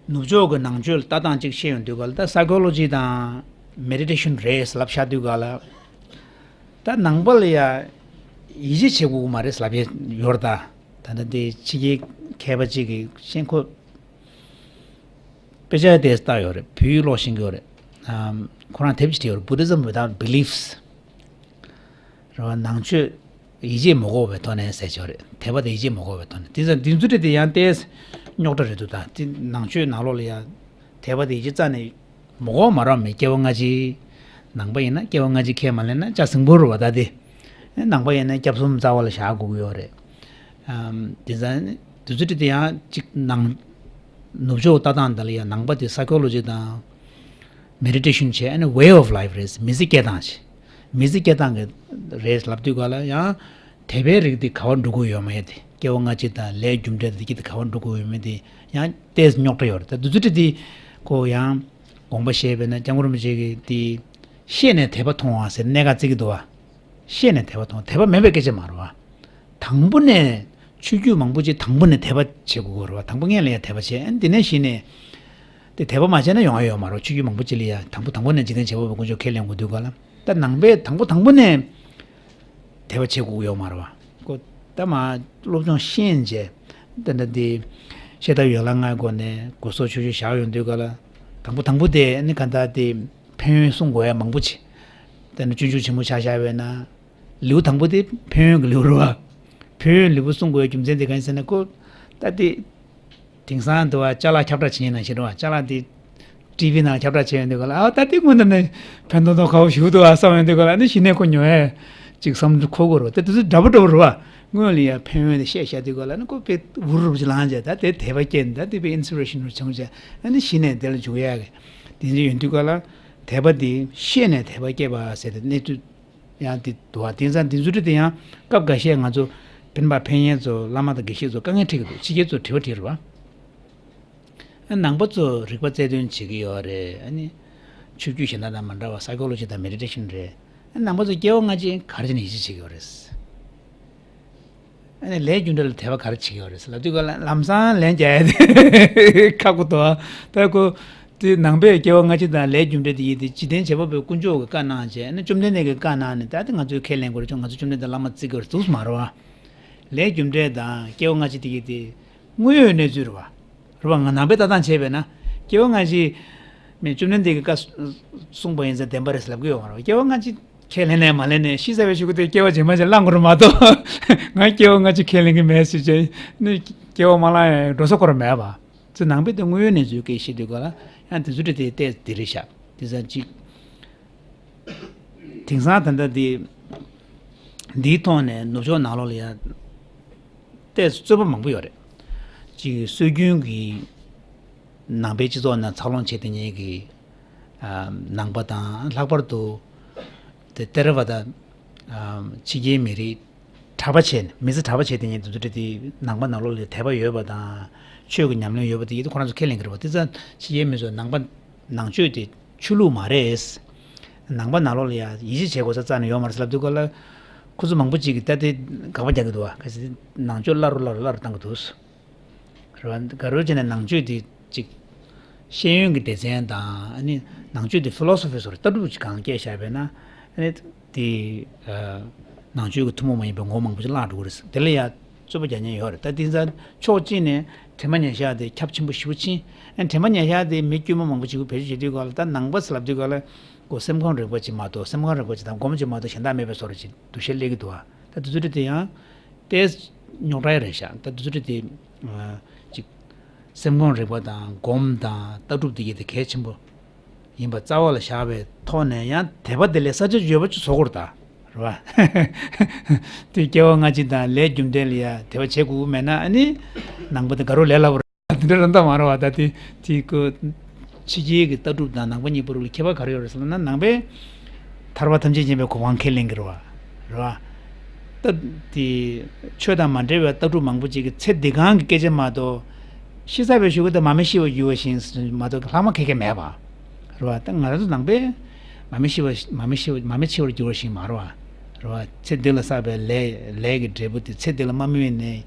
ནུབ་ཕྱོགས་ཀྱི་ནང་ཆོས་ལ་ལྟ་སྟངས་གཅིག་བཤད་ཡོང་དུས་ག་ལ། ད་སའི་ཀོ་ལོ་ཇི་དང་མེ་ཌི་ཊེ་ཤན་རེད་ལབ་བཞག་དུས་ག་ལ། ད་ནང་པ་ལ་ཡ་ཡིད་ཆེས་བྱེད་དགོས་ཀྱི་མ་རེད་ལབ་ཡས་ཡོད་རེད། ད་ད་ལྟ་འདི་ཕྱི་རྒྱལ་མཁས་པ་གཅིག་གིས་ཤེས་ཁོ་དཔེ་ཆ་དེ་ལྟ་ཡོད་རེད། བོད་ཡིག་ཀློག་ཤེས་ཀྱི་ཡོད་རེད། ཨམ་ཁོ་རང་དེབ་ཅིག་བྲིས་ཡོད་རེད། Buddhism Without Beliefs། རེད་བ། ནང་ཆོས་ཡིད་ཆེས་མ་དགོས་པའི་ཐོག་ནས་ཟེར་གྱི་ཡོད་རེད། དད་པ་དང་ཡིད་ཆེས་མ་དགོས་པའི་ཐོག་ནས། དེ་ཚོ་འདི་ཚོ་དེ་ཡང་ཏོག་ཙམ་རྙོག་དྲ་རེད་འདུག་ད་དེ་ནང་ཆོས་ནང་ལོགས་ལ་ཡང་དད་པ་དང་ཡིད་ཆེས་རྩ་ནས་མ་དགོས་མ་རེད་མི། སྐྱེ་བ་སྔ་ཕྱི། ནང་པ་ཡིན་ན་སྐྱེ་བ་སྔ་ཕྱི་ཁས་མ་ལེན་ན་ལྕགས་ཟིང་པོ་རེད་བ། ད་དེ་ནང་པ་ཡིན་ན་སྐྱབས་གསུམ་རྩ་བ་ལ་བཞག་དགོས་ཀྱི་ཡོད་རེད། ཨམ་དེ་ཚོ་དེ་ཚོ་དེ་ཡང་གཅིག་ནང་ ནུབ་ཕྱོགས་ལྟ་སྟངས་འདི་ལ་ཡང་ནང་པ་དེ་psychology་དང་meditation་བྱས། ཨ་ནི་way of life་རེད། མི་ཚེ་སྐྱེལ་སྟངས་བྱས། མི་ཚེ་སྐྱེལ་སྟངས་ཀྱི་རེད་ལབ་དུས་ག་ལ་ཡང་དད་པའི་རིགས་དེ་ག་བར་འགྲོ་གི་ཡོད་མེད་དེ། སྐྱེ་བ་སྔ་ཕྱི་དང་ལས་རྒྱུ་འབྲས་དེ་གི་དེ་ག་བར་འགྲོ་གི་ཡོད་མེད་དེ་ཡང་ཏོག་ཙམ་རྙོག་དྲ་ཡོད་རེད། ད་དུས་ཚོད་དེ་ཁོ་ཡང་དགོངས་པ་བཞེས་པས་ན། སྐྱབས་མགོན་རིན་པོ་ཆེ་གིས་དེ་ཤེས་ནས་དད་པ་མཐོང་བ་ཟེར་གནད་འགག་བརྩི་གི་འདུག་བ། ཤེས་ནས་དད་པ་མཐོང་། དད་པ་མེད་པའི་སྐད་ཆ་མ་རེད་བ། དང་པོ་ནས་ཆོས་བརྒྱུད་མང་པོ་ཅིག་དང་པོ་ནས་དད་པ་བྱེད་དགོས་ཀྱི་རེད་བ། དང་པོ་སྔོན་ལ་ཡང་དད་པ་བྱས། ཨ་ནི་དེ་ནས་གཞི་ནས་དེ་དད་པ་མ་བྱས་ན་ཡོང་ཡ་ཡོད་མ་རེད། ཆོས་བརྒྱུད་མང་པོ་ཅིག་ལ་ཡང་དང་པོ་དང་པོ་ནས་འཇིག་རྟེན་བྱེད་པ་པོའི་དཀོན་མཆོག་ཁས་ལེན་དགོས་དུས་ག་ལ། ད་ནང་པས་དང་པོ་དང་པོ་ནས་དད་པ་བྱེད་དགོས་ཀྱི་ཡོད་མ་རེད་བ། ཁོ་ད་མ་སློབ་སྦྱོང་ཤེས་བྱས། ད་ལྟ་དེ་ཤེས་རྟོགས་ཡོ་ལང་ལྔའི་སྒོ་ནས་སྒོ་གསོ་ཆོས་ཆོས་བཞག་ཡོང་དུས་ག་ལ། དང་པོ་དང་པོ་དེ་ཨ་ནི་ག་ད་དེ་ཕན་ཡོན་གསུང་དགོས་ཡ་མང་པོ་ཅིག་ད་ནི་སྤྱོད་འཇུག་ཆེན་མོ་ཆ་བཞག་པས་ན། ལེའུ་དང་པོ་དེ་ཕན་ཡོན་གྱི་ལེའུ་རེད་བ། ཕན་ཡོན་ལེའུ་གསུང་དགོས་རྒྱུ་མཚན་དེ་གང་ཡིན་ཟེར་ན། ཁོ་ད་དེ་དེང་སང་དུ་བ་ཅ་ལག་ཁྱབ་བསྒྲགས་བྱེད་མཁན་ནང་བཞིན་རེད་བ། ཅ་ལག་དེ་ཊི་ཝི་ནང་ཁྱབ་བསྒྲགས་བྱས་ཡོང་དུས་ག་ལ། ཨ་ད་དེ་སྔོན་དུ་ནས་ཕན་ཐོགས་ཐོགས་ཁ་བོ་ཞིག་འདུག་ཨ་བསམ་ཡོང་དུས་ག་ལ། ཨ་ནི་གཞི་ནས་ཁོ་ཉོ་ཡས་ཅིག་བསམ་ཚུལ་འཁོར་དགོས་རེད་བ། དེ་དུས་ཚོད་འདྲ་པོ་འདྲ་པོ་རེད་བ། སྔོན་ལ་ཡ་ཕན་ཡོན་དེ་བཤད་བཞག་དུས་ག་ལ། ཨ་ནི་ཁོ་དཔེ་འུར་རུབ་ཅིག་ལངས་བྱས། ད་དེ་དད་པ་སྐྱེས་ནས། ད་དེ་དཔེ་ཨིན་སི་པི་རེ་ཤན་རུ་བྱུང་བྱས། ཨ་ནི་གཞི་ནས་དེ་ལ་འཇུག་ཡ་གི་དེ་འདྲ་ཡོང་དུས་ག་ལ། དད་པ་དེ་ཤེས་ནས་དད་པ་སྐྱེས་པ་ཟེར་ཏེ་གནས་ཚུལ་ཡང་དེ་འདུག་བ། དེང་སང་དེ་ཚོ་དེ་ཡང་སྐབས་འགའ་ཤས་ང་ཚོ་སྤེན་པ་ཕན་ཡོན་ཚོ་བླ་མ་དང་དགེ་བཤེས་ཚོ་དཀའ་ངལ་འཕྲད་ཀྱི་འདུག་ཕྱི་རྒྱལ་ཚོ་དྲི་བ་དྲིས་རེད་བ། ཨ་ནང་པ་ཚོ་རིག་པ་རྩལ་འདོན་བྱེད་ཀྱི་ཡོད་རེད། ཨ་ནི་ཆོས་བརྒྱུད་གཞན་དག་དང་མ་འདྲ་བ་psychology་དང་meditation་རེད། ཨ་ནང་པ་ཚོ་སྐྱེ་བ་སྔ་ཕྱི་ག་རེ་བྱས་ནས་ཡིད་ཆེས་བྱེད་ཀྱི་ཡོད་རེད། ཨ་ནི་ལས་རྒྱུ་འབྲས་ལ་དད་པ་ག་རེ་བྱེད་ཀྱི་ཡོད་རེད་ཟེར་ལབ་དུས་ག་ལ། ལམ་སང་ལན་རྒྱག་ཡ་དེ་ཁག་པོ་འདུག་ད་ཁོ་དེ་ནང་པས་སྐྱེ་བ་སྔ་ཕྱི་དང་ལས་རྒྱུ་འབྲས་དེ་ཡིན་ཏེ། འཇིག་རྟེན་བྱེད་པ་པོའི་དཀོན་མཆོག་གིས་བཀའ་གནང་བྱས། ཨ་ནི་བཅོམ་ལྡན་འདས་ཀྱིས་བཀའ་གནང་ནས། ད་དེ་ང་ཚོས་ཁས་ལེན་དགོས་རེད། ང་ཚོ་བཅོམ་ལྡན་འདས་བླ་མ་བརྩི་དགོས་རེད་འདུག་མ་རེད་བ། ལས་རྒྱུ་འབྲས་དང་སྐྱེ་བ་སྔ་ཕྱི་དེ་ཡིན་ཏེ་དངོས་ཡོད་གནས་ཚུལ་རེད་བ། རེད་བ། ང་ནང་པའི་ལྟ་སྟངས་བྱས་པས་ན། སྐྱེ་བ་སྔ་ཕྱི་མི་བཅོམ་ལྡན་འདས་ཀྱིས་བཀའ་གསུངས་པ་ཡིན་ཙང་བདེན་པ་རེད་ཟེར་ལབ་ཀྱི་ཡོད་མ་རེད། སྐྱེ་བ་སྔ་ཕྱི་ཁས་ལེན་ནས་མ་ལེན་ནས་ཤི་ཚར་བའི་གཞུག་གུ་དེ་སྐྱེ་བ་རྗེས་མ་ཅིག་བླང་དགོས་རེད་མ་གཏོགས། ང་སྐྱེ་བ་སྔ་ཕྱི་ཁས་ལེན་གྱི་མེད་ཟེར་བྱས་ནས་སྐྱེ་བ་མ་བླངས་ཡང་འགྲོ་ས་ཁོ་རང་མེད་པ། ཚེ་ནང་པའི་དེ་དངོས་ཡོད་གནས་ཚུལ་སྐད་བཤད་དུས་ག་ལ་ཡང་དེ་ཚོ་དེ་དེ་ལྟས་དེ་རེད་ཤག་དེ་ཙང་ཅིག་དེང་སང་ད་ལྟ་འདི་འདིའི་ཐོག་ནས་ནུབ་ཕྱོགས་ནང་ལོགས་ལ་ཡང་ཏོག་ཙམ་རྩོད་པ་མང་པོ་ཡོད་རེད། གཅིག་སྲོལ་རྒྱུན་གྱི་ནང་པའི་སྤྱི་ཚོགས་ནང་འཚར་ལོངས་བྱེད་བསྡད་མཁན་གྱི་ཨ་ནང་པ་དང་། ལྷག་པར་དུ་དེ་ཐེ་ར་ཝ་ད་ཨ་ཕྱི་རྒྱལ་མི་རིགས་གྲྭ་པ་བྱས་ནས། མི་ཚེ་གྲྭ་པ་བྱས་བསྡད་མཁན་དེ་ཚོ་དེ་ནང་པ་ནང་ལོགས་ལ་དད་པ་ཡོད་པ་དང་ཆོས་ཀྱི་ཉམས་ལེན་ཡོད་པ་དེ་ཡིན་དུས་ཁོ་རང་ཚོ་ཁས་ལེན་གྱི་རེད་པ། དེ་ཙང་ཕྱི་རྒྱལ་མི་ཚོས་ནང་པ་ནང་ཆོས་དེ་ཆོས་ལུགས་མ་རེད། ནང་པ་ནང་ལོགས་ལ་ཡ་ཡིད་ཆེས་བྱེད་དགོས་ས་རྩ་ནས་ཡོད་མ་རེད་ཟེར་ལབ་དུས་ག་ལ། ཁོ་ཚོ་མང་པོ་ཅིག་གིས་ད་དེ་དགག་པ་རྒྱག་གི་འདུག་བ། གལ་སྲིད་ནང་ཆོས་བླ་རུ་བླ་རུ་བླ་རུ་བཏང་གི་འདུག་རེད་བ། ག་རེ་བྱས་ནས་ནང་ཆོས་དེ་ཅིག་ཤེས་ཡོན་གྱི་སྡེ་ཚན་དང་། ཨ་ནི་ནང་ཆོས་དེ་ཕི་ལོ་སོ་ཕི་བཟོ་འདྲ་ལྟ་གྲུབ་ཅིག་གང་སྐྱེས་བཞག་པས་ན། ཨ་ནི་དེ་ཨ་ནང་ཆོས་ཀྱི་ཐུན་མོང་མ་ཡིན་པའི་ངོ་བོ་མང་པོ་ཅིག་བརླག་འགྲོ་གི་རེད། དེ་ལ་ཡ་རྩོད་པ་རྒྱག་མཁན་ཡོད་རེད། ད་དེང་སང་ཕྱོགས་གཅིག་ནས་དྲི་མ་ཉེས་བཤགས་དེ་ཁྱབ་ཆེན་པོ་ཞེ་པོ་ཕྱིན། ཨ་ནི་དྲི་མ་ཉེས་བཤགས་དེ་མི་དཀྱུས་མ་མང་པོ་ཅིག་བེད་སྤྱོད་བྱེད་དུས་ག་ལ། ད་ནང་པ་ཟེར་ལབ་དུས་ག་ལ་ཁོ་སེམས་ཁམས་རིག་པ་ཅིག་མ་གཏོགས། སེམས་ཁམས་རིག་པ་ཅིག་དང་སྒོམ་ཅིག་མ་གཏོགས་གཞན་དག་མེད་པའི་བཟོ་འདྲ་ཅིག་འདུ་ཤེས་སླེབས་ཀྱི་འདུག་བ། ད་དེ་ཚོ་དེ་ཡང་ཏོག་ཙམ་རྙོག་དྲ་རེད་ཤག་ད་དེ་ཚོ་དེ་ཨ་ཅིག་སེམས་ཁམས་རིག་པ་དང་སྒོམ་དང་ལྟ་གྲུབ་དེ་གའི་དེ་གལ་ཆེན་པོ་ཡིན་པ་རྩ་བ་ལ་བཞག་པའི་ཐོག་ནས། ཡང་དད་པ་དེ་ལས་ས་ཆ་ཡོད་པ་ཅིག་བཟོ་དགོས་རེད་ད། རེད་བ། དེ་སྐྱེ་བ་སྔ་ཕྱི་དང་ལས་རྒྱུ་འབྲས་ལ་ཡ་དད་པ་བྱེད་དགོས་ཀྱི་མེད་ན། ཨ་ནི་ནང་པ་དེ་དགའ་རབ་ལས་སླ་པོ་རེད། དེ་འདྲ་རང་ད་མ་རེད་བ། ད་དེ་དེ་ཀོ་ཕྱི་རྒྱལ་གྱི་ལྟ་གྲུབ་དང་ནང་པ་གཉིས་བར་ལ་ཁྱད་པར་ག་རེ་ཡོད་རེད་ཟེར་ན། ནང་པས་ཐར་པ་ཐམས་ཅད་མཁྱེན་པའི་གོ་འཕང་ཁས་ལེན་གྱི་རེད་བ། རེད་བ། ད་དེ་ཆོས་དང་མ་འབྲེལ་བའི་ལྟ་གྲུབ་མང་པོ་ཅིག་གིས་ཚེ་འདི་སྒང་གི་སྐད་ཆ་མ་གཏོགས། ཤི་ཚར་བའི་གཞུག་གུ་དེ་མ་མི་ཤི་བར་འགྱུར་བ་བཞིན་མ་གཏོགས་ལྷག་མ་ག་གེ་མེད་པ། རེད་བ། ད་ང་རང་ཚོ་ནང་པས་མ་མི་ཤི་བ། མ་མི་ཤི་བ། མ་མི་འཆི་བར་འགྱུར་བ་བཞིན་མ་རེད་བ། རེད་བ། ཚེ་འདི་ལ་བསགས་པའི་ལས། ལས་ཀྱི་འབྲས་བུ་དེ་ཚེ་འདི་ལ་མ་སྨིན་པའི་ནས་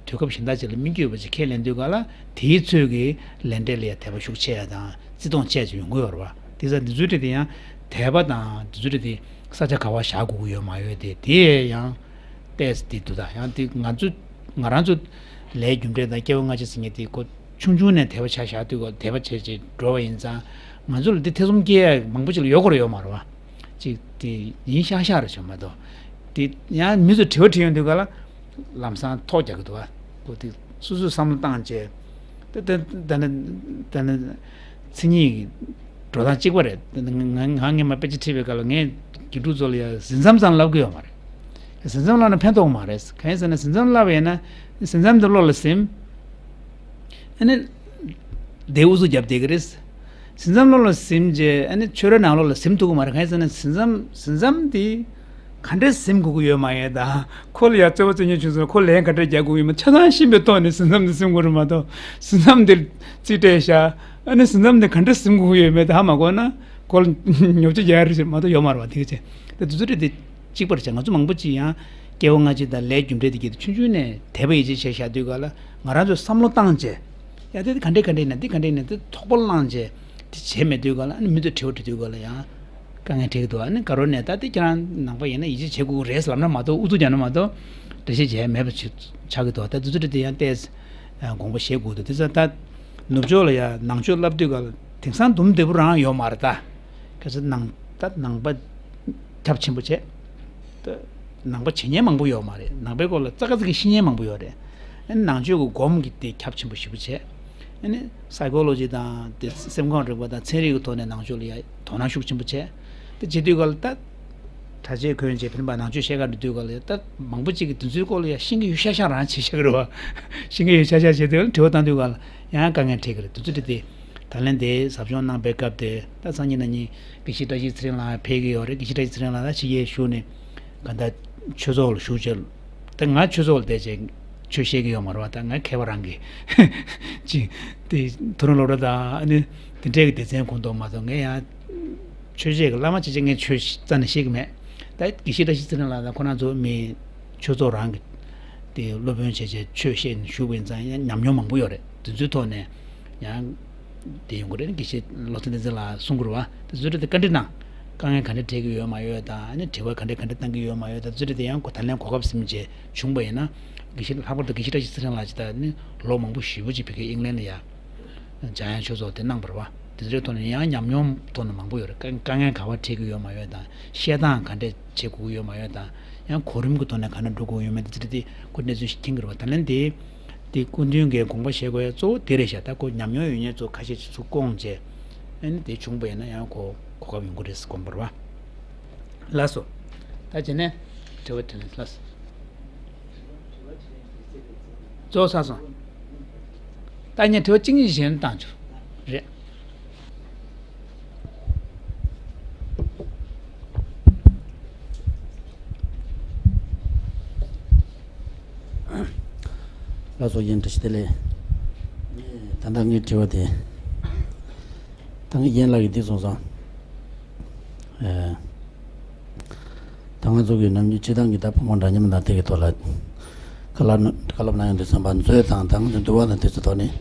དུས་སྐབས་གཞན་དག་ཅིག་ལ་སྨིན་རྒྱུ་ཡོད་པ་ཅིག་ཁས་ལེན་དུས་ག་ལ། དེའི་ཚོད་ཀྱི་ལས་འབྲས་ལ་ཡང་དད་པ་ཤུགས་ཆེ་ཡ་དང་བརྩི་མཐོང་ཆེ་ཡ་ཅིག་ཡོང་གི་ཡོད་རེད་བ། དེ་ཙང་འདི་ཚོའི་གྲས་དེ་ཡང་དད་པ་དང་འདི་ཚོའི་གྲས་དེ་ས་ཆ་ག་བ་བཞག་དགོས་ཀྱི་ཡོད་མ་ཡོད་དེ། དེ་ཡང་ཏོག་ཙམ་དེ་འདུག་ད་ཡང་དེ་ང་ཚོ་ང་རང་ཚོ་ལས་རྒྱུ་འབྲས་དང་སྐྱེ་བ་སྔ་ཕྱི་ཟེར་མཁན་དེ་ཁོ་ཆུང་ཆུང་ནས་དད་པ་ཆ་བཞག་དུས་ག་དད་པ་བྱས་བྱས་འགྲོ་བ་ཡིན་ཙང་། ང་ཚོ་ལ་དེ་ཐེ་ཚོམ་སྐྱེ་ཡ་མང་པོ་ཅིག་ལ་ཡོད་དགོས་རེད་ཡོད་མ་རེད་བ། ཅིག་དེ་ཡིན་ཤག་ཤག་རེད་བྱུང་མ་གཏོགས། དེ་ཡང་མི་ཚོ་དྲི་བ་དྲིས་ཡོང་དུས་ག་ལ་ལམ་སང་ཐོག་རྒྱག་གི་འདུག་བ། ཁོ་དེ་སོ་སོས་བསམ་བློ་བཏང་བྱས། ད་ད་ད་ནི་ད་ནི་མཚན་ཉིད་འགྲོ་སྟངས་གཅིག་པ་རེད། ད་ནི་ང་ང་ངས་མ་དཔེ་ཆ་ཁྲིད་པའི་སྐབས་ལ་ངས་དགེ་ཕྲུག་ཚོ་ལ་ཡ་གཟིམ་ཚམ་ཙམ་ལབ་གི་ཡོད་མ་རེད། གཟིམ་ཚམ་ལབ་ན་ཕན་ཐོགས་མ་རེད། གང་ཡིན་ཟེར་ན་གཟིམ་ཚམ་ལབ་པ་ཡིན་ན་གཟིམ་ཚམ་དེ་བློ་ལ་ཟིན། ཨ་ནི་ དེ་ཨུ་ཚུགས་རྒྱབ་བསྡད་ཀྱི་རེད། ཟིན་མཚམས་ལོགས་ལ་ཟིན་རྗེས་ཨ་ནི་ཆོས་རའི་ནང་ལོགས་ལ་ཟིན་ཐུབ་ཀྱི་མ་རེད། གང་ཡིན་ཟེར་ན་ཟིན་མཚམས་ཟིན་མཚམས་དེ་ག་འདྲས་ཟིན་དགོས་ཀྱི་ཡོད་མ་ཡོད་དང་། ཁོ་ལ་ཡ་རྩོད་པ་རྩོད་མཁན་བྱུང་སོང་ན་ཁོ་ལན་ག་འདྲས་རྒྱག་དགོས་ཀྱི་ཡོད་མེད་ཆ་ཚང་ཤེས་པའི་ཐོག་ནས་ཟིན་མཚམས་དེ་ཟིན་དགོས་རེད་མ་གཏོགས། ཟིན་མཚམས་དེ་རྩིས་སྤྲད་བཞག་ཨ་ནི་ཟིན་མཚམས་དེ་ག་འདྲས་ཟིན་དགོས་ཀྱི་ཡོད་མེད་དེ་ཧ་མ་གོ་ན་ཁོ་ལ་ཉོབ་ཆ་རྒྱག་ཡ་རེད་མ་གཏོགས་ཡོད་མ་རེད་བ། དེ་ག་ཚོད་དེ་དུས་ཚོད་རེད་དེ། གཅིག་པར་བྱས། ང་ཚོ་མང་པོ་ཅིག་ཡང་སྐྱེ་བ་སྔ་ཕྱི་དང་ལས་རྒྱུ་འབྲས་དེ་གྱད་དུ་ཆུང་ཆུང་ནས་དད་པ་ཡིད་ཆེས་བྱས་བཞག་དུས་ག་ལ་ང་རང་ཚོས་བསམ་བློ་བཏང་བྱས། ཡ་དེ་དེ་ག་འདྲས་ག་འདྲས་ན་འདི་ག་འདྲས་ན་འདི་ཐོགས་པ་བླངས་བྱས་དེ་བྱས་མེད་དུས་ག་ལ་ཨ་ནི་མི་ཚོས་དྲི་བ་དྲི་དུས་ག་ལ་ཡང་དཀའ་ངལ་འཕྲད་ཀྱི་འདུག་ཨ་ནི་དགའ་རོགས་ནས་ད་དེ་ཁྱེད་རང་ནང་པ་ཡིན་ན་ཡིད་ཆེས་བྱེད་དགོས་ཀྱི་རེད་ལབ་ན་མ་གཏོགས། ཨུ་ཚུགས་རྒྱག་ན་མ་གཏོགས་འགྲེལ་བཤད་བྱས་མེད་པ་ཆགས་ཀྱི་འདུག་ད་དུས་ཚོད་དེ་ཡང་ཏོག་ཙམ་དགོངས་པ་བཞེས་དགོས་འདུག་དེ་ཚོ་ད་ནུབ་ཕྱོགས་ལ་ཡང་ནང་ཆོས་བསླབ་དུས་ག་ལ་དེང་སང་འདུམ་བདེ་པོ་རང་ཡོད་མ་རེད། ད་ག་ཚོད་ནང་ད་ནང་པ་ཁྱབ་ཆེན་པོ་བྱས། ད་ནང་པ་བྱེད་མཁན་མང་པོ་ཡོད་མ་རེད། ནང་པའི་སྐོར་ལ་ཙག་ཙིག་གི་ཤེས་མཁན་མང་པོ་ཡོད་རེད། ཨ་ནི་ནང་ཆོས་ཀྱི་སྒོམ་གྱི་དེ་ཁྱབ་ཆེན་པོ་ཞེ་པོ་བྱས། ཨ་ནི་སའི་ཀོ་ལོ་ཇི་དང་དེ་སེམས་ཁམས་རིག་པ་དང་ཚན་རིག་གི་ཐོག་ནས་ནང་ཆོས་ལ་ཡ་དོ་སྣང་ཤུགས་ཆེན་པོ་བྱས། དེ་བྱེད་དུས་ག་ལ་ད་གྲྭ་ཆས་གོན་བྱས་ཕན་པ་ནང་ཆོས་བཤད་ག་འགྲོ་དུས་ག་ལ་ཡ་ད་མང་པོ་ཅིག་གིས་དེ་ཚོའི་སྐོར་ལ་ཡ་ཤེས་ཀྱི་ཡོད་ཤག་ཤག་རང་བྱེད་ཤག་རེད་བ། ཤེས་ཀྱི་ཡོད་ཤག་ཤག་བྱེད་དུས་ག་ལ་དྲི་བ་བཏང་དུས་ག་ལ་ཡང་དཀའ་ངལ་འཕྲད་ཀྱི་རེད། དེ་ཚོ་དེ་དེ། ད་ལན་དེ་ཟབ་སྦྱོང་གནང་པའི་སྐབས་དེ་ད་སང་ཉིན་གནངས་ཉིན་དགེ་བཤེས་བཀྲ་ཤིས་ཚེ་རིང་ལགས་ཕེབས་ཀྱི་ཡོད་རེད། དགེ་བཤེས་བཀྲ་ཤིས་ཚེ་རིང་ལགས་ད་ཕྱི་རྒྱལ་བཞུགས་ནས་ག་ད་ཆོས་ཚོགས་ལ་བཞུགས་བྱས། ད་ང་ཆོས་ཚོགས་ལ་བསྡད་བྱས་ཆོས་བཤད་ཀྱི་ཡོད་མ་རེད་བ། ད་ང་མཁས་པ་རང་གིས་ཅིག་དེ་དུ་རུང་ལོ་ར་དང་ཨ་ནི་དེ་འདྲས་ཀྱི་སྡེ་ཚན་གོང་དུ་མ་གཏོགས་ངས་ཡང་ཆོས་བཤད་ཀྱི་བླ་མ་བྱས་བྱས་ངས་ཆོས་རྩ་ནས་བཤད་ཀྱི་མེད། ད་དགེ་བཤེས་བཀྲ་ཤིས་ཚེ་རིང་ལགས་དང་ཁོ་རང་ཚོ་མི་ཆོས་ཚོགས་རང་གི་དེ་སློབ་དཔོན་བྱས་བྱས་ཆོས་བཤད་ནས་བཞུགས་པ་ཡིན་ཙང་ཡང་ཉམས་མྱོང་མང་པོ་ཡོད་རེད། དེ་ཚོའི་ཐོག་ནས་ཡང་དེ་ཡོང་གི་རེད། དགེ་བཤེས་བློ་བཟང་བསྟན་འཛིན་ལགས་གསུང་གི་རེད་བ། དེ་ཚོའི་ཐོག་དེ་བཀའ་འདྲི་གནང་། དཀའ་ངལ་ག་འདྲ་འཕྲད་ཀྱི་ཡོད་མ་ཡོད་དང་ཨ་ནི་དྲི་བ་ག་འདྲ་ག་འདྲ་བཏང་གི་ཡོད་མ་ཡོད་དང་དེ་ཚོའི་ཐོག་དེ་ཡང་གོ་ད་ལན་གོ་སྐབས་ཟིན་བྱས་བྱུང་པ་ཡིན་ན་དགེ་བཤེས་ལྷག་པར་དུ་དགེ་བཤེས་བཀྲ་ཤིས་ཚེ་རིང་ལགས་ཅིག་ད་ནི་ལོ་མང་པོ་ཞེ་པོ་ཅིག་བོད་ཀྱི་ཨིང་ལན་ལ་ཡ་འཇམ་དབྱངས་ཆོས་ཚོགས་དེ་གནང་བ་རེད་བ། དེ་ཚོའི་ཐོག་ནས་ཡང་ཉམས་མྱོང་ཐོག་ནས་མང་པོ་ཡོད་རེད། དཀའ་དཀའ་ངལ་ག་པར་འཕྲད་ཀྱི་ཡོད་མ་ཡོད་དང་བཤད་སྟངས་ག་འདྲས་བྱེད་དགོས་ཀྱི་ཡོད་མ་ཡོད་དང་ཡང་གོ་རིམ་གྱི་ཐོག་ནས་ག་འདྲ་འགྲོ་དགོས་ཡོད་མེད་དེ་ཚོ་དེ་ཁོ་གནས་ཚུལ་ཞིག་མཁྱེན་གྱི་རེད་བ། ད་ལན་དེ་དེ་སྐུ་མདུན་གྱིས་དགོངས་པ་བཞེས་དགོས་ཡ་གཙོ་བོ་དེ་རེད་ཤག་ད་ཁོ་ཉམས་མྱོང་ཡོད་མཁན་ཚོ་ཁ་ཤས་ཅིག་ཚུར་བསྐོངས་བྱས་ཨ་ནི་དེ་བྱུང་པ་ཡིན་ན་ཡང་ཁོ་གོ་སྐབས་ཡོང་གི་རེད་དགོངས་པ་རེད་བ། ལགས་སོ། ད་བྱས་ནས་དྲི་བ་དྲིས་ལན་ལགས་སོ། རྫོགས་ཚར་སོང་། ད་ངས་དྲི་བ་གཅིག་གཉིས་གཞན་བཏང་ཆོག་རེད། ལགས་སོ། ཡིན། བཀྲ་ཤིས་བདེ་ལེགས། ད་ལྟ་ངའི་དྲི་བ་དེ་ད་ངས་ཡན་ལག་གི་འདི་གསུངས་སོང་། ཨེ། ད་ང་ཚོ་གི་ནམ་རྒྱུན་སྤྱི་བཏང་གི་ད་ཕོ་མོ་འདྲ་མཉམ་དང་དེ་གི་ཐོག་ལ་བཀའ་སློབ་བཀའ་སློབ་གནང་ཡོང་དུས་ཙམ་པ་མཛོད་དང་ད་ང་ཚོ་འདུལ་བ་དང་དེ་ཚོ་ཐོག་ནས་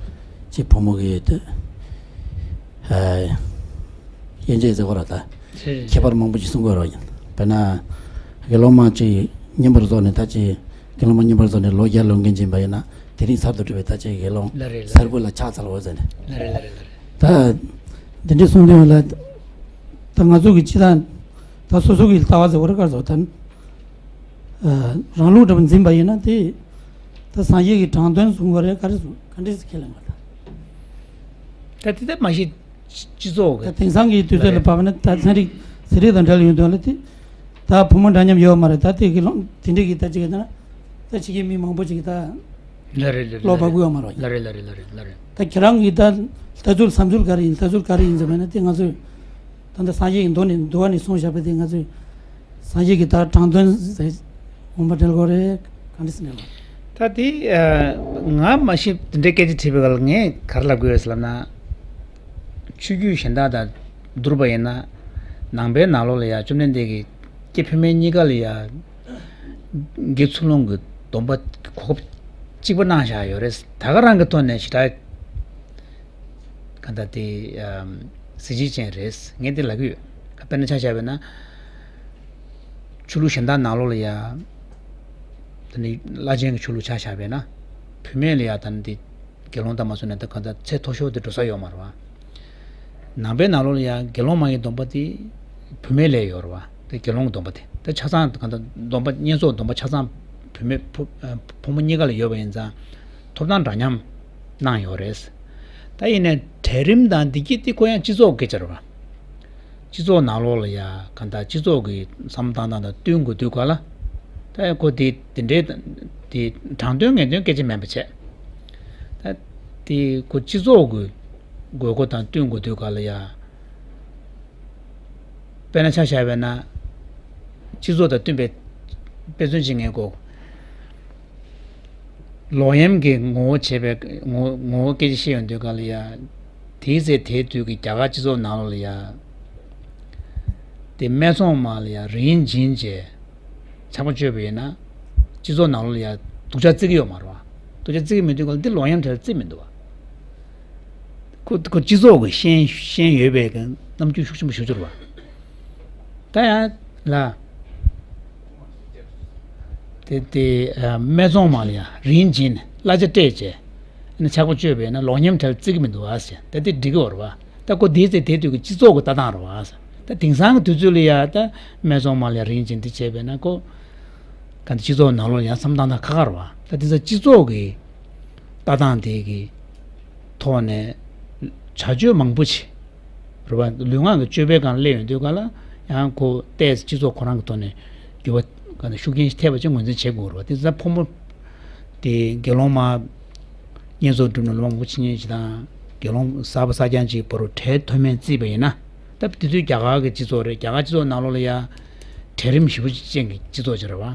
གཅིག་ཕོ་མོ་གི་དེ་ཨེ་དབྱེ་འབྱེད་ཟེར་བ་ར་ད་ཁྱད་པར་མང་པོ་ཅིག་གསུང་དགོས་ར་ཡིན། དཔེར་ན་དགེ་སློང་མ་གཅིག་བསྙེན་པར་རྫོགས་ནས་ད་ཅིག་དགེ་སློང་མ་བསྙེན་པར་རྫོགས་ནས་ལོ་བརྒྱ་ལོན་མཁན་ཅིག་ཡིན་པ་ཡིན་ན་དེ་རིང་གསར་དུ་གྲུབ་པའི་ད་ཅིག་དགེ་སློང་ལ་རེད་ལ་གསར་རེད་བུ་ལ་ཕྱག་འཚལ་འོ་ཟེར་ནས་ལ་རེད་ལ་རེད་ལ་རེད། ད་འདི་འདྲའི་གསུང་དོན་ལ་ད་ང་ཚོ་གི་སྤྱི་བཏང་ད་སོ་སོ་གི་ལྟ་བ་ཟེར་བ་རེད་ག་རེ་ཟེར་བ་ད་རང་ལུགས་འདྲ་པོ་འཛིན་པ་ཡིན་ན་དེ་ད་སངས་རྒྱས་ཀྱི་དྲང་དོན་གསུང་དགོས་རེད་ག་རེ་གསུང་ག་འདྲས་སེ་ཁས་ལེན་དགོས་ད། ད་དེ་ད་མ་གཞི་སྤྱི་ཚོགས་ཀྱི་ད་དེང་སང་གི་དུས་ཚོད་ལ་བབས་ན་ད་ཚན་རིག་ཟས་རིགས་དང་འབྲེལ་ཡོང་དོན་ལ་དེ་ད་བུ་མོ་འདྲ་མཉམ་ཡོད་མ་རེད། ད་དེ་གི་ལོང་དེ་འདྲས་ཀྱི་ད་ཅིག་ཡོད་ན་ད་ཕྱི་རྒྱལ་མི་མང་པོ་ཅིག་གི་ད་ལ་རེད་ལ་རེད་ལོ་བབས་ཀྱི་ཡོད་མ་རེད། ལ་རེད་ལ་རེད་ལ་རེད་ལ་རེད། ད་ཁྱེད་རང་གི་ད་ལྟ་ཚུལ་བསམ་ཚུལ་ག་རེ་ཡིན། ལྟ་ཚུལ་ག་རེ་ཡིན་ཟེར་བ་ན་དེ་ང་ཚོས་ད་ལྟ་སངས་རྒྱས་ཀྱི་མདོ་ནས་འདུལ་བ་ནས་གསུངས་བཞག་པ་དེ་ང་ཚོས་སངས་རྒྱས་ཀྱི་ད་དྲང་དོན་ཟེར་འོང་བ་འབྲེལ་དགོས་རེད་ག་འདྲ་ཟེར་ནས་ལ། ད་དེ་ཨ་ང་མ་ཤེས་དེ་འདྲའི་སྐད་ཆ་དྲིས་པའི་སྐབས་ལ་ངས་ག་རེ་ལབ་དགོས་ཡོད་ཟེར་ལབ་ན། ཆོས་བརྒྱུད་གཞན་དག་དང་བསྡུར་བ་ཡིན་ན། ནང་པའི་ནང་ལོགས་ལ་ཡང་བཅོམ་ལྡན་འདས་ཀྱིས་སྐྱེས་བུད་མེད་གཉིས་ཀ་ལ་ཡང་། དགེ་ཚུལ་སློང་གི་སྡོམ་པ་གོ་སྐབས་གཅིག་པ་གནང་བཞག་ཡོད་རེད། ད་ག་རང་གི་ཐོག་ནས་ཞེ་དྲག་ག་ད་དེ་གཟི་བརྗིད་ཅན་རེད་ངས་དེ་ལབ་ཀྱི་ཡོད། དཔེར་ན་ཆ་བཞག་པ་ཡིན་ན། ཆོས་ལུགས་གཞན་དག་ནང་ལོགས་ལ་ཡང་། ད་ནི་བླ་ཆེན་གྱི་ཆོས་ལུགས་ཆ་བཞག་པ་ཡིན་ན། བུད་མེད་ལ་ཡང་ད་ནི་དེ་དགེ་སློང་དང་མ་སོང་ནས་ད་གང་ལྟར་ཚད་མཐོ་ཤོས་དེ་འགྲོ་ས་ཡོད་མ་རེད་བ། ནང་པའི་ནང་ལོགས་ལ་ཡང་དགེ་སློང་མ་ཡི་སྡོམ་པ་དེ་བུད་མེད་ལ་ཡོད་རེད་བ། དེ་དགེ་སློང་གི་སྡོམ་པ་དེ་ད་ཆ་ཚང་གང་ལྟར་སྡོམ་པ་བསྙེན་རྫོགས་སྡོམ་པ་ཆ་ཚང་བུད་མེད་ཕོ་ཕོ་མོ་གཉིས་ཀ་ལ་ཡོད་པ་ཡིན་ཙང་ཐོབ་ཐང་འདྲ་མཉམ་གནང་ཡོད་རེད། ད་ཡིན་ནའི་གྲལ་རིམ་དང་འདི་གྱད་དེ་ཁོ་ཡང་སྤྱི་ཚོགས་སྐད་ཆ་རེད་བ། སྤྱི་ཚོགས་ནང་ལོགས་ལ་ཡ་གང་ལྟར་སྤྱི་ཚོགས་ཀྱི་བསམ་བློ་བཏང་སྟངས་དང་བསྟུན་དགོས་དུས་ག་ལ། ད་ཁོ་དེ་དེ་འདྲའི་དེ་དྲང་དོན་ངེས་དོན་སྐད་ཆ་མིན་པ་བྱས། ད་དེ་ཁོ་སྤྱི་ཚོགས་ཀྱི་ དགོས་མཁོ་དང་བསྟུན་དགོས་དུས་ག་ལ་ཡ། དཔེར་ན་ཆ་བཞག་པ་ཡིན་ན། སྤྱི་ཚོགས་དང་བསྟུན་པའི་དཔེ་མཚོན་ཅིག་ངས་གོ། ལོག་གཡེམ་གྱི་ངོ་བོ་བྱས་པའི་ངོ་ངོ་བོ་སྐད་ཆ་བཤད་ཡོང་དུས་ག་ལ་ཡ། དེའི་ཚེ་དེའི་དུས་ཀྱི་རྒྱ་གར་སྤྱི་ཚོགས་ནང་ལོགས་ལ་ཡ། དེ་སྨད་འཚོང་མ་ལ་ཡ་རིན་འབྱིན་བྱས། ཆག་པ་སྤྱོད་པ་ཡིན་ན། སྤྱི་ཚོགས་ནང་ལོགས་ལ་ཡ་སྡུག་ཅག་བརྩི་གི་ཡོད་མ་རེད་བ། སྡུག་ཅག་བརྩི་གི་མེད་དུས་ག་ལ་འདི་ལོག་གཡེམ་བྱས་བརྩི་མི་འདུག་བ། ཁོ་ཁོ་སྤྱི་ཚོགས་ཀྱི་ཤན་ཤན་ཡོད་པའི་གི་རྣམ་འགྱུར་ཤུགས་ཆེན་པོ་ཞིག་གྱུར་བ། ད་ཡང་ལ། དེ་དེ་ཨ་སྨད་འཚོང་མ་ལ་ཡང་རིན་འབྱིན་གླ་ཆ་སྤྲད་བྱས། ཨ་ནི་ཆག་པ་སྤྱོད་པས་ན་ལོག་གཡེམ་བྲལ་བརྩི་གི་མི་འདུག་ཨ་ཟེར། ད་དེ་འགྲིག་གི་ཡོད་རེད་བ། ད་ཁོ་དེའི་ཚེ་དེ་དུས་ཀྱི་སྤྱི་ཚོགས་ཀྱི་ལྟ་སྟངས་རེད་བ། ད་དེང་སང་གི་དུས་ཚོད་ལ་ཡང་ད་སྨད་འཚོང་མ་ལ་ཡང་རིན་འབྱིན་དེ་བྱས་པས་ན་ཁོ། ག་འདི་སྤྱི་ཚོགས་ནང་ལོགས་ཡང་བསམ་བློ་བཏང་སྟངས་ཁག་ཁག་རེད་བ། ད་དེང་སང་སྤྱི་ཚོགས་ཀྱི་ལྟ་སྟངས་དེ་གི་ཐོག་ནས་བྱ་སྤྱོད་མང་པོ་ཅིག་རེད་བ། ལུས་ངག་གི་སྤྱོད་པའི་སྒང་སླེབས་ཡོང་དུས་ག་ལ་ཡང་ཁོ་ཏོག་ཙམ་སྤྱི་ཚོགས་ཁོ་རང་གི་ཐོག་ནས་འགྱུར་བ་ག་འདི་ཤུགས་རྐྱེན་ཞིག་ཐེབས་པ་ཅིག་ངོས་འཛིན་བྱེད་དགོས་རེད་བ། དེང་སང་ཕོ་མོ་དེ་དགེ་སློང་མ་བསྙེན་རྫོགས་སྒྲུབ་ནས་ལོ་མང་པོ་ཕྱིན་མཁན་ཅིག་དང་དགེ་སློང་གསར་པ་གསར་རྐྱང་ཅིག་བར་དུ་གྲལ་མཐུད་མིན་བརྩིས་པ་ཡིན་ན། ད་དེ་དུས་རྒྱ་གར་གྱི་སྤྱི་ཚོགས་རེད། རྒྱ་གར་སྤྱི་ཚོགས་ནང་ལོགས་ལ་ཡ་གྲལ་རིམ་ཞེ་པོ་ཅན་གྱི་སྤྱི་ཚོགས་ཅིག་རེད་བ།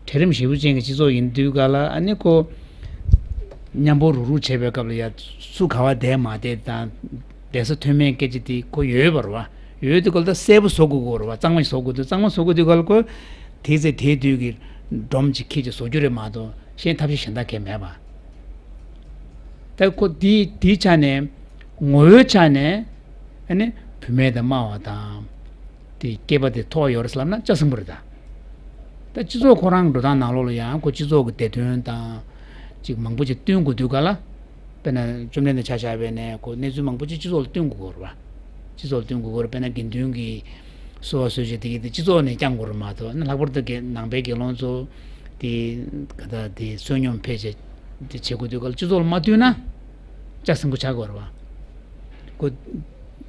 གྲལ་རིམ་ཞེ་པོ་ཅན་གྱི་སྤྱི་ཚོགས་ཡིན་དུས་ག་ལ་ཨ་ནི་ཁོ་མཉམ་པོ་རུག་རུག་བྱེད་པའི་སྐབས་ལ་ཡ་སུ་ག་བ་བསྡད་མ་བསྡད་དང་བསྡད་ས་མཐུན་མིན་སྐད་ཆ་དེ་ཁོ་ཡོད་པ་རེད་བ། ཡོད་དུས་ག་ལ་ད་གསལ་པོ་བཟོ་དགོས་ཀྱི་ཡོད་རེད་བ། གཙང་མ་ཞིག་བཟོ་དགོས་དུས། གཙང་མ་བཟོ་དགོས་དུས་ག་ལ་ཁོ་དེའི་ཚེ་དེའི་དུས་ཀྱི་སྒྲོམ་ཅིག་ཁྱེར་ཅིག་བཟོ་རྒྱུ་རེད་མ་གཏོགས་གཞན་ཐབས་ཤེས་གཞན་དག་གས་མེད་པ། ད་ཁོ་དེའི་དེའི་ཆ་ནས་ངོ་བོའི་ཆ་ནས་ཨ་ནི་བུད་མེད་དང་དམའ་བ་དང་། དེ་སྐྱེས་པ་དེ་མཐོ་བ་ཡོད་རེད་ཟེར་ལབ་ན་ལྕགས་སྲིན་པོ་རེད་ད། ད་སྤྱི་ཚོགས་ཁོ་རང་འགྲོ་སྟངས་ནང་ལོགས་ལ་ཡང་ཁོ་སྤྱི་ཚོགས་ཀྱི་བདེ་དོན་དང་ཅིག་མང་པོ་ཅིག་བསྟུན་དགོས་དུས་ག་ལ། དཔེར་ན་བཅོམ་ལྡན་འདས་ཆ་བཞག་པ་ཡིན་ན་ཁོ་གནས་ཚུལ་མང་པོ་ཅིག་སྤྱི་ཚོགས་ལ་བསྟུན་དགོས་ཀྱི་ཡོད་རེད་བ། སྤྱི་ཚོགས་ལ་བསྟུན་དགོས་ཀྱི་ཡོད་རེད། དཔེར་ན་དགེ་འདུན་གྱི་གསོལ་བ་གསོལ་མཆོད་དེ་གའི་དེ་སྤྱི་ཚོགས་ནས་བསྐྱང་དགོས་རེད་མ་གཏོགས་ཨ་ནི་ལྷག་པར་དུ་དགེ་ནང་པའི་དགེ་སློང་ཚོ་དེ་ག་ད་དེ་བསོད་སྙོམས་འཕེལ་བྱེད་དེ་བྱེད་དགོས་དུས་ག་ལ་སྤྱི་ཚོགས་ལ་མ་བསྟུན་ན་ལྕགས་སྲིན་པོ་ཆགས་ཀྱི་ཡོད་རེད་བ། ཁོ་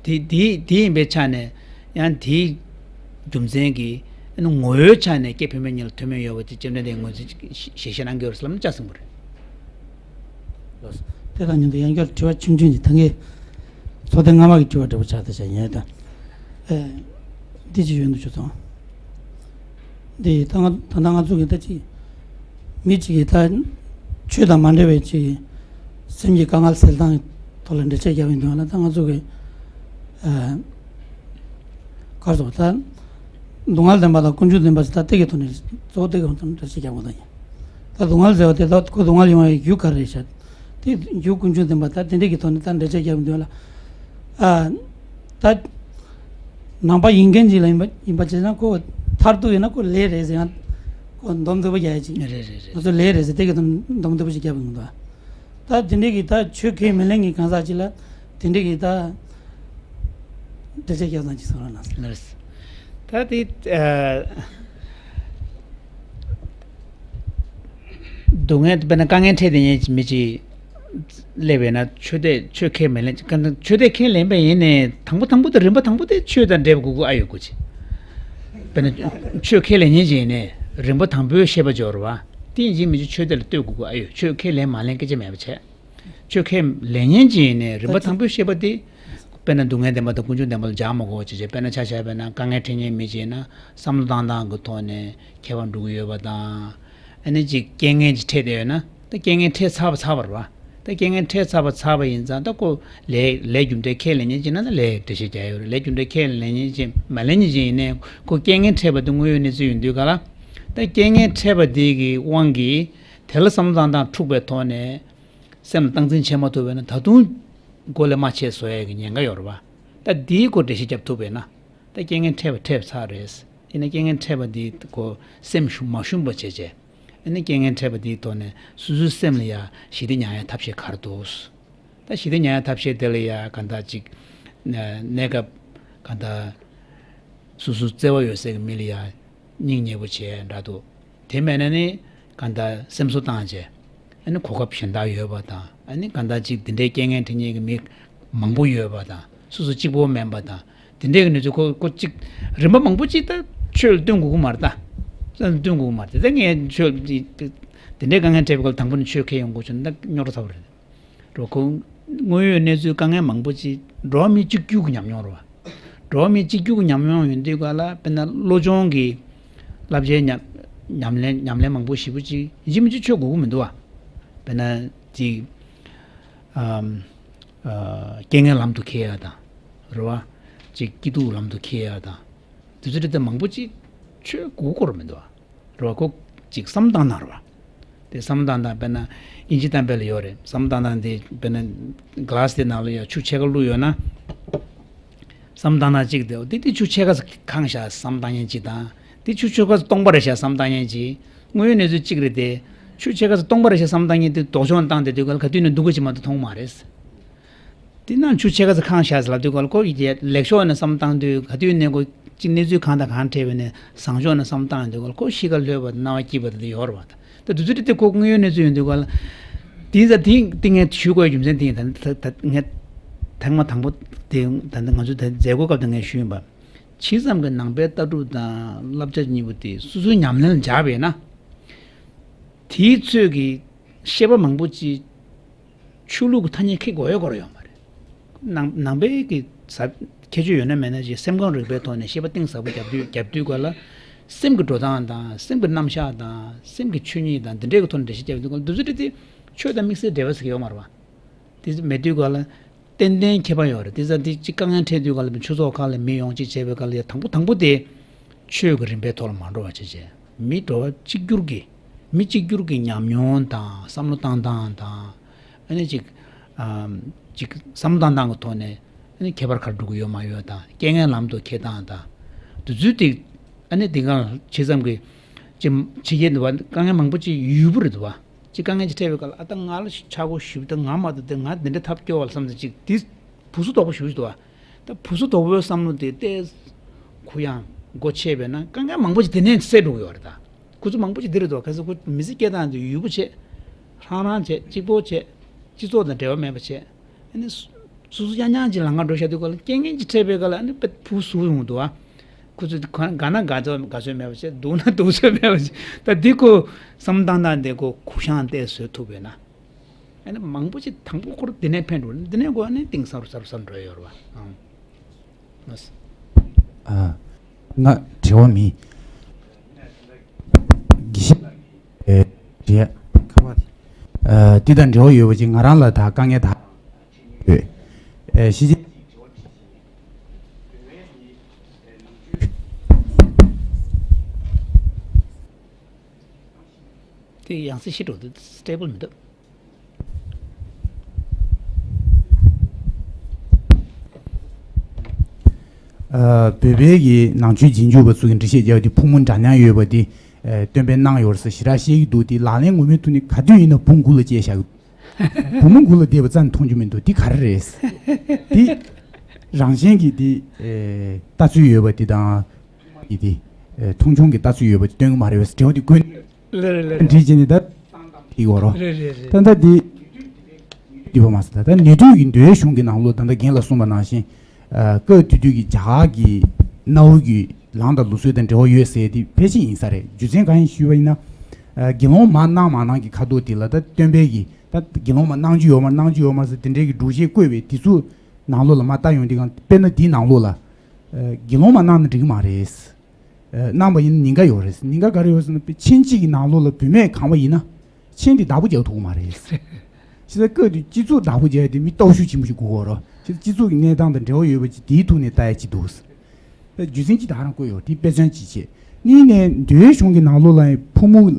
དེ་དེ་དེ་ཡིན་པའི་ཆ་ནས་ཡང་དེའི་རྒྱུ་མཚན་གྱིས་ཨ་ནི་ངོ་བོའི་ཆ་ནས་སྐྱེས་བུད་མེད་གཉིས་ལ་མཐུན་མིན་ཡོད་པ་དེ་བཅོམ་ལྡན་འདས་ངོས་འཛིན་ཞལ་བཞེས་གནང་གི་ཡོད་རེད་ཟེར་ལབ་ན་ལྕགས་སྲིན་པོ་རེད། ལགས་སོ། དེ་དང་མཉམ་དུ་ཡང་བསྐྱར་དྲི་བ་ཆུང་ཆུང་ཅིག་ད་ངས་ཚོགས་ཐེངས་སྔ་མ་གི་དྲི་བ་འདྲ་པོ་ཆགས་ད་བྱས་ཉན་དང་། ཨེ། འདི་ཅིག་ཡོད་འདུག་ཆུ་ཚང་། འདི་ད་ང་ད་ལྟ་ང་ཚོ་གི་ད་ཅིག་མི་གཅིག་གིས་ད་ཆོས་དང་མ་འབྲེལ་བའི་ཅིག་སེམས་ཀྱི་དཀའ་ངལ་སེལ་སྟངས་ཐོག་ལ་འགྲེལ་བཤད་རྒྱག་པའི་དོན་ལ་ད་ང་ཚོ་གི་ཨེ། གར་སོང་ད། སྡུག་བསྔལ་བདེན་པ་དང་ཀུན་འབྱུང་བདེན་པ་ཟེར་ད་སྟེགས་ཀྱི་ཐོག་ནས་གཙོ་བོ་སྟེགས་ཀྱི་ཐོག་ནས་འགྲེལ་བཤད་རྒྱག་དགོས་དང་ཡིན། ད་སྡུག་བསྔལ་ཟེར་བ་དེ་ད་ཁོ་སྡུག་བསྔལ་ཡོང་བའི་རྒྱུ་ག་རེ་རེད་ཤག་དེ་རྒྱུ་ཀུན་འབྱུང་བདེན་པ་ད་དེ་འདྲས་ཀྱི་ཐོག་ནས་ད་འགྲེལ་བཤད་རྒྱག་དགོས་དོན་ལ། ཨ། ད། ནང་པ་ཡིན་མཁན་ཅིག་ལ་ཡིན་པ་ཡིན་པ་བྱས་ན་ཁོ་མཐར་ཐུག་ཡིན་ན་ཁོ་ལས་རེད་ཟེར་ཡང་། ཁོ་འདོམས་ཐུབ་པ་རྒྱག་ཡ་ཅིག་རེད་རེད་རེད། ང་ཚོ་ལས་རེད་ཟེར་དེ་གི་འདོམས་འདོམས་ཐུབ་པ་ཞིག་རྒྱབ་ཡོང་འདུག་ད་དེ་འདྲས་ཀྱི་ད་ཆོས་ཁས་མི་ལེན་གྱི་གང་ཟག་ཅིག་ལ་དེ་འདྲས་ཀྱི་ད། འགྲེལ་བཤད་རྒྱག་སྟངས་ཅིག་གསུང་རོགས་གནང་། ལགས། ད་དེ་ཨ། སྡུག་བསྔལ་དཔེར་ན་དཀའ་ངལ་འཕྲད་བསྡད་མཁན་མི་གཅིག་སླེབས་པས་ན་ཆོས་དེ་ཆོས་ཁས་མི་ལེན། ཆོས་དེ་ཁས་ལེན་པ་ཡིན་ནའི་དང་པོ་དང་པོ་དེ་རིམ་པ་དང་པོ་དེ་ཆོས་དང་འབྲེལ་དགོས་ཀྱི་ཨ་ཡོད་དགོས་ཅིག་དཔེར་ན་ཆོས་ཁས་ལེན་མཁན་ཅིག་ཡིན་ནའི་རིམ་པ་དང་པོའི་བཤད་པ་སྦྱོར་བ་དེ་ཡིན་གཅིག་མིན་གཅིག་ཆོས་དེ་ལ་ལྟོས་དགོས་ཀྱི་ཨ་ཡོད། ཆོས་ཁས་ལེན་མ་ལེན་སྐད་ཆ་མེད་པ་བྱས། ཆོས་ཁས་ལེན་མཁན་ཅིག་ཡིན་ནའི་རིམ་པ་དང་པོའི་བཤད་པ་དེ། དཔེར་ན་སྡུག་བསྔལ་བདེན་པ་དང་ཀུན་འབྱུང་བདེན་པ་ལ་སྦྱར་མ་དགོས་པ་བྱས་བྱས། དཔེར་ན་ཆ་བཞག་པས་ན་དཀའ་ངལ་འཕྲད་མཁན་མི་ཅིག་ཡིན་ན་བསམ་བློ་བཏང་སྟངས་ཀྱི་ཐོག་ནས་ཁྱད་པར་འགྲོ་གི་ཡོད་པ་དང་། ཨ་ནི་ཅིག་རྐྱེན་ངན་ཅིག་འཕྲད་བསྡད་ཡོད་ན་ད་རྐྱེན་ངན་འཕྲད་ཚར་བ་ཚར་བ་རེད་བ། ད་རྐྱེན་ངན་འཕྲད་ཚར་བ་ཚར་བ་ཡིན་ཙང་ད་ཁོ་ལས་ལས་རྒྱུ་འབྲས་ཁས་ལེན་མཁན་ཅིག་ན་ད་ལས་འགྲེལ་བཤད་རྒྱག་ཡོད་རེད། ལས་རྒྱུ་འབྲས་ཁས་ལེན་མཁན་ཅིག་མ་ལེན་མཁན་ཅིག་ཡིན་ནའི་ཁོ་རྐྱེན་ངན་འཕྲད་པ་དེ་དངོས་ཡོད་གནས་ཚུལ་ཡིན་དུས་ག་ལ། ད་རྐྱེན་ངན་འཕྲད་པ་དེ་གི་དབང་གིས་དེ་ལ་བསམ་བློ་བཏང་སྟངས་འཁྲུགས་པའི་ཐོག་ནས། སེམས་ལ་སྟངས་འཛིན་བྱེད་མ་ཐུབ་པས་ན་ད་དུང་མགོ་ལས་མ་ཆད་བཟོ་ཡས་ཀྱི་ཉེན་ཁ་ཡོད་རེད་བ། ད་འདིའི་སྐོར་འགྲེལ་བཤད་རྒྱབ་ཐུབ་པས་ན། ད་རྐྱེན་ངན་འཕྲད་པ་འཕྲད་ཚར་རེད། ཡིན་ན་རྐྱེན་ངན་འཕྲད་པ་འདིའི་སྐོར་སེམས་ཞུམ་མ་ཞུམ་པ་བྱས་བྱས། ཡིན་ན་རྐྱེན་ངན་འཕྲད་པ་འདིའི་ཐོག་ནས་སོ་སོའི་སེམས་ལ་ཡ་ཞི་བདེ་མྱང་ཡ་ཐབས་ཤེས་ག་རེ་འདུག་ད་ཞི་བདེ་མྱང་ཡ་ཐབས་ཤེས་དེ་ལ་ཡ་ག་འདྲ་ཅིག་གནས་སྐབས་ག་འདྲ་སོ་སོ་བརྩེ་བ་ཡོད་སའི་མི་ལ་ཡ་སྙིང་ཉེ་པོ་བྱས་འདྲ་འདུག་དེ་མེད་ན་ནི་གང་ལྟར་སེམས་གསོ་བཏང་བྱས། ཨ་ནི་གོ་སྐབས་གཞན་དག་ཡོད་པ་དང་། ཨ་ནི་གང་ལྟར་ཅིག་འདི་འདྲའི་རྐྱེན་ངན་འཕྲད་མཁན་གྱི་མི་མང་པོ་ཡོད་པ་དང་། སོ་སོ་གཅིག་པོ་མིན་པ་དང་། དེ་འདྲའི་གི་གནས་ཚུལ་ཁོ་ཁོ་གཅིག་རིམ་པ་མང་པོ་ཅིག་ད་ཆོས་ལ་བསྟུན་དགོས་ཀྱི་མ་རེད་ད། བསྟུན་དགོས་ཀྱི་མ་རེད་ད། ངས་ཆོས་དེ་འདྲའི་དཀའ་ངལ་འཕྲད་པའི་སྐབས་དང་པོ་ནས་ཆོས་ཁས་ཡོང་དགོས་བྱུང་ན་ད་རྙོག་དྲ་ཚ་པོ་རེད། རོ་ཁོ། དངོས་ཡོད་གནས་ཚུལ་དཀའ་ངལ་མང་པོ་ཅིག་འགྲོ་བ་མི་གཅིག་གྱུར་གྱི་ཉམས་མྱོང་རེད་བ། འགྲོ་བ་མི་གཅིག་གྱུར་གྱི་ཉམས་མྱོང་ཡོང་དུས་ག་ལ་དཔེར་ན་བློ་སྦྱོང་གི་བསླབ་བྱའི་ཉམས་ཉམས་ལེན་ཉམས་ལེན་མང་པོ་ཞེ་པོ་ཅིག་ཡིན་གཅིག་མིན་གཅིག་ཆོས་དགོས་ཀྱི་མི་འདུག་བ། དཔེར་ན་ཅིག་ཨམ། ཨ། རྐྱེན་ངན་ལམ་དུ་འཁྱེར་ཡ་དང་། རེད་བ། ཅིག་སྐྱིད་སྡུག་ལམ་དུ་འཁྱེར་ཡ་དང་། དེ་ཚོ་དེ་ལྟར་མང་པོ་ཅིག་ཆོས་དགོས་ཀྱི་རེད་མི་འདུག་བ། རེད་བ། ཁོ་ཅིག་བསམ་བློ་བཏང་སྟངས་རེད་བ། དེ་བསམ་བློ་བཏང་སྟངས་དཔེར་ན་དབྱིན་ཇི་གཏམ་དཔེ་ལ་ཡོད་རེད། བསམ་བློ་བཏང་སྟངས་དེ་དཔེར་ན་ག་ལཱ་སི་དེ་ནང་ལ་ཡ་ཆུ་ཕྱེད་ཀ་བླུགས་ཡོད་ན། བསམ་བློ་བཏང་སྟངས་གཅིག་དེ་འདི་འདི་ཆུ་ཕྱེད་ཀ་ཙམ་གང་བཞག་བསམ་བློ་བཏང་མཁན་གཅིག་དང་། འདི་ཆུ་ཕྱེད་ཀ་ཙམ་སྟོང་པ་རེད་བཞག་བསམ་བློ་བཏང་མཁན་གཅིག། དངོས་ཡོད་གནས་ཚུལ་གཅིག་རེད་དེ། ཆུ་ཕྱེད་ཀ་ཙམ་སྟོང་པ་རེད་བཞག་བསམ་བློ་བཏང་མཁན་དེ་ལྡོག་ཕྱོགས་ནས་བཏང་བསྡད་དུས་ག་ལ་ག་དུས་ནས་སྡུག་ག་ཅིག་མ་གཏོགས་མཐོང་མ་རེད། དེ་ན་ཆུ་ཕྱེད་ཀ་ཙམ་གང་བཞག་ཟེར་ལབ་དུས་ག་ལ་ཁོ་ཡི་ལེགས་ཕྱོགས་ནས་བསམ་བློ་བཏང་དུས་ག་དུས་ནས་ཁོ་གཅིག་གནས་ཚུལ་གང་དང་གང་འཕྲད་པ་ནས་བཟང་ཕྱོགས་ནས་བསམ་བློ་བཏང་དུས་ག་ལ་ཁོ་གཤིས་ཀ་ལྷོད་པ་དང་སྣང་བ་སྐྱིད་པ་དེ་ཡོད་རེད་བ། ད་དུས་ཚོད་དེ་ཁོ་དངོས་ཡོད་གནས་ཚུལ་ཡོང་དུས་ག་ལ། དེ་ཡིན་ཙང་དེ་དེ་ངས་ཞུ་དགོས་རྒྱུ་མཚན་དེ་ཡིན། ད་ད་ད་ངས་ཐེངས་མ་དང་པོ་དེ་ད་ད་ང་ཚོ་ད་མཛད་སྒོ་སྐབས་དུ་ངས་ཞུས་ཡིན་པ། ཇི་ཙམ་གྱི་ནང་པའི་ལྟ་གྲུབ་དང་བསླབ་བྱ་གཉིས་པོ་དེ་སོ་སོའི་ཉམས་ལེན་ལ་འཇགས་པས་ན། དེའི་ཚོད་ཀྱི་བཤད་པ་མང་པོ་ཅིག་ཆོས་ལུགས་ཀྱི་ཐ་སྙད་ཁྱེར་དགོས་ཡོད་སྐོར་ཡོད་མ་རེད། ནང་ནང་པའི་གི་ཟབ་ཁྱད་ཆོས་ཡོད་ན་མེད་ན་ཅིག་སེམས་ཁམས་རིག་པའི་ཐོག་ནས་བཤད་པ་གཏིང་ཟབ་པོ་རྒྱབ་དུས་རྒྱབ་དུས་ག་ལ། སེམས་ཀྱི་འགྲོ་སྟངས་དང་སེམས་ཀྱི་རྣམ་གཞག་དང་སེམས་ཀྱི་ཆོས་ཉིད་དང་འདི་འདྲའི་གི་ཐོག་ནས་འགྲེལ་བཤད་རྒྱབ་དུས་ག་ལ་འདི་ཚོ་དེ་དེ་ཆོས་དང་དམིགས་བསལ་འབྲེལ་བ་ཟེར་གྱི་ཡོད་མ་རེད་བ། དེ་མེད་དུས་ག་ལ། ཏན་ཏན་ཁྱད་པར་ཡོད་རེད། དེ་ཙང་དེ་གཅིག་དཀའ་ངལ་འཕྲད་དུས་ག་ལ་ཆོས་ཚོགས་ཁག་ལ་མི་ཡོང་གཅིག་བྱས་པའི་སྐབས་ལ་ཡ་དང་པོ་དང་པོ་དེ་ཆོས་ཀྱི་རིམ་པའི་ཐོག་ལ་མ་འགྲོ་བ་བྱས་བྱས་མི་འགྲོ་བ་གཅིག་གྱུར་གྱི་མི་གཅིག་གྱུར་གྱི་ཉམས་མྱོང་དང་བསམ་བློ་བཏང་སྟངས་དང་ཨ་ནི་ཅིག་ཨམ་ཅིག་བསམ་བློ་བཏང་སྟངས་ཀྱི་ཐོག་ནས་ཨ་ནི་ཁྱད་པར་ག་རེ་འགྲོ་གི་ཡོད་མ་ཡོད་དང་རྐྱེན་ངན་ལམ་དུ་འཁྱེར་སྟངས་དང་དུས་ཚོད་དེ་ཨ་ནི་དེང་ག་ཇི་ཙམ་གྱི་ཅིག་ཕྱི་རྒྱལ་འདུག་བ་དཀའ་ངལ་མང་པོ་ཅིག་ཡོད་པ་རེད་འདུག་བ། ཅིག་དཀའ་ངལ་ཅིག་འཕྲད་པའི་སྐབས་ལ་ཨ་ད་ང་ལ་ཆག་སྒོ་ཞུས་ད་ང་མ་གཏོགས་དེ་ང་འདི་འདྲ་ཐབས་སྐྱོ་བ་ལ་བསམ་ཚེ་ཅིག་དེ་བུ་གསོ་དོག་པོ་ཞུ་ཞུ་འདུག་བ། ད་བུ་གསོ་དོག་པོའི་བསམ་བློ་དེ་ཏོག་ཙམ་གུ་ཡངས་སྒོ་ཕྱེ་བས་ན་དཀའ་ངལ་མང་པོ་ཅིག་དེ་ནས་སེལ་འགྲོ་གི་ཡོད་རེད། ད་ཁོ་ཚོ་མང་པོ་ཅིག་འདི་རེད་འདུག་བ། གལ་སྲིད་ཁོ་མི་ཚེ་སྐྱེལ་སྟངས་དེ་ཡུལ་པོ་བྱེད། ཧྲང་ཧྲང་བྱེད། གཅིག་པོ་བྱེད། སྤྱི་ཚོགས་དང་འབྲེལ་བ་མེད་པ་བྱེད། ཨ་ནི་སོ་སོ་སོ་རྐྱང་རྐྱང་ཅིག་ལམ་ཁ་འགྲོ་བཞག་དུས་སྐབས་ལ་རྐྱེན་ངན་ཅིག་འཕྲད་པའི་སྐབས་ལ་ཨ་ནི་དཔེ་བུ་ཟུག་ཡོང་འདུག་བ། ཁོ་ཚོས་དགའ་ན་དགའ་ཚོད་དགའ་ཚོད་མེད་པ་བྱས། སྡུག་ན་སྡུག་ཚོད་མེད་པ་བྱས། ད་འདི་ཁོ་བསམ་བཏང་སྟངས་འདི་ཁོ་གུ་ཡངས་ཏོག་ཙམ་བཟོ་ཐུབ་པས་ན། ཨ་ནི་མང་པོ་ཅིག་དང་པོ་ཁོ་རང་འདི་ནས་ཕན་འགྲོ། འདི་ནས་གོ་ཨ་ནི་གཏིང་ཟབ་རུ་ཟབ་རུ་ཟབ་རུ་འགྲོ་ཡོད་རེད་བ། ཨང་། ལགས་སོ། ཨ། ང་དྲི་བ་མེད། དགེ་བཤེས། ཨེ། དྲི་ཡ། ཁ་པར་དེ། ཨ། འདི་དང་འབྲེལ་བ་ཡོད་པ་ཅིག་ང་རང་ལ་ད་དཀའ་ངལ་ད་ཡོད། ཨེ། ཤེས་བྱ། དེ་ཡང་སེ་ཤི་འགྲོ་དུས་སི་ཊེ་བལ་མི་འདུག་ཨ། བོད་པའི་གི་ནང་ཆོས་རྗེས་འཇུག་པ་ཚོ་གི་འགྲེལ་བཤད་རྒྱག་དུས་ཕུང་པོ་འདྲ་མཉམ་ཡོད་པ་དེ། ཨ། སྟོན་པས་གནང་ཡོད་རེད་ཟེར་ཞེ་དྲག་བཤད་ཀྱི་འདུག་དེ་ལག་ལེན་ངོ་མའི་ཐོག་ནས་ག་དུས་ཡིན་ན་བུ་མགོ་ལ་བཅད་བཞག་གི་འདུག་བུ་མོ་མགོ་ལ་བསྡད་པ་རྩ་ནས་མཐོང་རྒྱུ་མི་འདུག་དེ་ག་རེ་རེད། དེ་རང་བཞིན་གྱིས་དེ། ཨ། ལྟ་ཚུལ་ཡོད་པ་དེ་དང་། ཡིན་ཏེ། ཨེ། མཐོང་ཆུང་གི་ལྟ་ཚུལ་ཡོད་པ་དེ་སྟོན་གྱི་མ་རེད་པས་དྲི་བ་དེ་བཀོད། ལེ་རེད་ལེ་རེད། འདྲི་བྱས་ནས་ད། དེ་གོ་རོ། རེད་རེད་རེད། ད་ད་དེ། དུས་པ་མ་ཟད་ད་ད་ནུས་མཐུ་གི་འདུལ་བའི་གཞུང་གི་ནང་ལོགས་ད་ལྟ་རྒན་ལགས་གསུངས་པ་ནང་བཞིན། ཨ། སྐབས་དེ་དུས་ཀྱི་རྒྱ་གར་གྱི་གནའ་བོ་གི་ལམ་དང་ལུགས་སྲོལ་དང་འབྲེལ་བ་ཡོད་ཟེར་དེ་ཕལ་ཆེར་ཡིན་ས་རེད། རྒྱུ་མཚན་གང་ཡིན་ཞུས་པ་ཡིན་ན། ཨ། དགེ་སློང་མ་གནང་མ་གནང་གི་ཁ་ཐོག་དེ་ལ་ད་སྟོན་པས་ཀྱི་ད་དགེ་སློང་མ་གནང་རྒྱུ་ཡོད་མ་གནང་རྒྱུ་ཡོད་མ་ཟེར་དེ་འདྲའི་གི་སྒྲུབ་བྱེད་བཀོད་པའི་དེ་ཚོ་ནང་ལོགས་ལ་མ་ལྟ་ཡོང་དུས་གང་དཔེར་ན་དེའི་ནང་ལོགས་ལ། ཨ། དགེ་སློང་མ་གནང་ན་འགྲིག་གི་མ་རེད། ཨ། གནང་པ་ཡིན་ན་ཉེན་ཁ་ཡོད་རེད། ཉེན་ཁ་ག་རེ་ཡོད་ཟེར་ན་དཔེ་ཆེན་གཅིག་གི་ནང་ལོགས་ལ་བུད་མེད་གང་པ་ཡིན་ན་ཆེན་དེ་བདག་པོ་རྒྱག་ཐུབ་ཀྱི་མ་རེད། ཅི་ཟེར་སྐབས་དེ་སྤྱི་ཚོགས་བདག་པོ་རྒྱག་ཡ་དེ་མི་སྟོབས་ཤུགས་ཆེན་པོ་ཞིག་དགོས་ཀྱི་ཡོད་རེད། ཅི་ཟེར་སྤྱི་ཚོགས་ཀྱི་གནས་སྟངས་དང་འབྲེལ་བ་ཡོད་པ་ཅིག་དེའི་ཐོག་ནས་ལྟ་ཡ་ཅིག་འདུག་རྒྱུ་མཚན་ཅིག་ད་རང་བཀོད་ཡོད་དེ་དཔེ་མཚོན་ཅིག་བྱས། གཉིས་ནས་འདུལ་བའི་གཞུང་གི་ནང་ལོགས་ལ་ཕོ་མོ་ལ་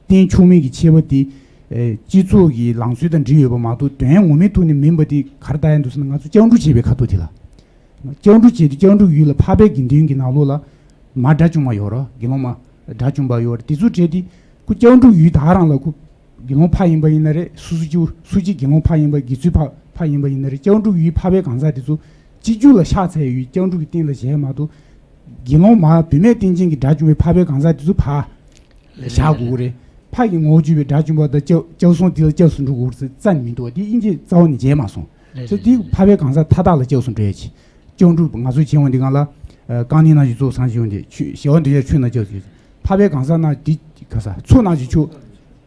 བརྟེན་ཆོག་མིན་གྱི་ཁྱད་པར་དེ། ཨེ། སྤྱི་ཚོགས་ཀྱི་ལམ་སྲོལ་དང་འབྲེལ་ཡོད་པ་མ་གཏོགས་དོན་ངོ་མའི་ཐོག་ནས་མིན་པ་དེ་ག་རེ་ལྟ་ཡ་འདུག་ཟེར་ན་ང་ཚོ་སྐྱབས་འགྲོ་བྱེད་པའི་ཁ་ཐོག་དེ་ལ། སྐྱབས་འགྲོ་བྱེད་དུས་སྐྱབས་འགྲོ་ཡུལ་ལ་འཕགས་པའི་དགེ་འདུན་གྱི་ནང་ལོགས་ལ་མ་དགྲ་བཅོམ་པ་ཡོད་རེད། དགེ་སློང་མ་དགྲ་བཅོམ་པ་ཡོད་རེད། དེ་ཚོ་གྲས་དེ་ཁོ་སྐྱབས་འགྲོ་ཡུལ་ད་ག་རང་ལ་ཁོ་དགེ་སློང་ཕ་ཡིན་པ་ཡིན་ན་རེད། སུ་སུ་སྐྱེ་བོ་སུ་གཅིག་དགེ་སློང་ཕ་ཡིན་པ་དགེ་ཚུལ་ཕ་ཕ་ཡིན་པ་ཡིན་ན་རེད། སྐྱབས་འགྲོ་ཡུལ་འཕགས་པའི་གང་ཟག་དེ་ཚོ་གཅིག་གྱུར་ལ་ཕྱག་འཚལ་ཡུལ་སྐྱབས་འགྲོ་གི་རྟེན་ལ་བཞེས་མ་གཏོགས། དགེ་སློང་མ་བུད་མེད་རྟེན་ཅན་གྱི་དགྲ་བཅོམ་པའི་འཕགས་པའི་གང་ཟག་དེ་ཚོ་ཕ་བཞག་དགོས་ཀྱི་རེད། ཕ་གི་ངོ་བོ་གྱུར་པའི་དགྲ་བཅོམ་པ་དང་སྐྱབས་སྐྱབས་སོང་དེ་ལ་སྐྱབས་སུ་འགྲོ་དགོས་ཀྱི་རེད་ཟེར་རྩ་ནས་མི་འདུག་དེ་དབྱིན་ཇིས་རྩ་བ་ནས་བརྗེད་མ་སོང་། རེད་ཟེར་རེད་དེ་རེད། འཕགས་པའི་གང་ཟག་མཐའ་དག་ལ་སྐྱབས་སུ་འགྲོ་ཡ་ཆེ། སྐྱབས་འགྲོ་ང་ཚོ་བྱེད་འོང་དེ་གང་ལ། ཨ། རྐང་གཉིས་ནང་བཞིན་ཚོགས་བསགས་བྱེད་འོང་དེ་ཆོས་ཞི་བ་འདོད་ཆགས་ཆོས་རྣམས་སྐྱབས་སུ་འགྲོ། འཕགས་པའི་གང་ཟག་རྣམས་དེ་ག་ས་ཚོགས་རྣམས་ཀྱི་མཆོག་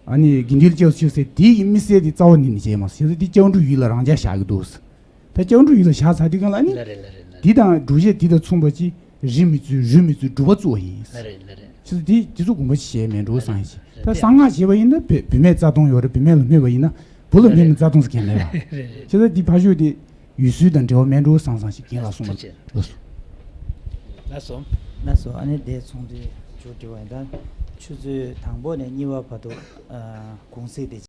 ཨ་ནི་དགེ་འདུན་ལ་སྐྱབས་སུ་མཆིའོ་ཟེར་དེའི་དམིགས་བསལ་དེ་རྩ་བ་ཉིད་ནས་བྱས་མ་སོང་། བྱས་ཙང་དེ་སྐྱབས་འགྲོའི་ཡུལ་ལ་རང་འཇགས་བཞག་གི་འདུག། ད་སྐྱབས་འགྲོའི་ཡུལ་ལ་བཞག་ཚར་དུས་སྒང་ལ་ཨ་ནི་ལ་རེད་ལ་རེད་ལ་དེ་རེད། དང་སྒྲུབ་བྱེད་དེ་དང་མཚུངས་པ་ཅིག་རིགས་མི་བཙུན་རུས་མི་བཙུན་སྒྲུབ་པ་བཙུགས་པ་ཡིན། ལ་རེད་ལ་རེད། བྱས་ཙང་དེ་དེ་ཚོ་དགོངས་པ་ཅིག་བཞེས་མེད་འགྲོ་བསམ་ཡིན་ཞིང་། ད་གསང་སྔགས་བྱས་པ་ཡིན་ན་བུད་བུད་མེད་རྩ་ལྟུང་ཡོད་རེད། བུད་མེད་ལ་སྨོད་པ་ཡིན་ན་བུ་ལ་སྨོད་ན་རྩ་ལྟུང་ཟེར་མཁན་མེད་པ། རེད་རེད། བྱས་ཙང་དེ་ཕར་ཞོག་དེ་ཡུལ་སྲོལ་དང་འབྲེལ་བ་མེད་འགྲོ་བསམ་བསམ་ཞིག་རྒན་ལགས་གསུངས་པ་ལགས་སོ། ལགས་སོ། ལགས་སོ། ཨ་ནི་དེ་ཚོང་དུས་མཇུག་སྒྲིལ་བ་ཡིན། ད་ཆུ་ཚོད་དང་པོ་ནས་གཉིས་པ་བར་དུ་ཨ་གུང་ཚིགས་དེ།